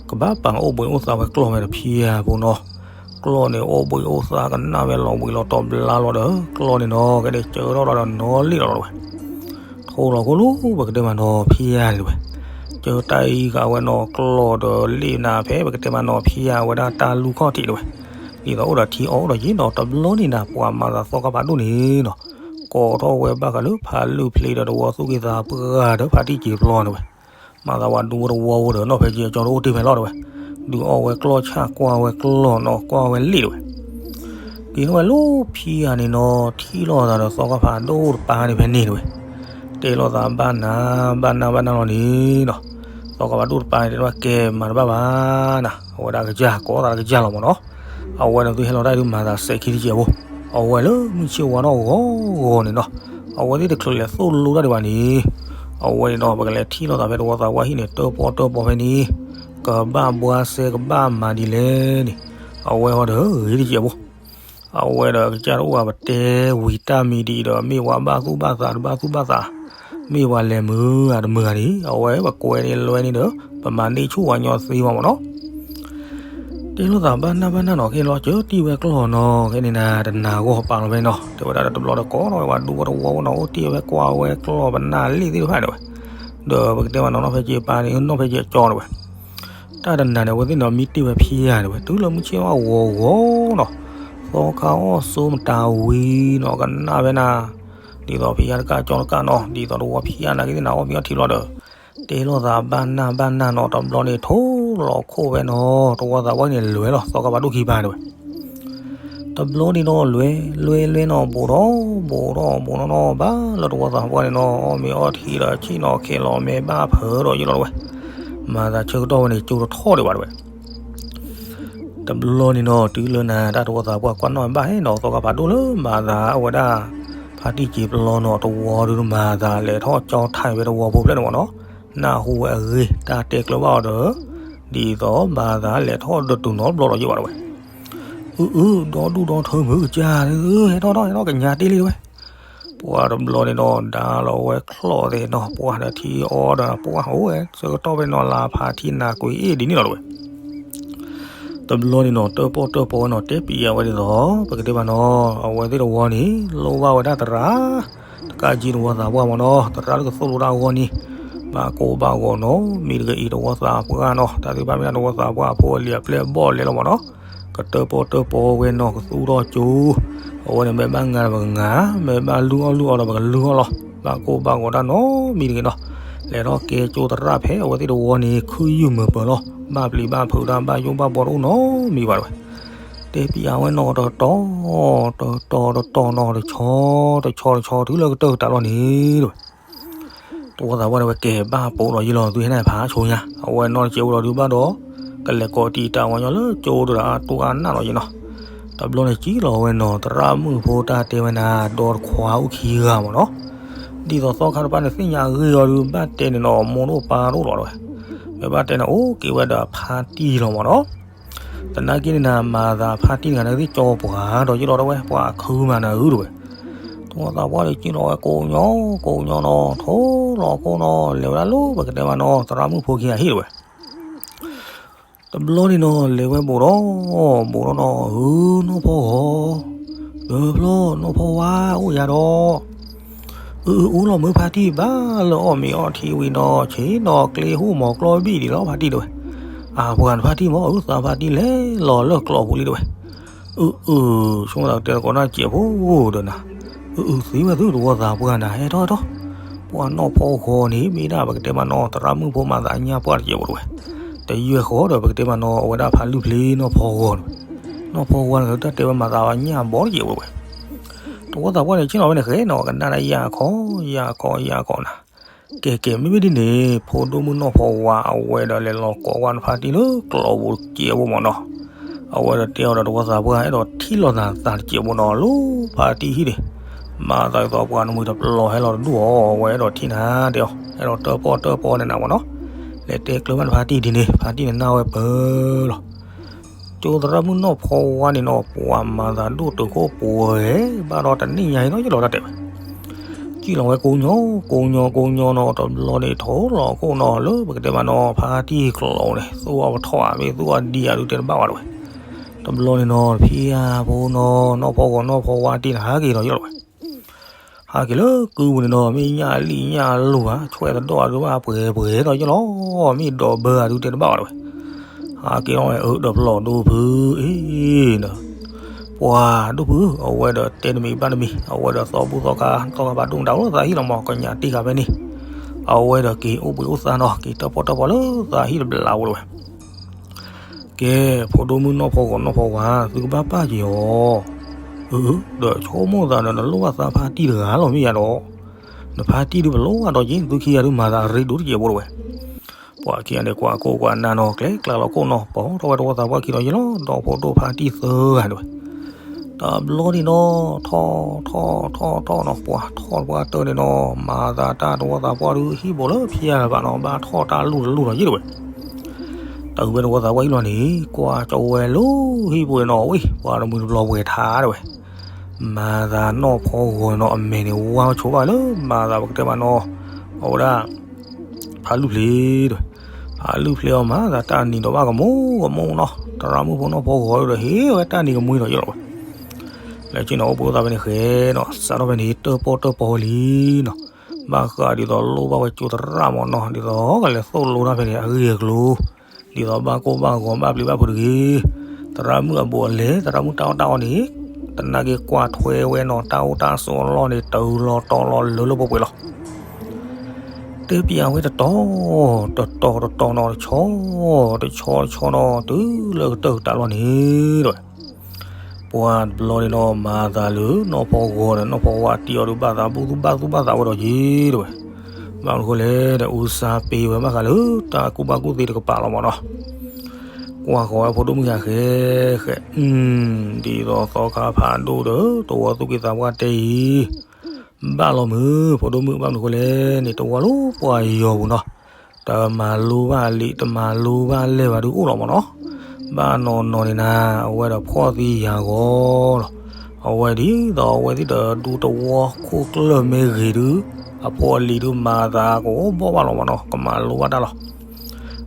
ကဘၣ်ပာ်အိၣ်ဘှံးအိၣ်သါဝဲကျီၢ်ဝဲတဖံယၤဖိနီၤ. ကျီၢ်န့ၣ်အိၣ်ဘှံးအိၣ်သါကနၣ်ဝဲလီၤဘှံးလီၤတီၤဘျါလီၤဒီး ကျီၢ်န့ၣ်နီၤ ကဲဒဲးကၢထီၣ်ဒီးနီၣ်လ့ၣ်လီၤလီၤတဝဲ. ထိၣ်လီၤခိၣ်လူၤ ပကတဲမးနီၤဖံယၤန့ၣ်တဝဲ. ကၢတၢ်အံၤဃာ်ဝဲနီၤ ကျီၢ်ဒီးလ့ၣ်နၤဖဲ ပကတဲမးနီၤဖံယၤဝဲဒၣ်တၢ်လူၢ်ခီၣ်ထံးတဝဲ. ဒ်သိးအိၣ်ဒီးထံအီၣ်အိၣ်ဒီးယံၤနီၤ တဘျီန့ၣ်နၤ ပှၤမၤသးသီခါဖးဒိၣ်န့ၣ်နီၤ ကိးထီၣ်ဝဲဘၣ်ဃးလၢဖးလုၢ်ဖျ့ဒီးတဝီသူၣ်ကံၢ်သးပှၢ်ဒီးဖါတံၢ်စံာ်ပျီန့ၣ်တဝဲ. မၤသးဝဲဒူဝဲတဝီဖိဒီးနီၢ်ဖဲက့အကၠီတအိၣ်တ့ၢ်ဖဲလီၤတဝဲ. ဒုးအီၣ်ဝဲကျီၢ်ဆၣ်ကွၢ်ဝဲကျီၢ်နီၤကွၢ်ဝဲလ့ၣ်တဝဲ. က့ၤထီၣ်ဝဲလၢဖံယၤန့ၣ်နီၤ ထံၣ်လိာ်သးဒီးသီခါဖးဒိၣ်တပၤန့ၣ်ဖဲန့ၣ်တဝဲ. တဲလိာ်သးဘၣ်နၤဘၣ်နၤဘၣ်နၤလီၤန့ၣ်နီၤ. သီခါဖးဒိၣ်တပၤန့ၣ်တဲဝဲကဲမၤတဘၣ်ဘၣ်နၤ အဝဲဒၣ်ကစၢ်ကိးသးကစၢ်လီၤမ့ၢ်နီၤ. အဝဲန့ၣ်သုဟဲလီၤတၢ်ဒုးမၤသးစဲးခံတကဲးဖိ. အဝဲလၢမုၢ်ဆ့ၣ်ဝါထီၣ်ဂီၤဂီၤန့ၣ်နီၤ အဝဲသ့ၣ်တချုးလဲၤသိၣ်လိတၢ်ဒံးဘၣ်န့ၣ် အဝဲန့ၣ်ဒီး ပကလဲၤထံၣ်လိာ်သးဖဲတဝီသးပှၢ်ဟံၣ်န့ၣ် တၢၣ်ပီၣ်တၢၣ်ပီၣ်ဖဲန့ၣ် ကဘၣ်ဘှါစဲကဘၣ်မၤဒ်လဲၣ်န့ၣ် အဝဲဟီဒီးဂ့ၤတကဲးဖိ. အဝဲဒီးကစၢ်တအိၣ်အပတဲဝံၤတၢ်မံၤဒ်အံၤဒီး မ့ၢ်ဝဲဘၣ်သူၣ်ဘၣ်သးတဘၣ်သူၣ်ဘၣ်သး မ့ၢ်ဝဲလဲၤမုာ်ဧါတမုာ်ဧါန့ၣ် အဝဲပကွဲးန့ၣ်လွဲန့ၣ်ဒီး ပမၤန့ၢ်ဆူၣ်ဝဲညီသ့မးမ့ၢ်နီၤ. တဲလိာ်သးဘၣ်နၢ်ဘၣ်နၢ်နီၤ ခဲလီၤကၢတံၢ်ဝဲကျီၢ်နီၤ ခဲန့ၣ်နၤ တနၤဂီၢ်ပာ်လီၤဖဲနီၤ တဲဝဲဒၣ်ဒီးတဘျီဒီးကိးထီၣ်ဝဲပှၤဒူဖိတဝီဖိနီၤ အိၣ်တ့ၢ်ဝဲကွၢ်ဝဲကျီၢ်ပနၢ်လ့ၣ်သ့ၣ်တဖၣ်န့ၣ်ဝဲ ဒီးပကတဲမးနီၤ နီၢ်ဖဲက့ပၢ်န့ၣ် နီၢ်ဖဲက့အကၠီန့ၣ်ဝဲ တၢ်တနၤန့ၣ် အဝဲသ့ၣ်န့ၣ်မံတ့ၢ်ဝဲဖံယၤန့ၣ်ဝဲ တုၤလၢမုၢ်ဆ့ၣ်အဂီၤဂီၤနီၤ သီခါအီၣ်ဆိမတၤဝံၤနီၤ ကနၣ်ဝဲနၤ ဒ်သိးဖံယၤတကးကၠီတကးနီၤ ဒ်သိးတဝီဖံယၤနာ်က့သ့ၣ်နၤအီၣ်မ့ၤအီထံလီၤဒီး တဲလိာ်သးဘၣ်နၢ်ဘၣ်နၢ်နီၤ တဘျီန့ၣ်ထိၣ်လီၤခိၣ်ဝဲနီၤ တဝီသးပှၢ်န့ၣ်လဲၤလီၤ သီခါဖးဒိၣ်ခံပၤန့ၣ်ဝဲ တဘျီန့ၣ်နီၤ လွဲလွဲလွဲနီၤ ဘူးထီၣ်ဘူးထီၣ်ဘူးထီၣ်နီၤ ဘၣ်လၢတဝီသးပှၢ်န့ၣ်နီၤ အီၣ်မ့ၤအီထံဒီးဆ့ၣ်နီၤခဲလီၤမဲာ်ဘၣ်ဖၢဒီးယ့ၢ်လီၤတဝဲ မၤသးဆၢကတီၢ်ဝဲန့ၣ် ကၠိတထီၣ်ဒံးဘၣ်တဝဲ တဘျီန့ၣ်နီၤ တုၤလၢနၤတၢ်တဝီသးပှၢ်ကွၢ်နီၣ်ဘၣ်ဟဲနီၤ သီခါဖးဒိၣ်လၢမၤသးအဝဲဒၣ် ဖါတံၢ်စံာ်ပျီနီၤ တဝီဒုးမၤသးလဲၤထီၣ်ကၠီထံးဝဲတဝီဖိဖျၢၣ်န့ၣ်မ့ၢ်နီၤ နၢ်ဟူဝဲအဂ့ၢ် တၢ်တဲကျၢၤဘၣ်အီၤဒီး ဒ်သိးမၤသးလဲၤထီၣ်ဒီးတူၢ်နီၤဘျီဒီးယ့ၢ်ဘၣ်တဝဲ အုအု ဒီဒူၣ်ဒီထၢမုၢ်ကစၢ် ဟဲထီၣ်ထီၣ်ဟဲထီၣ်ကညးတ့ၢ်လံတဝဲ ပှၤတဘျီန့ၣ်ဒီး ဒါလီၤဝဲချီၣ်သ့ၣ်နီၤ ပှၤဒီးထံအီဒီးပှၤအိၣ်ဝဲ ဆၢကတီၢ်ဖဲနီၤ လါဖးထံနၤကွံာ်အ့ၣ်ဒ်န့ၣ်လီၤတဝဲ တဘျီန့ၣ်နီၤ တၢၣ်ပီၣ်တၢၣ်ပီၣ်ဝဲနီၤ တဲပံယၤဝဲဒ်သိး ပကတဲဘၣ်နီၤ အဝဲသ့ၣ်တဝီန့ၣ် လိၣ်ဘၣ်ဝဲဒၣ်သရၣ် တကးက့တဝီသးပှၢ်မ့ၢ်နီၤ သရၣ်တကသိၣ်လိတၢ်အဂီၢ်န့ၣ် ဘၣ်ကိးဘၣ်ဂီၤနီၤ မံၤတကအံၤတဝီသးပှၢ်နီၤ တၢ်သ့ၣ်တဖၣ်မ့ၢ်ဒၣ်တဝီသးပှၢ်အဖိအလံၤအပျဲၢ်အဘီၣ်လဲၤလီၤမ့ၢ်နီၤ ကတၢၣ်ပီၣ်တၢၣ်ပီၣ်ဝဲနီၤ ကသူၣ်ထီၣ်ကၠိ အဝဲန့ၣ်မ့ၢ်ဘၣ်ငါဒီးပကငါ မ့ၢ်ဘၣ်လုၢ်အီၣ်လုၢ်အီဒီးပကလုၢ်အီၣ်လီၤ ဘၣ်ကိးဘၣ်ဂီၤတၢ်နီတမံၤတဂ့ၤနီၤ လဲၤထီၣ်ကဲကၠိသရၣ်ဖဲအဝဲသ့ၣ်တဝီန့ၣ် ခုၣ်ယုၢ်မုာ်ပၢၤလီၤ ဘၣ်ပျံၤဘၣ်ဖုးတၢ် ဘၣ်ယိၣ်ဘၣ်ဘီတအိၣ်နီတမံၤဘၣ်တဝဲ တဲပံအဝဲနီၤတတီၤ တတီၤတတီၤနီၤ တဆီ တဆီတဆီ တုၤလၢကတၢၢ်ကတၢၢ်လီၤန့ၣ်တဝဲ တဝီသးပှၢ်န့ၣ်ဝဲကဲဘၣ်ပိာ်ဒီးယ့ၢ်လီၤ သုဟဲနၤဖးဆိညါ အဝဲနီၢ်တစဲးအိၣ်ဒီးဒုးဘၣ်ဒီး ကလဲၤကိးတံၢ်တၢ်ဝဲညီလၢကၠိဒိၣ်ဒီးအတိၢ်အနၢ်လီၤယဲနီၤ. တဘျီန့ၣ်စံၣ်လီၤဝဲနီၤ သရၣ်မုၣ်ဖိတၢ်တဲဝဲနၤ ဒီတခွါအိၣ်ခံဂၤမ့ၢ်နီၤ. ဒ်သိးသီခါတဖၣ်န့ၣ်သ့ၣ်ညါအဂ့ၢ်အီၤဒုး ဘၣ်တဲန့ၣ်နီၤ မိၢ်တအိၣ်ပၢ်တအိၣ်လီၤတဲဝဲ. မ့ၢ်ဘၣ်တဲန့ၣ် အိၣ်က့ၤဝဲဒီးအဖါတံၢ်လီၤမ့ၢ်နီၤ. သနာ်က့န့ၣ်နၤ မၤသးအဖါတံၢ်တဂၤန့ၣ် သ့ၣ်ကၠီပှၤဒီးယလီၤတဲဝဲ ပှၤခုမးနၤဧၢတဲဝဲ. တဝီသးပှၢ်ဒီးစံၣ်လီၤဝဲကိးညီ ကိးညီနီၤ ထိလီၤကိးနီၤ လဲၤဝဲဒၣ်လၢပကတဲမးနီၤ သရၣ်မုၣ်ဖိခံဂၤဟံၣ်တဲဝဲ. တဘျီန့ၣ်နီၤ လဲၤဝဲဘူးဒီး ဘူးဒီးနီၤ ဧၢ နီၢ်ဖီဂီၤ, ဒီးဖျီၣ်နီၢ်ဖီဝါအိၣ်ယၤဒီး, အၢ အၢ အိၣ်လီၤမုၢ်ဖါတံၢ်ဘၣ်လၢအီၣ်မ့ၤအီထံဝံၤနီၤ ဆ့ၣ်နီၤကျ့ဟိၣ်မီၤကျီဘံၣ်ဒံးလီၤဖါတံၢ်တဲဝဲ. အပှၤနဖါတံၢ်မ့ၢ်အုၣ်သးဖါတံၢ်လဲၤလီၤလၢကျိာ်ပူၤလံတဲဝဲ. အၢ အၢ ဆိကမိၣ်သးတဲသကိးနၢ်စဲးဖိဒီးနၤ, အၢ အၢ သ့ဝဲသုတဝီသးပှၢ်နၤ ဟဲထီၣ်ဟဲထီၣ်, ပှၤနီၢ်ဖီဂီၤန့ၣ် မ့ၢ်ဒၣ်ပကတဲမးနီၤ သရၣ်မုၣ်ဖိမၤသးညၣ်ပှၢ်တစဲးဖိတဲဝဲ. တယုၢ်ဃီဒီးပကတဲမးနီၤ အဝဲဒၣ်ဖးလုၢ်ဖျ့နီၢ်ဖီဂီၤန့ၣ်, နီၢ်ဖီဂီၤန့ၣ် တၢ်တဲဝဲမၤသးညၣ်ဘီတစဲးဖိတဲဝဲ. တဝီသးပှၢ်န့ၣ် ဆ့ၣ်နီၤဝဲန့ၣ် ဃဲနီၤ ကနၣ်ဒၣ်ယၢ်ခီ ယၢ်ခီယၢ်ခီနၤ. ကဲကဲ မ့မ့ၢ်ဒ်န့ၣ် ဖိဒိၣ်မုၣ်နီၢ်ဖီဝါ အဝဲဒီးလဲၤလီၤကိးကွၢ်နဖါတံၢ်လၢကျိာ်ပူၤတစဲးဖိမ့ၢ်နီၤ. အဝဲဒီးတဲအီၤဒီးတဝီသးပှၢ် အဲၣ်ဒိးထံၣ်လိာ်သးသးတစဲးဖိနီၤ လၢဖါတံၢ်ဟံၣ်န့ၣ်, မၤသးဒ်သိးပှၤနမှံၤတပျီၤဟဲလီၤတဒူၣ်အီၤ အဝဲအဲၣ်ဒိးထံၣ်နၤတဲအီၤ အဲၣ်ဒိးတၢၣ်ပီၣ်တၢၣ်ပီန့ၣ်နၤမ့ၢ်နီၤ. လဲၤတဲကျၢၤဘၣ်နဖါတံၢ်ဒ်န့ၣ် ဖါတံၢ်န့ၣ်နၢ်ဝဲပၢၢ်လီၤ. ကၠိသရၣ်မုၣ်နီၢ်ဖီဝါန့ၣ်နီၤ ပှၤမၤသးဒိၣ်တုာ်ခိၣ်ပှဲၤ ဘၣ်ဒီးတနံၣ်ညါအံၤနီၤ ယလီၤတၢ်တဲဝဲ. စံၣ်လီၤဝဲကိးညီ ကိးညီ ကိးညီနီၤ တဘျီန့ၣ် ထိလီၤခိၣ်နီၤ လၢပကတဲမးနီၤ ဖါတံၢ်ကျိာ်န့ၣ် သူၣ်အီၣ်ပထီၣ်ဧါ မ့ၢ်သူၣ်အီၣ်ဒံးဧါဒုးတဲတဘၣ်ဝဲတဲဝဲ. တဘျီန့ၣ်နီၤ ဖံဧၢဖိနီၤ နီၢ်ဖီဂီၤနီၢ်ဖီဝါတံၢ်န့ၣ် ဟးက့ၤဒီးယလီၤဝဲ. ဟးက့ၤလၢကုပူၤန့ၣ်နီၤ မ့ၢ်ညၣ်အလံၣ်ညၣ်အလူၢ်ဧါ ဆွဲသဒီၣ်အဒုးဘၣ်ပှဲၤပှဲၤဒီးယလီၤ, မ့ၢ်ဒီးဘၢအဒုးတဲတဘၣ်ဝဲတဲဝဲ. ဟးက့ၤလီၤဝဲ အၢ ဒီးဖျီၣ်ဒိၣ်ဖုအံၤဒီး ပှၤဒိၣ်ဖု အဝဲဒီးတဲတမံၤဘၣ်တမံၤ အဝဲဒီးသီဘူၣ်သီခါ သီခါဖးဒိၣ်မတၤအိၣ်သးဟံၣ်လီၤမး ကညးတ့ၢ်ဃာ်ဖဲန့ၣ်, အဝဲဒီးက့ၤအိၣ်ဘှံးအိၣ်သါနီၤ က့ၤတၢၣ်ပီၣ်တၢၣ်ပီလၢသးဟံၣ်တဘျီဝဲတဲဝဲ. ကဲ ဖိဒိၣ်မုၣ်နီၢ်ဖီဂီၤနီၢ်ဖီဝါ သုကဘၣ်ပာ်က့ၤအီၤ, အၢ ဒီးဆိကမိၣ်သးဒီးနလိၣ်ဘၣ်သးဖါတံၢ်တဂၤလီၤမ့ၢ်ယၤဒီး, နဖါတံၢ်ဒုးပလိၣ်ဘၣ်ဒီးက့ၤ သုခံဂၤဒုးမၤသးအရ့ဒိၣ်တစဲးဖိတဲဝဲ. ပှၤခံဂၤန့ၣ် ကွၢ်ကိၢ်ကွၢ်နၢ်နီၤ ကျဲကျါလီၤခိၣ်နီၤ ပိာ်ထီၣ်ဝဲတဝီသးပှၢ်ခံဒီးယလီၤ ဒီဖိဒိၣ်ဖါတံၢ်သၢဂၤတဲဝဲ. တဘျီန့ၣ်နီၤ ထီၣ်ထီၣ်ထီၣ်ထီၣ်နီၤ ပှၤထီၣ်ပှၢ်တၢၢ်န့ၣ်နီၤ မၤသးတၢ်တဝီသးပှၢ်ဒုးဟံၣ်ဘိးလၢဖၠါဘၣ်နီၤ ဘၣ်ထီၣ်တၢ်လူၢ်တလူၢ်ဒီးယတဲဝဲ. တၢ်ဝဲတဝီသးပှၢ်အံၤလီၤန့ၣ် ကွၢ်ကၠီဝဲလၢဟံၣ်ပူၤန့ၣ်နီၤ ဝံၤ ပှၤတမှံၤတပျီၤပှဲၤထါတဲဝဲ. မၤသးနီၢ်ဖီဂီၤန့ၣ်နီၤ အမဲာ်န့ၣ်ဝါဆိဘၣ်လၢ မၤသးပကတဲမးနီၤ အဝဲဒၣ် ဖးလုၢ်ဖျ့တဲဝဲ. ဖးလုၢ်ဖျ့အီၤမၤသးတၢ်နံၤဒီးဘၣ်ကမူကမူနီၤ သရၣ်မုၣ်ဖိနီၢ်ဖီဂီၤဒီးဟ့ၣ်ဝဲတၢ်နံၤကမှံဒီးယလီၤဝဲ. လၢက့နီၤ အိၣ်ဘှံးအိၣ်သါဖဲန့ၣ်ဃဲနီၤ စးထီၣ်ဖဲန့ၣ် တၢၣ်ပီၣ်တၢၣ်ပီလံနီၤ. ဘၣ်ဃးဒ်သိးလိၣ်ဘၣ်ဝဲကၠိသရၣ်မ့ၢ်နီၤ ဒ်သိးကလဲၤသိၣ်လိတၢ်ဖဲန့ၣ် အဂ့ၢ်အကျိၤ ဒ်သိးဘၣ်ကိၢ်ဘၣ်ဂီၤဘၣ်ပျံၤဘၣ်ဖုးတဂ့ၤ. သရၣ်မုၣ်အဘူးအလဲ သရၣ်မုၣ်တၢ်အီၣ်တၢ်အီန့ၣ် သနာ်က့ကွၢ်ထွဲဝဲနီၤ တၢ်အိၣ်တၢ်ဆိးအလီၢ်န့ၣ် တုၤလီၤတီၤလီၤလၢလၢပှဲၤပှဲၤလီၤ. တဲပျးဝဲတတီၤ တတီၤတတီၤနီၤ တဆီ တဆီတဆီနီၤ တုၤလၢကတၢၢ်ကတၢၢ်လီၤန့ၣ်တဲဝဲ. ပှၤတဘျီန့ၣ်နီၤ မၤသးလၢနီၢ်ဖီဂီၤဒီးနီၢ်ဖီဝါတံၢ်အီၤဒုးဘၣ်သးဘူၣ်သူၣ်ဘၣ်သူၣ်ဘၣ်သးဝဲဒီးက့ၤတဲဝဲ. ဘၣ်မနုၤဃိလဲၣ်ဒီး အူစါပ့ၤဝဲဘၣ်ဃးလၢတၢ်ကူၣ်ဘၣ်ကူၣ်သ့တကပၤလီၤမ့ၢ်နီၤ. ကွၢ်ဃီၤဝဲဖိဒိၣ်မုၣ်ယၤဃဲဃဲ ဒ်သိးသီခါဖးဒိၣ်ဒီး တဝီသူၣ်က့သးပှၢ်တဲအံၤ ဘၣ်လီၤမုၢ် ဖိဒိၣ်မုၣ် ဘၣ်မနုၤဃိလဲၣ်န့ၣ် တဝီလၢပှၤယီၤပူၤနီၤ တမၤလိဘၣ်လံာ် တမၤလိဘၣ်လဲၢ်ဘၣ်ဒုးအိၣ်လီၤမ့ၢ်နီၤ. ဘၣ်နီၢ်နီၢ်န့ၣ်နၤ အဝဲဒီးဖှီၣ်သံယာ်ဂီၤလီၤ. အဝဲဒ်သိးအဝဲသ့ၣ်ဒီးဒူတဝီခိၣ်ကျၢၢ်မ့ၢ်ဂ့ၤဒုး အဖိအလံၤဒုးမၤသးကအိၣ်ဘီၣ်ဘၣ်လီၤမ့ၢ်နီၤ ကမၤလိဘၣ်တၢ်လီၤ.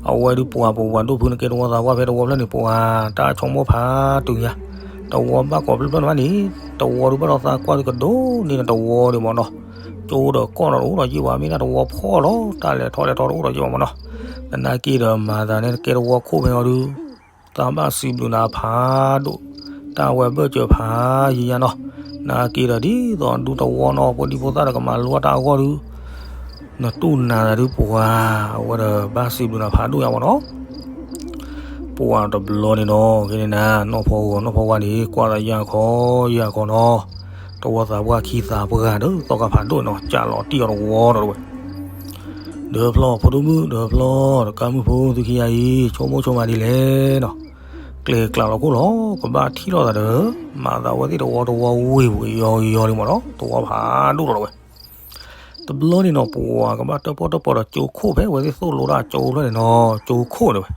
အဝဲဒုးပှၤပဝဲဒိၣ်ဖုန့ၣ်ကဲတဝီသးပှၢ်ဖဲတဝီဖျၢၣ်န့ၣ် ပှၤတၢ်ဆိကမိၣ်ဖးတုၤညါ တဝီဘၣ်ကိးဖျၢၣ်ဖျၢၣ်န့ၣ်ဘၣ်န့ၣ် တဝီဒုးဘၣ်ဒီးသးကွၢ်ဒုးကဒိၣ်န့ၢ်တဝီဒံးမ့ၢ်နီၤ. ကၠိဒီးကီၢ်ဒီးတအိၣ်ဒီးယ့ၢ်ဘၣ် မ့ၢ်ဒၣ်တဝီဖှီၣ်လီၤ တၢ်လဲၤထီၣ်လဲၤထီတအိၣ်ဒီးယ့ၢ်ဘၣ်မ့ၢ်နီၤ. သနာ်က့ဒီးမၤသးန့ၣ်ကဲတဝီခိၣ်ဖဲအီၤဒုး သးဘၣ်စံးဘျုးနၤဖးဒိၣ် တၢ်ဝဲဘၢၣ်စၢၤဖးယံာ်ညါနီၤ. နာ်က့ဒီးဒ်သိးဒူတဝီနီၤ ဖိဒံဖိသၣ်ဒီးကမၤလိဘၣ်တၢ်အဂီၢ်ဒုး နတူၢ်နၤသးဒုးပှၤ အဝဲဒီးဘၣ်စံးဘျုးနၤဖးဒိၣ်ညါမ့ၢ်နီၤ. ပှၤတဘျီန့ၣ်နီၤ ကဲန့ၣ်နၤ နီၢ်ဖီဂီၤနီၢ်ဖီဝါန့ၣ် ကွၢ်သးယၢ်ခီယၢ်ခီနီၤ တဝီသးပှၢ်ခံသးပှၢ်ဒီး သီခါဖးဒိၣ်နီၤ ကၢ်လီၤတံၢ်အီၤတဝီဒီးဝဲ ဒီးဖျီဖိဒိၣ်မုၣ် ဒီးဖျီတကါမုၣ်ဖိ သုခံဂၤအံၤ ဆိကမိၣ်ဆိကမးဒ်လဲၣ်နီၤ. ကျဲကျးလီၤခိၣ်လီၤ ကဘၣ်ထံၣ်လိာ်သးဒီး မၤသးဝဲသ့ၣ်တဝီတဝီဝ့ၢ်ပူၤကယီကယီလံမ့ၢ်နီၤ, တဝီဖးဒိၣ်လီၤဝဲ. တဘျီန့ၣ်နီၤ ပှၤကဘၣ်တၢၣ်ပီၣ်တၢၣ်ပီဒီးကၠိခိၣ် ဖဲဝဲသ့ၣ်သိၣ်လိတၢ်ကၠိဖျၢၣ်န့ၣ်နီၤ ကၠိခိၣ်န့ၣ်ဝဲ.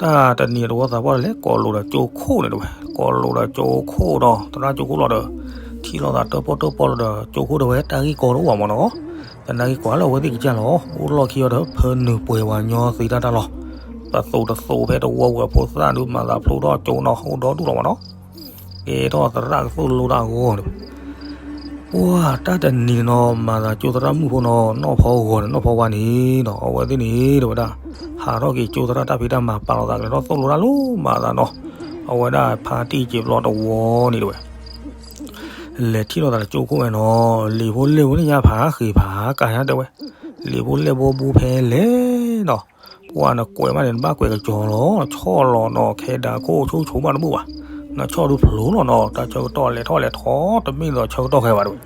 တၢ်တနံၤတဝီသးပှၢ်ဒီးလဲၤကိးလိာ်ဒီးကၠိခိၣ်န့ၣ်တဝဲ, ကိးလိာ်ဒီးကၠိခိၣ်ဒီး သရၣ်ကၠိခိၣ်လီၤဒီး ထံၣ်လိာ်သးတၢၣ်ပီၣ်တၢၣ်ပီလီၤဒီး ကၠိခိၣ်တဝဲတၢ်ဂ့ၢ်ကီတအိၣ်ဘၣ်မ့ၢ်နီၤ. သနာ်က့ကွၢ်လၢအဝဲသ့ၣ်ကစၢ်လီၤ အိၣ်လီၢ်ခံအီၤဒီး ဖၢနုာ်ပှဲၤဝဲညီသ့တၢ်တၢ်လီၤ. ပသိးတသိးဖဲတဝီပူၤအဖိသၣ်ဒုး မၤသးဖျိထီၣ်ကၠိနီၤ အိၣ်ဒီဒူၣ်လီၤမ့ၢ်နီၤ. ကဲထီၣ်သရၣ်ကသိၣ်လိတၢ်အဂီၢ်န့ၣ် ပှၢ်တၢ်တနံၤန့ၣ်နီၤ မၤသးကၠိသရၣ်မုၣ်ဖိနီၤ နီၢ်ဖီဂီၤဒီးနီၢ်ဖီဝါန့ၣ်ဒီး အဝဲသ့ၣ်န့ၣ် တဲဝဲဒၣ် ဟးထီၣ်က့ၤကၠိသရၣ်တၢ်ဖံးတၢ်မၤ ပာ်လီၤသးကလဲၤထီၣ်သိၣ်လိတၢ်လၢမၤသးနီၤ. အဝဲဒၣ်ဖါတံၢ်စံာ်ပျီတဝီန့ၣ်တဝဲ လဲၤထံၣ်လိာ်သးဒီးကၠိခိၣ်ဝဲနီၤ လံာ်ဖိလဲၢ်ဖိန့ၣ်ညါဖးဃ့ဖးကါညါတဲဝဲ, လံာ်ဖိလဲၢ်ဖိဘူးဖဲလဲၣ်နီၤ. ပှၢ်နကွဲးမးန့ၣ် နဘၣ်ကွဲးကစီၤလီၤ ဆီၣ်လီၤနီၤ ခဲဒၣ်ခိၣ်ဆိဆိဘၣ်တဘူၣ်ဘၣ်, နဆီၣ်ဒုးဖျိလီၤနီၤ တၢ်ဆၢကတီၢ်လဲၤထီၣ်လဲၤထီ တမ့ၢ်ဒီးဆၢကတီၢ်ခဲဘၣ်တဝဲ.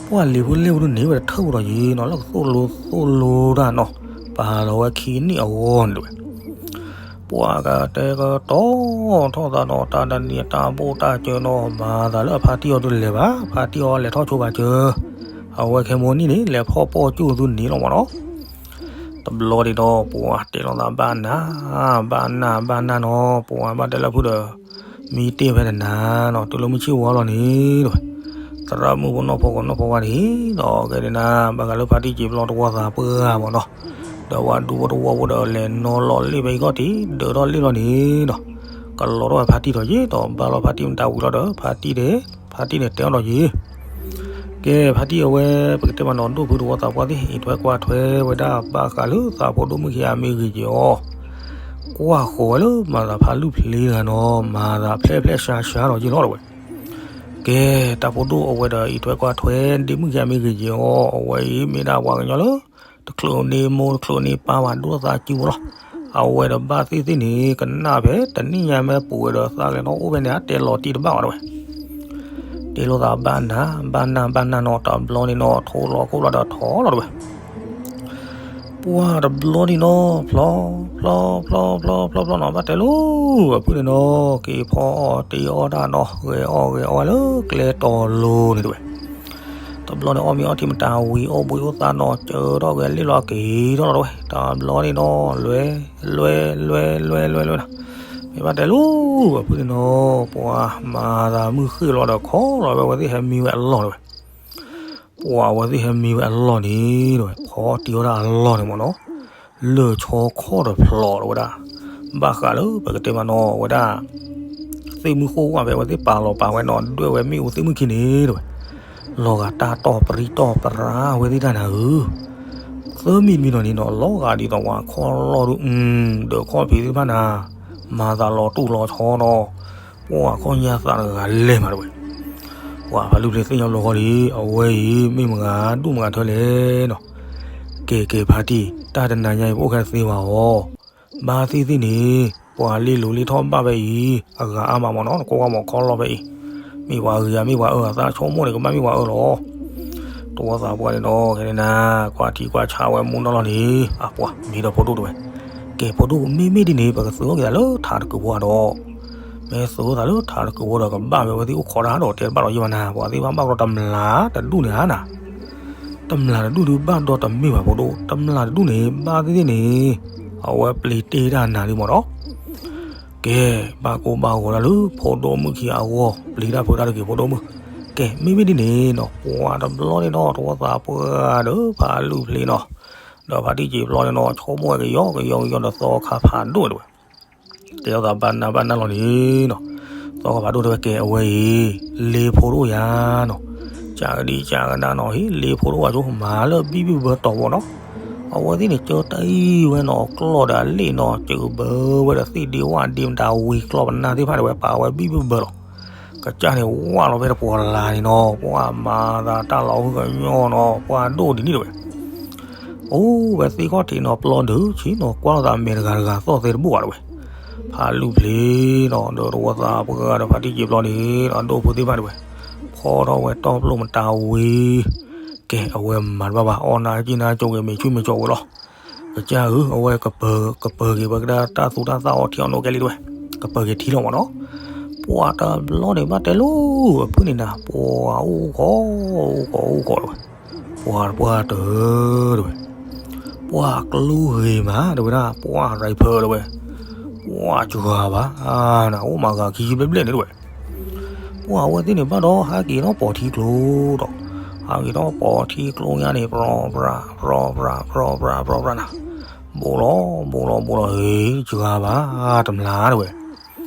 ပှၢ်လံာ်ဖိလဲၢ်ဖိဒုးန့ၣ်ဝဲတထၢၣ်ဒီးယံၤနီၤ လၢကသိၣ်လိသိၣ်လိတၢ်နီၤ ပာ်လီၤဝဲခံနံၣ်အဂီၢ်န့ၣ်တဝဲ ပှၢ်ကတဲကတီၤထီၣ်သးနီၤ တၢ်တနံၤတၢ်ဘိၣ်တၢ်စၢၤနီၤ မၤသးလၢအဖါတံၢ်အီၤဒုးလဲၤဘၣ် ဖါတံၢ်အီၤလဲၤထီၣ်ဆိဘၣ်စၢၤ, အဝဲခဲမိၢ်နံၣ်န့ၣ် လဲၤဖီၣ်ပိာ်ကၠူၣ်သုန့ၣ်လီၤမ့ၢ်နီၤ. တဘျီဒံးဒီး ပှၤတဲလိာ်သးဘၣ်နၤ ဘၣ်နၤ ဘၣ်နၤနီၤ ပှၤဘၣ်တဲလၢဖုဒီး မံတ့ၢ်ဖဲတနၤနီၤ တုၤလၢမုၢ်ဆ့ၣ်ဝါလီၤန့ၣ်တဝဲ သရၣ်မုၣ်ဖိနီၢ်ဖီဂီၤနီၢ်ဖီဝါန့ၣ်ဒီး ကဲဒၣ်နၤ ဘၣ်ဃးလၢဖါတံၢ်စံာ်ပျီတဝီသးပှၢ်မ့ၢ်နီၤ, ဒီးဝဲဒူဖိတဝီဖိဒီးလဲၤနီၤလီၤလ့ၣ်ဖဲအံၤကီၢ်တံၢ် ဒၢးထီၣ်လ့ၣ်လီၤန့ၣ်ဒီး ကလီၤထီၣ်ဝဲဖါတံၢ်ဒီးယံၤဒီး ဘၣ်လီၤဖါတံၢ်မတၤဝံၤလီၤဒီး ဖါတံၢ်န့ၣ် ဖါတံၢ်န့ၣ်တဲအီၤဒီးယံၤ ကဲ ဖါတံၢ်အဝဲ ပကတဲမ့ၢ်နီၤ ဒိၣ်ဖုတဝီသးပှၢ်သ့ၣ် အံးထွဲကွၢ်ထွဲဝဲဒၣ်ဘၣ်ဃးလၢသးဖိဒိၣ်မုၣ်ခံဂၤမ့ၢ်ဂ့ၤက့ၤအီၤ, ကွၢ်ဃီၤဝဲလၢမၤသးဖးလုၢ်ဖျ့တဂၤနီၤ မၤသးဖျဲးဖျဲးဆါဆါဒီးယံၤလီၤတဝဲ. ကဲ တၢ်ဖိဒိၣ်အဝဲဒီးအံးထွဲကွၢ်ထွဲ ဒ့မုၣ်ခံဂၤမ့ၢ်ဂ့ၤက့ၤအီၤ အဝဲအံၤမ့ၢ်ဒၣ်ပှၤကညီလၢ တချုးန့ၢ်မိၢ်တချုးန့ၢ်ပၢ်ဘၣ်ဒိၣ်သးစုဖိလီၤ. အဝဲဒီးဘၣ်သ့ၣ်သ့ၣ်န့ၣ် ကနၣ်ဖဲတနံၣ်ညါမ့ၢ်ပူၤဝဲဒီးသးလဲၤထီၣ်အိၣ်ဖဲန့ၣ် အတဲလီၤတံၢ်တဘၣ်ဘၣ်တဝဲ. တဲလိာ်သးဘၣ်နၤ ဘၣ်နၤ ဘၣ်နၤနီၤ တဘျီန့ၣ်နီၤ ထိၣ်လီၤခိၣ်လီၤဒီးထီလီၤတဝဲ. ပှၢ်တဘျီန့ၣ်နီၤ ဖျီ ဖျီ ဖျီ ဖျီ ဖျီ ဖျီနီၤ ဘၣ်တဲလိၤ အဖုန့ၣ်နီၤ က့ၤဖီအီၣ်တ့အီၣ်တၢ်နီၤ ဂဲၤအီၣ်ဂဲၤအီၣ်ဝဲလၢကျဲတီၤလိၤန့ၣ်တဝဲ. တဘျီန့ၣ် အီၣ်မ့ၤအီထံမတၤဝံၤ အီၣ်ဘှံးအီၣ်သါနီၤ ကၢထီၣ်ဂဲၤလ့ၣ်လီၤက့ၤထီၣ်လီၤတဝဲ. တဘျီန့ၣ်နီၤ လွဲ လွဲ လွဲ လွဲ လွဲနီၤ မ့ၢ်ဘၣ်တဲလိၤ အဖုန့ၣ်နီၤ ပှၤမၤသးမုၢ်ဃ့ၢ်လီၤဒီးခီလီၤဝဲ အဝဲသ့ၣ်ဟဲမံဝဲအလီၢ်တဝဲ. ပှၤအဝဲသ့ၣ်ဟဲမံဝဲအလီၢ်န့ၣ်တဝဲ ဖီတ့အီၣ်တၢ်အလီၢ်န့ၣ်မ့ၢ်နီၤ လၢာ်ဆီခီၣ်တဖျိးတဝဲဒၣ် ဘၣ်ဃးလၢပကတဲမ့ၢ်နီၤ အဝဲဒၣ် သ့ၣ်မုၢ်ဃိၣ်ဝါဖဲအဝဲသ့ၣ်ပာ်လီၤပာ်ဝဲနီၤ ဒွဲၣ်ဝဲမ့ၣ်အူသ့ၣ်မုၢ်ခံန့ၣ်တဝဲ လီၤဂာ်တၢ်တီၢ်ပြံတီၢ်ပြါဝဲသ့ၣ်တၢ်နၤဧၢ သၢမံၤတမံၤနီၤန့ၣ်နီၤ လီၤဂာ်ဒ်သိးပှၤခီၣ်လီၢ်ဒုး ဒီးခီၣ်ဖံးသ့ၣ်တဖၣ်နၤ မၤသးလီၤတူၢ်လီၤဆီနီၤ ပှၤခီၣ်ညါသးတဂၤလဲၤမးတဝဲ ပှၤဖးလုၢ်ဖျ့သ့ၣ်ညါဘျီဃီလံ အဝဲအံၤ မ့ၢ်မဂၤဒူၣ်မဂၤထၢလဲၣ်နီၤ ကဲကဲဖါတံၢ် တၢ်တနၤညါအံၤ ပအိၣ်ခဲသ့ဝဲအီၤ ဘၣ်သ့ၣ်သ့ၣ်န့ၣ် ပှၤလ့လိၤလ့ထီၣ်ဘၣ်ဖဲအံၤ အဂၤအါမးမ့ၢ်နီၤ နကွၢ်ကွၢ်မ့ၢ်ခီၣ်လီၢ်ဖဲအံၤ မ့ၢ်ပှၤဂ့ၤဧါမ့ၢ်ပှၤအၢဧါ သးဆိကမိၣ်န့ၣ် ကဘၣ်မ့ၢ်ပှၤအၢလီၤ တဝီသးပှၢ်န့ၣ်နီၤ ခဲန့ၣ်နၤ ကွၢ်ထံကွၢ်ဆးဝဲမူနီၢ်လီၤန့ၣ် အပှၤမ့ၢ်ဒီးဖိဒိၣ်တဝဲ ကဲဖိဒိၣ်မ့မ့ၢ်ဒ်န့ၣ် ပကသုးအီၣ်က့ၤသးလၢထးတကုးဖိဒီး မ့ၢ်သုးသးလၢထးတကုးဖိဒီး ကဘၣ်ဝဲဝဲသ့ၣ်အိၣ်ခိးတၢ်ဒီးတဲတဘၣ်ဒီးယံာ်ဘၣ်နၤ ပှၤသ့ၣ်တဖၣ်ဘၣ်ကဒီးတမျးတဒူၣ်န့ၣ်ဧါနၤ တမျးတဒူၣ်ဒုးဘၣ်ဒီးတမ့ၢ်ဘၣ်ဖိဒိၣ် တမျးတဒူၣ်န့ၣ် ဘၣ်သ့ၣ်သ့ၣ်န့ၣ် အဝဲပျံၤတ့ၢ်တၢ်နၤဒုးမ့ၢ်နီၤ ကဲ ဘၣ်ကိၢ်ဘၣ်ဂီၤတၢ်လၢဖိဒိၣ်မုၣ်ခံဂၤအဂီၢ် ပျံၤတၢ်ဖုးတၢ်တဂ့ၤဖိဒိၣ်မုၣ် ကဲ မ့မ့ၢ်ဒ်န့ၣ်နီၤ ပှၤတဘျီန့ၣ်နီၤ တဝီသးပှၢ်ဒီးဖးလုၢ်ဖျ့နီၤ ဒီးဖါတံၢ်စံာ်ဘျီန့ၣ်နီၤ ဆိကမိၣ်ဝဲကယီကယီကယီဒီးသီခါဖးဒိၣ်တဝဲ တဲအီၤသးဘၣ်နၤဘၣ်နၤလီၤန့ၣ်နီၤ သီခါဖးဒိၣ်တဲဝဲကဲအဝဲအံၤ လ့ဖိတအိၣ်ယၤနီၤ ကကဒံကကဒါနီၤ ဟ့ၣ်လ့ဖိတအိၣ်အကၠိ မၤလၢဘံၣ်ဘံၣ်ဘၢဘၢတီၤဘီနီၤ အဝဲသ့ၣ်န့ၣ် ကၢတၢ်အံၤဝဲနီၤ ကျီၢ်ဒီးအလ့ၣ်နီၤ စၢးဘၢဝဲဒီးသ့ၣ်ဒ့ဝၣ်ဒ့မတၤဝံၤကျီၢ်ပနၢ်သ့ၣ်တဖၣ်န့ၣ်ဝဲ ပာ်ဝဲဘံၣ်ဘံၣ်ဘၢလီၤ ကစၢ်န့ၣ် ဝၢ်လီၤဖဲတပှီၤလၢ်န့ၣ်နီၤ ပှၤမၤသးတၢ်လီၤဟုကညီနီၤ ပှၤဒိၣ်ဒ်န့ၣ်တဝဲ အိၣ်ဝဲသ့ၣ်ခီၣ်ထံးနီၤ ပျီဒုးဆံးနီၤ ကွၢ်လိာ်သးမဲာ်တဂၤတဂၤသီၣ်သဲတဘိၣ်ဘၣ်တဝဲ ဖးလုၢ်ဖျ့နီၤ ဒီးတဝီသးပှၢ်ဒီးဖါတံၢ်စံာ်ဘျီန့ၣ် အဒိၣ်ဖိသ့ၣ်တဖၣ်တဝဲ ဖီထီၣ်ဝဲတီၢ်ပျိၢ်မတၤဝံၤ က အဝဲမၤတဘၣ်ဘၣ် အီၣ်နၤက့နၤကၠိက့ၤ မ့ၤဆူမဲာ်ကၠီဝဲလီၤ. ကစၢ်ဧၢ အဝဲကပၢၤက့ၤဝဲကဒါတၢ်သူတၢ်သၣ်အီထံအီနိကဲလံတဝဲ, ကပၢၤက့ၤထံလီၤမးနီၤ. ပှၤတဘျီန့ၣ်ဘၣ်တဲလိၤ အဖုၣ်န့ၣ်နၤ ပှၤအိၣ်ဃီ အိၣ်ဃီအိၣ်ဃီတဝဲ, ပှၤတပှၢ်တၢၢ်တဝဲ, ပှၤကျိဂ့ၤမးတဝဲဒၣ် ပှၤရံဖၢတဝဲ, ပှၤစှၤဘၣ်နၤ အိၣ်မးဂၤခံဘျဲၣ်ဘျဲၣ်န့ၣ်တဝဲ ပှၤအဝဲသ့ၣ်န့ၣ်ဘၣ်ဒီး ဟးက့ၤထီၣ်ပိာ်ထံကျိဒီး, ဟးက့ၤထီၣ်ပိာ်ထံကျိညါန့ၣ် ပြီပြး ပြီပြး ပြီပြး ပြီပြးနၤ, ဘိးလီၤ ဘိးလီၤ ဘိးလီၤ ဟ့ စှၤဘၣ် တမျၢ်တဝဲ,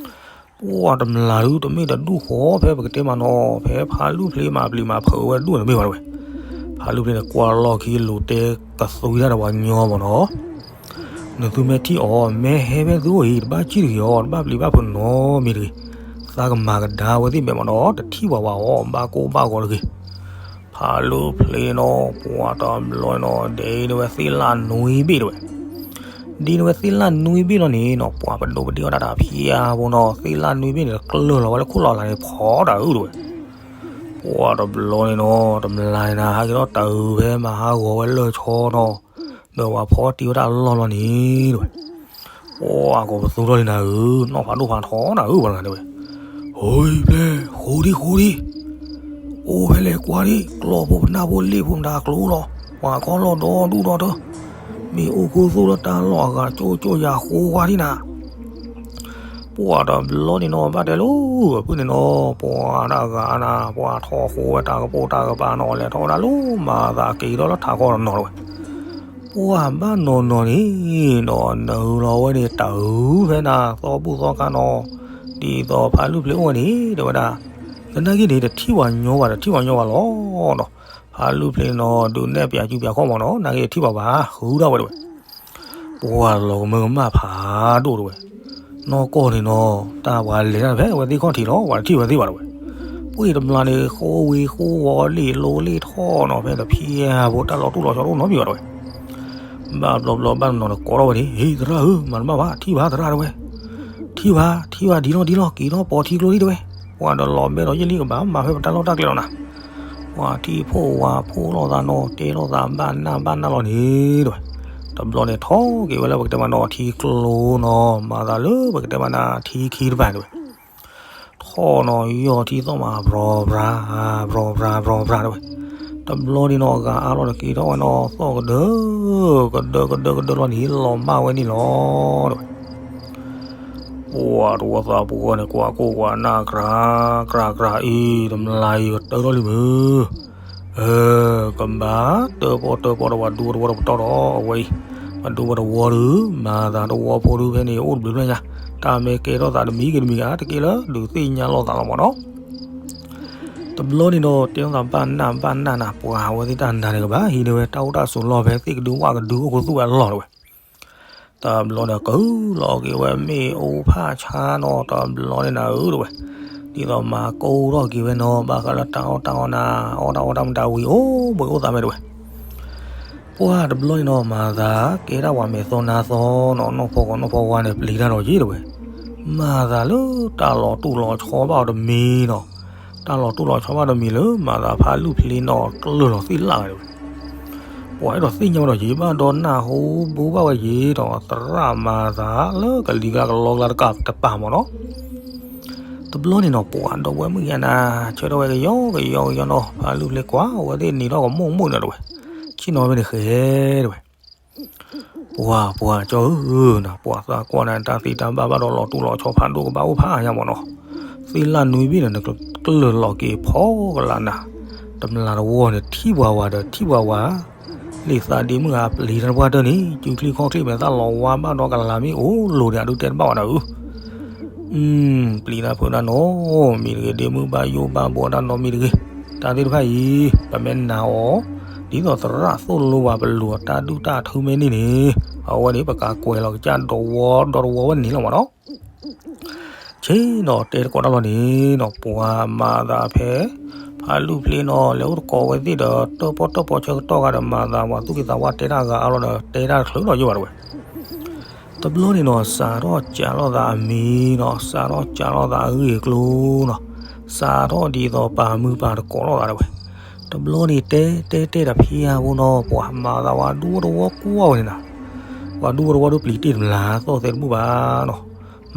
ပှၤတမျၢ်ဒုးတမ့ၢ်တဒူၣ်ဃီ ဖဲပကတဲမးနီၤ ဖဲဖးလူၣ်ဖျ့မၤပျံၤမၤဖုးဝဲဒူၣ်န့ၣ်မ့ၢ်ဘၣ်တဝဲ, ဖးလူၣ်ဖျ့န့ၣ် ကွၢ်လီၢ်ခံလိၤတဲကသွံတၢ်ဒီးပှၤညီမးနီၤ နသုမ့ၢ်ထံၣ်အီၤ မ့ၢ်ဟဲဖဲသုအိၣ်အံၤ တဘၣ်စံၣ်တဂ့ၤအီၤ တဘၣ်ပျံၤဘၣ်ဖုးနီတမံၤတဂ့ၤ, သးကမၤကဒါဝဲသ့ၣ်မဲာ်မးနီၤ တထံၣ်ပှၤဝဲအီၤ ဘၣ်ကိၢ်ဘၣ်ဂီၤတဂ့ၤ, ဖးလူၣ်ဖျ့နီၤ ပှၤတဘျီနီၤ ဒ်န့ၣ်ဝဲသ့ၣ်လၣ်နွံဘ့ၣ်တဝဲ, ဒ်န့ၣ်ဝဲသ့ၣ်လၣ်နွံဘ့ၣ်လီၤန့ၣ်နီၤ ပှၤပဒိးပဒ့အီၣ်တၢ်တၢ်ဖံးအါဖိနီၤ သ့ၣ်လၣ်နွံဘ့ၣ်န့ၣ် ကျၢၢ်လီၤဝဲလၢခိၣ်လီၤအလၤန့ၣ် ဖီတၢ်အုၣ်တဝဲ ပှၤတဘျီန့ၣ်နီၤ တမျၢ်န့ၣ် ဟးက့ၤထီၣ်တၢ်အုၣ်ဖဲမၤဟးဂီၤဝဲလၢၢ်ဆီနီၤ, ဒီးပှၤဖီတ့ၢ်ဝဲတၢ်လီၢ်လီၤန့ၣ်တဝဲ, ပှၤကိးပသူထီၣ်လံနၤဧၢ နီၢ်ဖးဒိၣ်ဖးထီနၤဧၢ ပှၤတဂၤန့ၣ်ဝဲ, ဟိဖျဲၣ် ဃိဒံ ဃိဒံ, အိၣ်ဖဲလဲၣ်ကွၢ်ဒံ ကျီၢ်ဖိပနၢ်ဖိလ့ၣ်ဖိမတၤကျိလီၤ, ပှၤခီလီၤဒီဒူၣ်ဒီတၢ်, မ့ၢ်အိၣ်ခိၣ်သိၣ်လၢတၢ်လီၢ်အဂၤကၠိကၠိယၤဃိဝါဒံနၤ ပှၤတဘျီန့ၣ်နီၤ ဘၣ်တဲလိၤ အဖုၣ်န့ၣ်နီၤ ပှၤတဂၤနၤ ပှၤထီၣ်ဃိဝဲတၢ်ကပိာ်တၢ်ကပၤနီၤ လဲၤထီၣ်ဝဲဒၣ်လၢမၤသးက့ၤထီၣ်လၢထးခီတနီၤတဝဲ, ပှၤဘၣ်နီၤနီၤန့ၣ်နီၤ နုာ်လီၤဝဲန့ၣ် တၢ်အုၣ်ဖဲနၤ သီဘူၣ်သီခါနီၤ, ဒ်သိးဖးလူၣ်ဖျ့အိၣ်ဝဲန့ၣ် တဲဝဲဒၣ်, သနာ်က့န့ၣ် တထံၣ်ပှၤညီဘၣ် တထံၣ်ပှၤညီဘၣ်လီၤနီၤ, ဖးလူၣ်ဖျ့နီၤ ဒုးနဲၣ်ပၠးစုပၠးခီၣ်မးနီၤ နာ်က့ထံၣ်ပှၤဘၣ် ဃုဒၣ်ဝဲတဝဲ ပှၤလီၤကမၢကမၣ်ဖးဒိၣ်တဝဲ, နီၢ်ကီၢ်န့ၣ်နီၤ တၢ်ပှၤလဲၤတၢ်ဖဲ အဝဲသ့ၣ်ခီၣ်ထံးလီၤ ပှၤတထံၣ်ဝဲသ့ၣ်ဘၣ်တဝဲ, ပှၤတမျၢ်န့ၣ် ဃိဝံၤဃိဝီၤလ့ၣ်လိၤလ့ၣ်ထီၣ်နီၤ ဖဲတဖံးအါဖိတၢ်လီၤတူၢ်လီၤဆီတအိၣ်နီတမံၤဘၣ်တဝဲ, ဘၣ်ဘျီဘျီဘၣ်နီၤနီၤန့ၣ် ကိးထီၣ်ဝဲန့ၣ် ဟ့ၣ်သရၣ်ဧၢ မၤတဘၣ်ဘၣ် ထံၣ်ဘၣ်သရၣ်တဝဲ, ထံၣ်ဘၣ် ထံၣ်ဘၣ်ဒ်လီၤဒ်လီၤ က့ၤထီၣ်ပိာ်ထံကျိဒံတဝဲ, ပှၤဒီးလီၤဘဲဒီးယဲၢ်လံကဘၣ် မၤဖဲပတၢ်လီၢ်တၢ်ကျဲလီၤနၤ ပှၤထံၣ်ဖိဝၤဖိလိာ်သးနီၤ တဲလိာ်သးဘၣ်နၢ်ဘၣ်နၢ်လီၤန့ၣ်တဝဲ, တဘျီန့ၣ်ထီၣ်က့ၤဝဲလၢပကတဲမးနီၤထံကျိနီၤ မၤသးလၢပကတဲမးနၤထံခံတဖၣ်တဝဲ, ထီၣ်နီၤယီၢ်ထံသီၣ်မး ပြီပြါ ပြီပြါ ပြီပြါတဝဲ, တဘျီန့ၣ်နီၤ ဂၤအါလီၤတက့ၤထီၣ်ဝဲနီၤ သီၣ်ကဒၢ ကဒၢကဒၢကဒၢလီၤန့ၣ် လီၤမၢ်ဝဲန့ၣ်လီၤတဝဲ ပှၤတဝီသးပှၢ်န့ၣ် ကွၢ်ကိၢ်ကွၢ်နၢ်ကြၤ ကြၤကြၤအံၤ တမျၢ်အံၤကတၢၢ်ထီၣ်လံမုၢ်, ကဘၣ်တၢၣ်ပီၣ်တၢၣ်ပီၣ်ဒီးပှၤဒူပှၤတဝီတပတီၢ်ဒီး အဝဲအံၤ, ပှၤဒူပှၤတဝီဒုး မၤသးတဝီဖိဒုးဖဲန့ၣ် အိၣ်တဘျုးဖျၢၣ်ညါ, တၢ်မ့ၢ်ကဲထီၣ်သးတမံၤဂ့ၤတမံၤဂ့ၤ တက့ၢ်လၢဒုးသ့ၣ်ညါလိာ်သးလီၤမးနီၤ တဘျီန့ၣ်ဒီး တဲလိာ်သးဘၣ်နၢ်ဘၣ်နၢ်နၤ ပှၤအဝဲသ့ၣ်တၢ်နါန့ၣ်ကဘၣ် ဟံးန့ၢ်ဝဲတၢ်အိၣ်တၢ်ဆိးလီၢ်ဖဲသ့ၣ်ကဒုဝၣ်ကဒုအိၣ်ခူသူၣ်ဝဲအလီၢ်တဝဲ, တဘျီန့ၣ် ကုၢ်လီၤက့ၤဝဲမ့ၣ်အူဖးဆါနီၤ တဘျီန့ၣ်နၤဧၢတဝဲ, ဒ်သိးမၤကိၢ်ထီၣ်က့ၤဝဲနီၤ ဘၣ်ဃးလၢတၢ်အီၣ်တၢ်အီနၤ အီၣ်တၢ်အီတၢ်မတၤဝံၤအိၣ်ဘှံးအိၣ်သးမဲာ်တဝဲ ပှၤတဘျီန့ၣ်နီၤ မၤသးကဲဒၣ်ပှၤမဲာ်သီနါသီနီၤ နီၢ်ဖီကီးနီၢ်ဖီဝါန့ၣ် ပျံၤတၢ်ဒီးယ့ၢ်တဝဲ, မၤသးလၢတၢ်လီၤတူၢ်လီၤဆီဘၣ်အီၤတမံၤနီၤ, တၢ်လီၤတူၢ်လီၤဆီဘၣ်တမံၤလၢ မၤသးဖးလူၣ်ဖျ့နီၤ ကျၢၢ်လီၤသ့ၣ်လၣ်ဝဲတဝဲ, ပှၤအဲၣ်ဒိးသ့ၣ်ညါဝဲဒီးယ့ၢ်ဘၣ်ဒီးနၢ်ဟူဘိဘၣ်ဝဲယ့ၢ်ဒီး သရၣ်မၤသးလၢကလံၤကျါကလီကျါတကးတပၤမးနီၤ တဘျီန့ၣ်နီၤ ပှၤဒီပုၢ်ဝဲၢ်မုၣ်ယါနၤ ဆၢထၢၣ်ဝဲကယီကယီကယီနီၤ ဖးလူၣ်ဖျ့ကွၢ်အဝဲသ့ၣ်နံၤထီၣ်ကမိၢ်မိၢ်နၤတဝဲ, ဆ့ၣ်နီၤဖဲန့ၣ်ဃဲတဝဲ, ပှၤပှၤကၠီဧၢနၤ ပှၤသးကွၢ်နၤ တၢ်သ့တၢ်ဘၣ်ဘၣ်ဒီးလီၤတူၢ်လီၤဆီဖးဒိၣ်ကဘၣ်အိၣ်ဖးညါမးနီၤ, သ့ၣ်လၣ်နွံဘ့ၣ်န့ၣ် နကျၢၢ်လီၤက့ၤဖီကလးနၤ, တမျၢ်တဝီန့ၣ် ထံၣ်ပှၤဝၤဒီးထံၣ်ပှၤဝၤ လံာ်သးဒ့မုၣ်ဂၤပျံၤတၢ်တပှၢ်တၢၢ်န့ၣ် ကူချံခီၣ်ချံမ့ၢ်သၣ်လီၤဝါဘၣ်ဒီးကလၤမ့ၢ်အိၣ်လိၤန့ၣ် အဒုးတဲတဘၣ်ဝဲဒၣ်ဧၢ, ပျံၤတၢ်ဖုးတၢ်နီတမံၤတဂ့ၤ ဒ့မုၣ်ဘၣ်ယိၣ်ဘၣ်ဘှီတၢ်နီတမံၤတဂ့ၤ, တၢ်သ့ၣ်တဖၣ်အံၤ ပမ့ၢ်နာ်အီၤ ဒ်သိးသရၣ်သိၣ်လိဝဲပလိၤတၢ်ဒုၣ်တၢ်ထုမ့ၢ်န့ၣ်န့ၣ် အဝဲန့ၣ် ပကးကွဲးလီၤကစၢ်ဒီးဝီဒီးတဝီဝဲန့ၣ်လီၤမးနီၤ ဆ့ၣ်နီၤတဲတကိးတၢ်လီၤန့ၣ်နီၤ ပှၤမၤသးဖဲ ဖးလူၣ်ဖျ့နီၤ လဲၤအိၣ်သကိးဝဲသ့ၣ်ဒီး တၢၣ်ပီၣ်တၢၣ်ပီဆၢကတီၢ်ဂၤဒီး မၤသးပှၤသူၣ်က့သးပှၢ်တဲတၢ်ဂၤအါလီၤဒီး တဲတၢ်တချုးလီၤယိၣ်ဘၣ်တဝဲ တဘျီန့ၣ်နီၤ စးထီၣ်စးလိာ်သးအမံၤနီၤ စးထီၣ်စးလိာ်သးအဂ့ၢ်အကျိၤနီၤ စးထီၣ်ဒ်သိးပာ်မုာ်ပာ်သကိးလိာ်သးတဝဲ တဘျီန့ၣ်တဲတဲတဲတၢ်ဖံးအါဘိနီၤ, ပှၤမၤသးဝဲဒူဝီတဝီကွၢ်ဝဲန့ၣ်နီၤ, ပှၤဒူဝီတဝီဒိပျံၤတ့ၢ်တမျၢ်သီၣ်သဲးတဘူၣ်ဘၣ်နီၤ,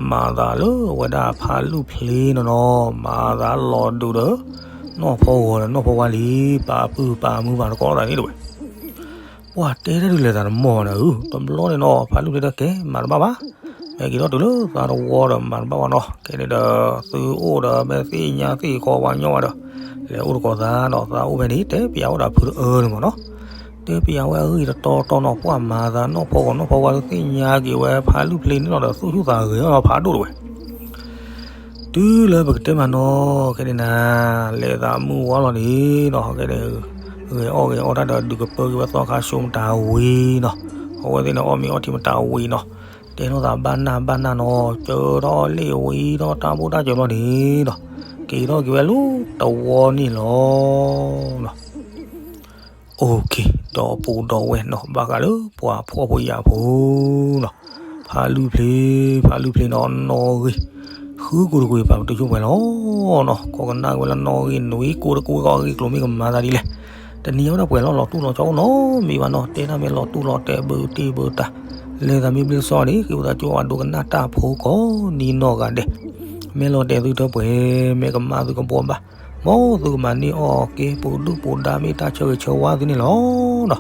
မၤသးလၢအဝဲဒၣ်ဖးလူၢ်ဖျ့နီၤနီၤ, မၤသးလီၤဒုးဒီး နီၢ်ဖီဂီၤဒီးနီၢ်ဖီဝါလံ, ပာ်ပုၢ်ပာ်မုၢ်ဘၣ်တကိးသးန့ၣ်တဝဲ ပှၤတဲတၢ်ဒုးလဲၤသးတမီၢ်ဘၣ်န့ၣ်ဧၢ, တဘျီန့ၣ်နီၤ ဖးလူၢ်ဖျ့ဒီးကဲမၤတဘၣ်ဘၣ်, မ့ၢ်က့ၤထီၣ်တုၤလၢသးတဝီဒီးမၤတဘၣ်ဘၣ်နီၤ, ခဲန့ၣ်ဒီး သုအိၣ်ဒီးမ့ၢ်သ့ၣ်ညါသ့ၣ်ခီပှၤညီဘၣ်ဒီး လဲၤအိၣ်တကိးသးနီၤ, သးအိၣ်ဖဲန့ၣ် တဲပျးဝဲဒၣ်ဖုတအၢန့ၣ်မ့ၢ်နီၤ, တဲပျးဝဲအဂ့ၢ်တတီတီနီၤ, ပှၤမၤသးနီၢ်ဖီဂီၤနီၢ်ဖီဝါလၢသ့ၣ်ညါက့ၤဝဲဖးလူၢ်ဖျ့န့ၣ်လီၤဒီး သူၣ်ဆူၣ်သးဂဲၤအီၤဖးဒိၣ်တဝဲ တုၤလၢပကတဲမးနီၤ, ခဲန့ၣ်နၤ လဲၤသးမုၢ်ဝါလီၤန့ၣ်နီၤ, ခဲန့ၣ် ဂဲၤအီၣ်ဂဲၤအီတၢ်ဒီး ဒုးကပၢက့ၤဝဲသီခါဆိမတၤဝံၤနီၤ, အဝဲသ့ၣ်န့ၣ်အီၣ်မ့ၤအီထံမတၤဝံၤနီၤ, တဲနီၣ်သးဘၣ်နၢ်ဘၣ်နၢ်နီၤ, ကၢထီၣ်လ့ၣ်ဝံၤဒီးတၢ်ဘိၣ်တၢ်စၢၤဘျီန့ၣ်နီၤ, က့ၤထီၣ်က့ၤဝဲလၢတဝီန့ၣ်လီၤ OK, ဒီးပူၤဒီးဝဲၢ်နီၤ, ဘၣ်ဃးလၢပှၤဖှီၣ်ဖိယာ်ဖိနီၤ, ဖးလူၢ်ဖျ့, ဖးလူၢ်ဖျ့နီၤ နီၣ်ဂံၢ်, ဃုကိးတကိးပာ်ပတုာ်ဆိပှဲၤလီၤနီၤ, ကိးကနၣ်က့ၤဝဲလၢနီၣ်ဂံၢ်နွံကိးတကိး အဂ့ၢ်ကျိၤမ့ၢ်ကမၤသးဒ်လဲၣ်, တနံၤအံၤဝဲဒၣ်ပှဲၤလီၤ လီၤတူၢ်လီၤဆီအိၣ်နီတမံၤဘၣ်နီၤ, တဲတၢ်မ့ၢ်လီၤတူၢ်လီၤတဲာ်ဘၣ်တ့ၢ်ဘၣ်တၢ်, လဲၤသးမ့ၢ်ဘျ့စီအီၤန့ၣ် ဃ့ဝံသးစူၤအဒိကနၣ်တၢ်ဖိကိးနီၢ်ဂၤဒဲး, မ့ၢ်လီၤတဲာ်သုထၢပှဲၤ, မ့ၢ်ကမၣ်သုကဘှီဘၣ် မ်သုကမၤန့ၢ်အီၣ်က့ၤပူၤဒုၣ်ပူၤဒါ မ့ၢ်တၢ်ဆၢဂ့ၤဆၢဝါသုန့ၣ်လီၤနီၤ,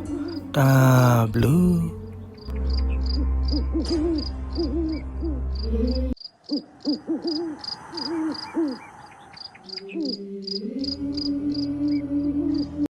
တၢ်ဘျုး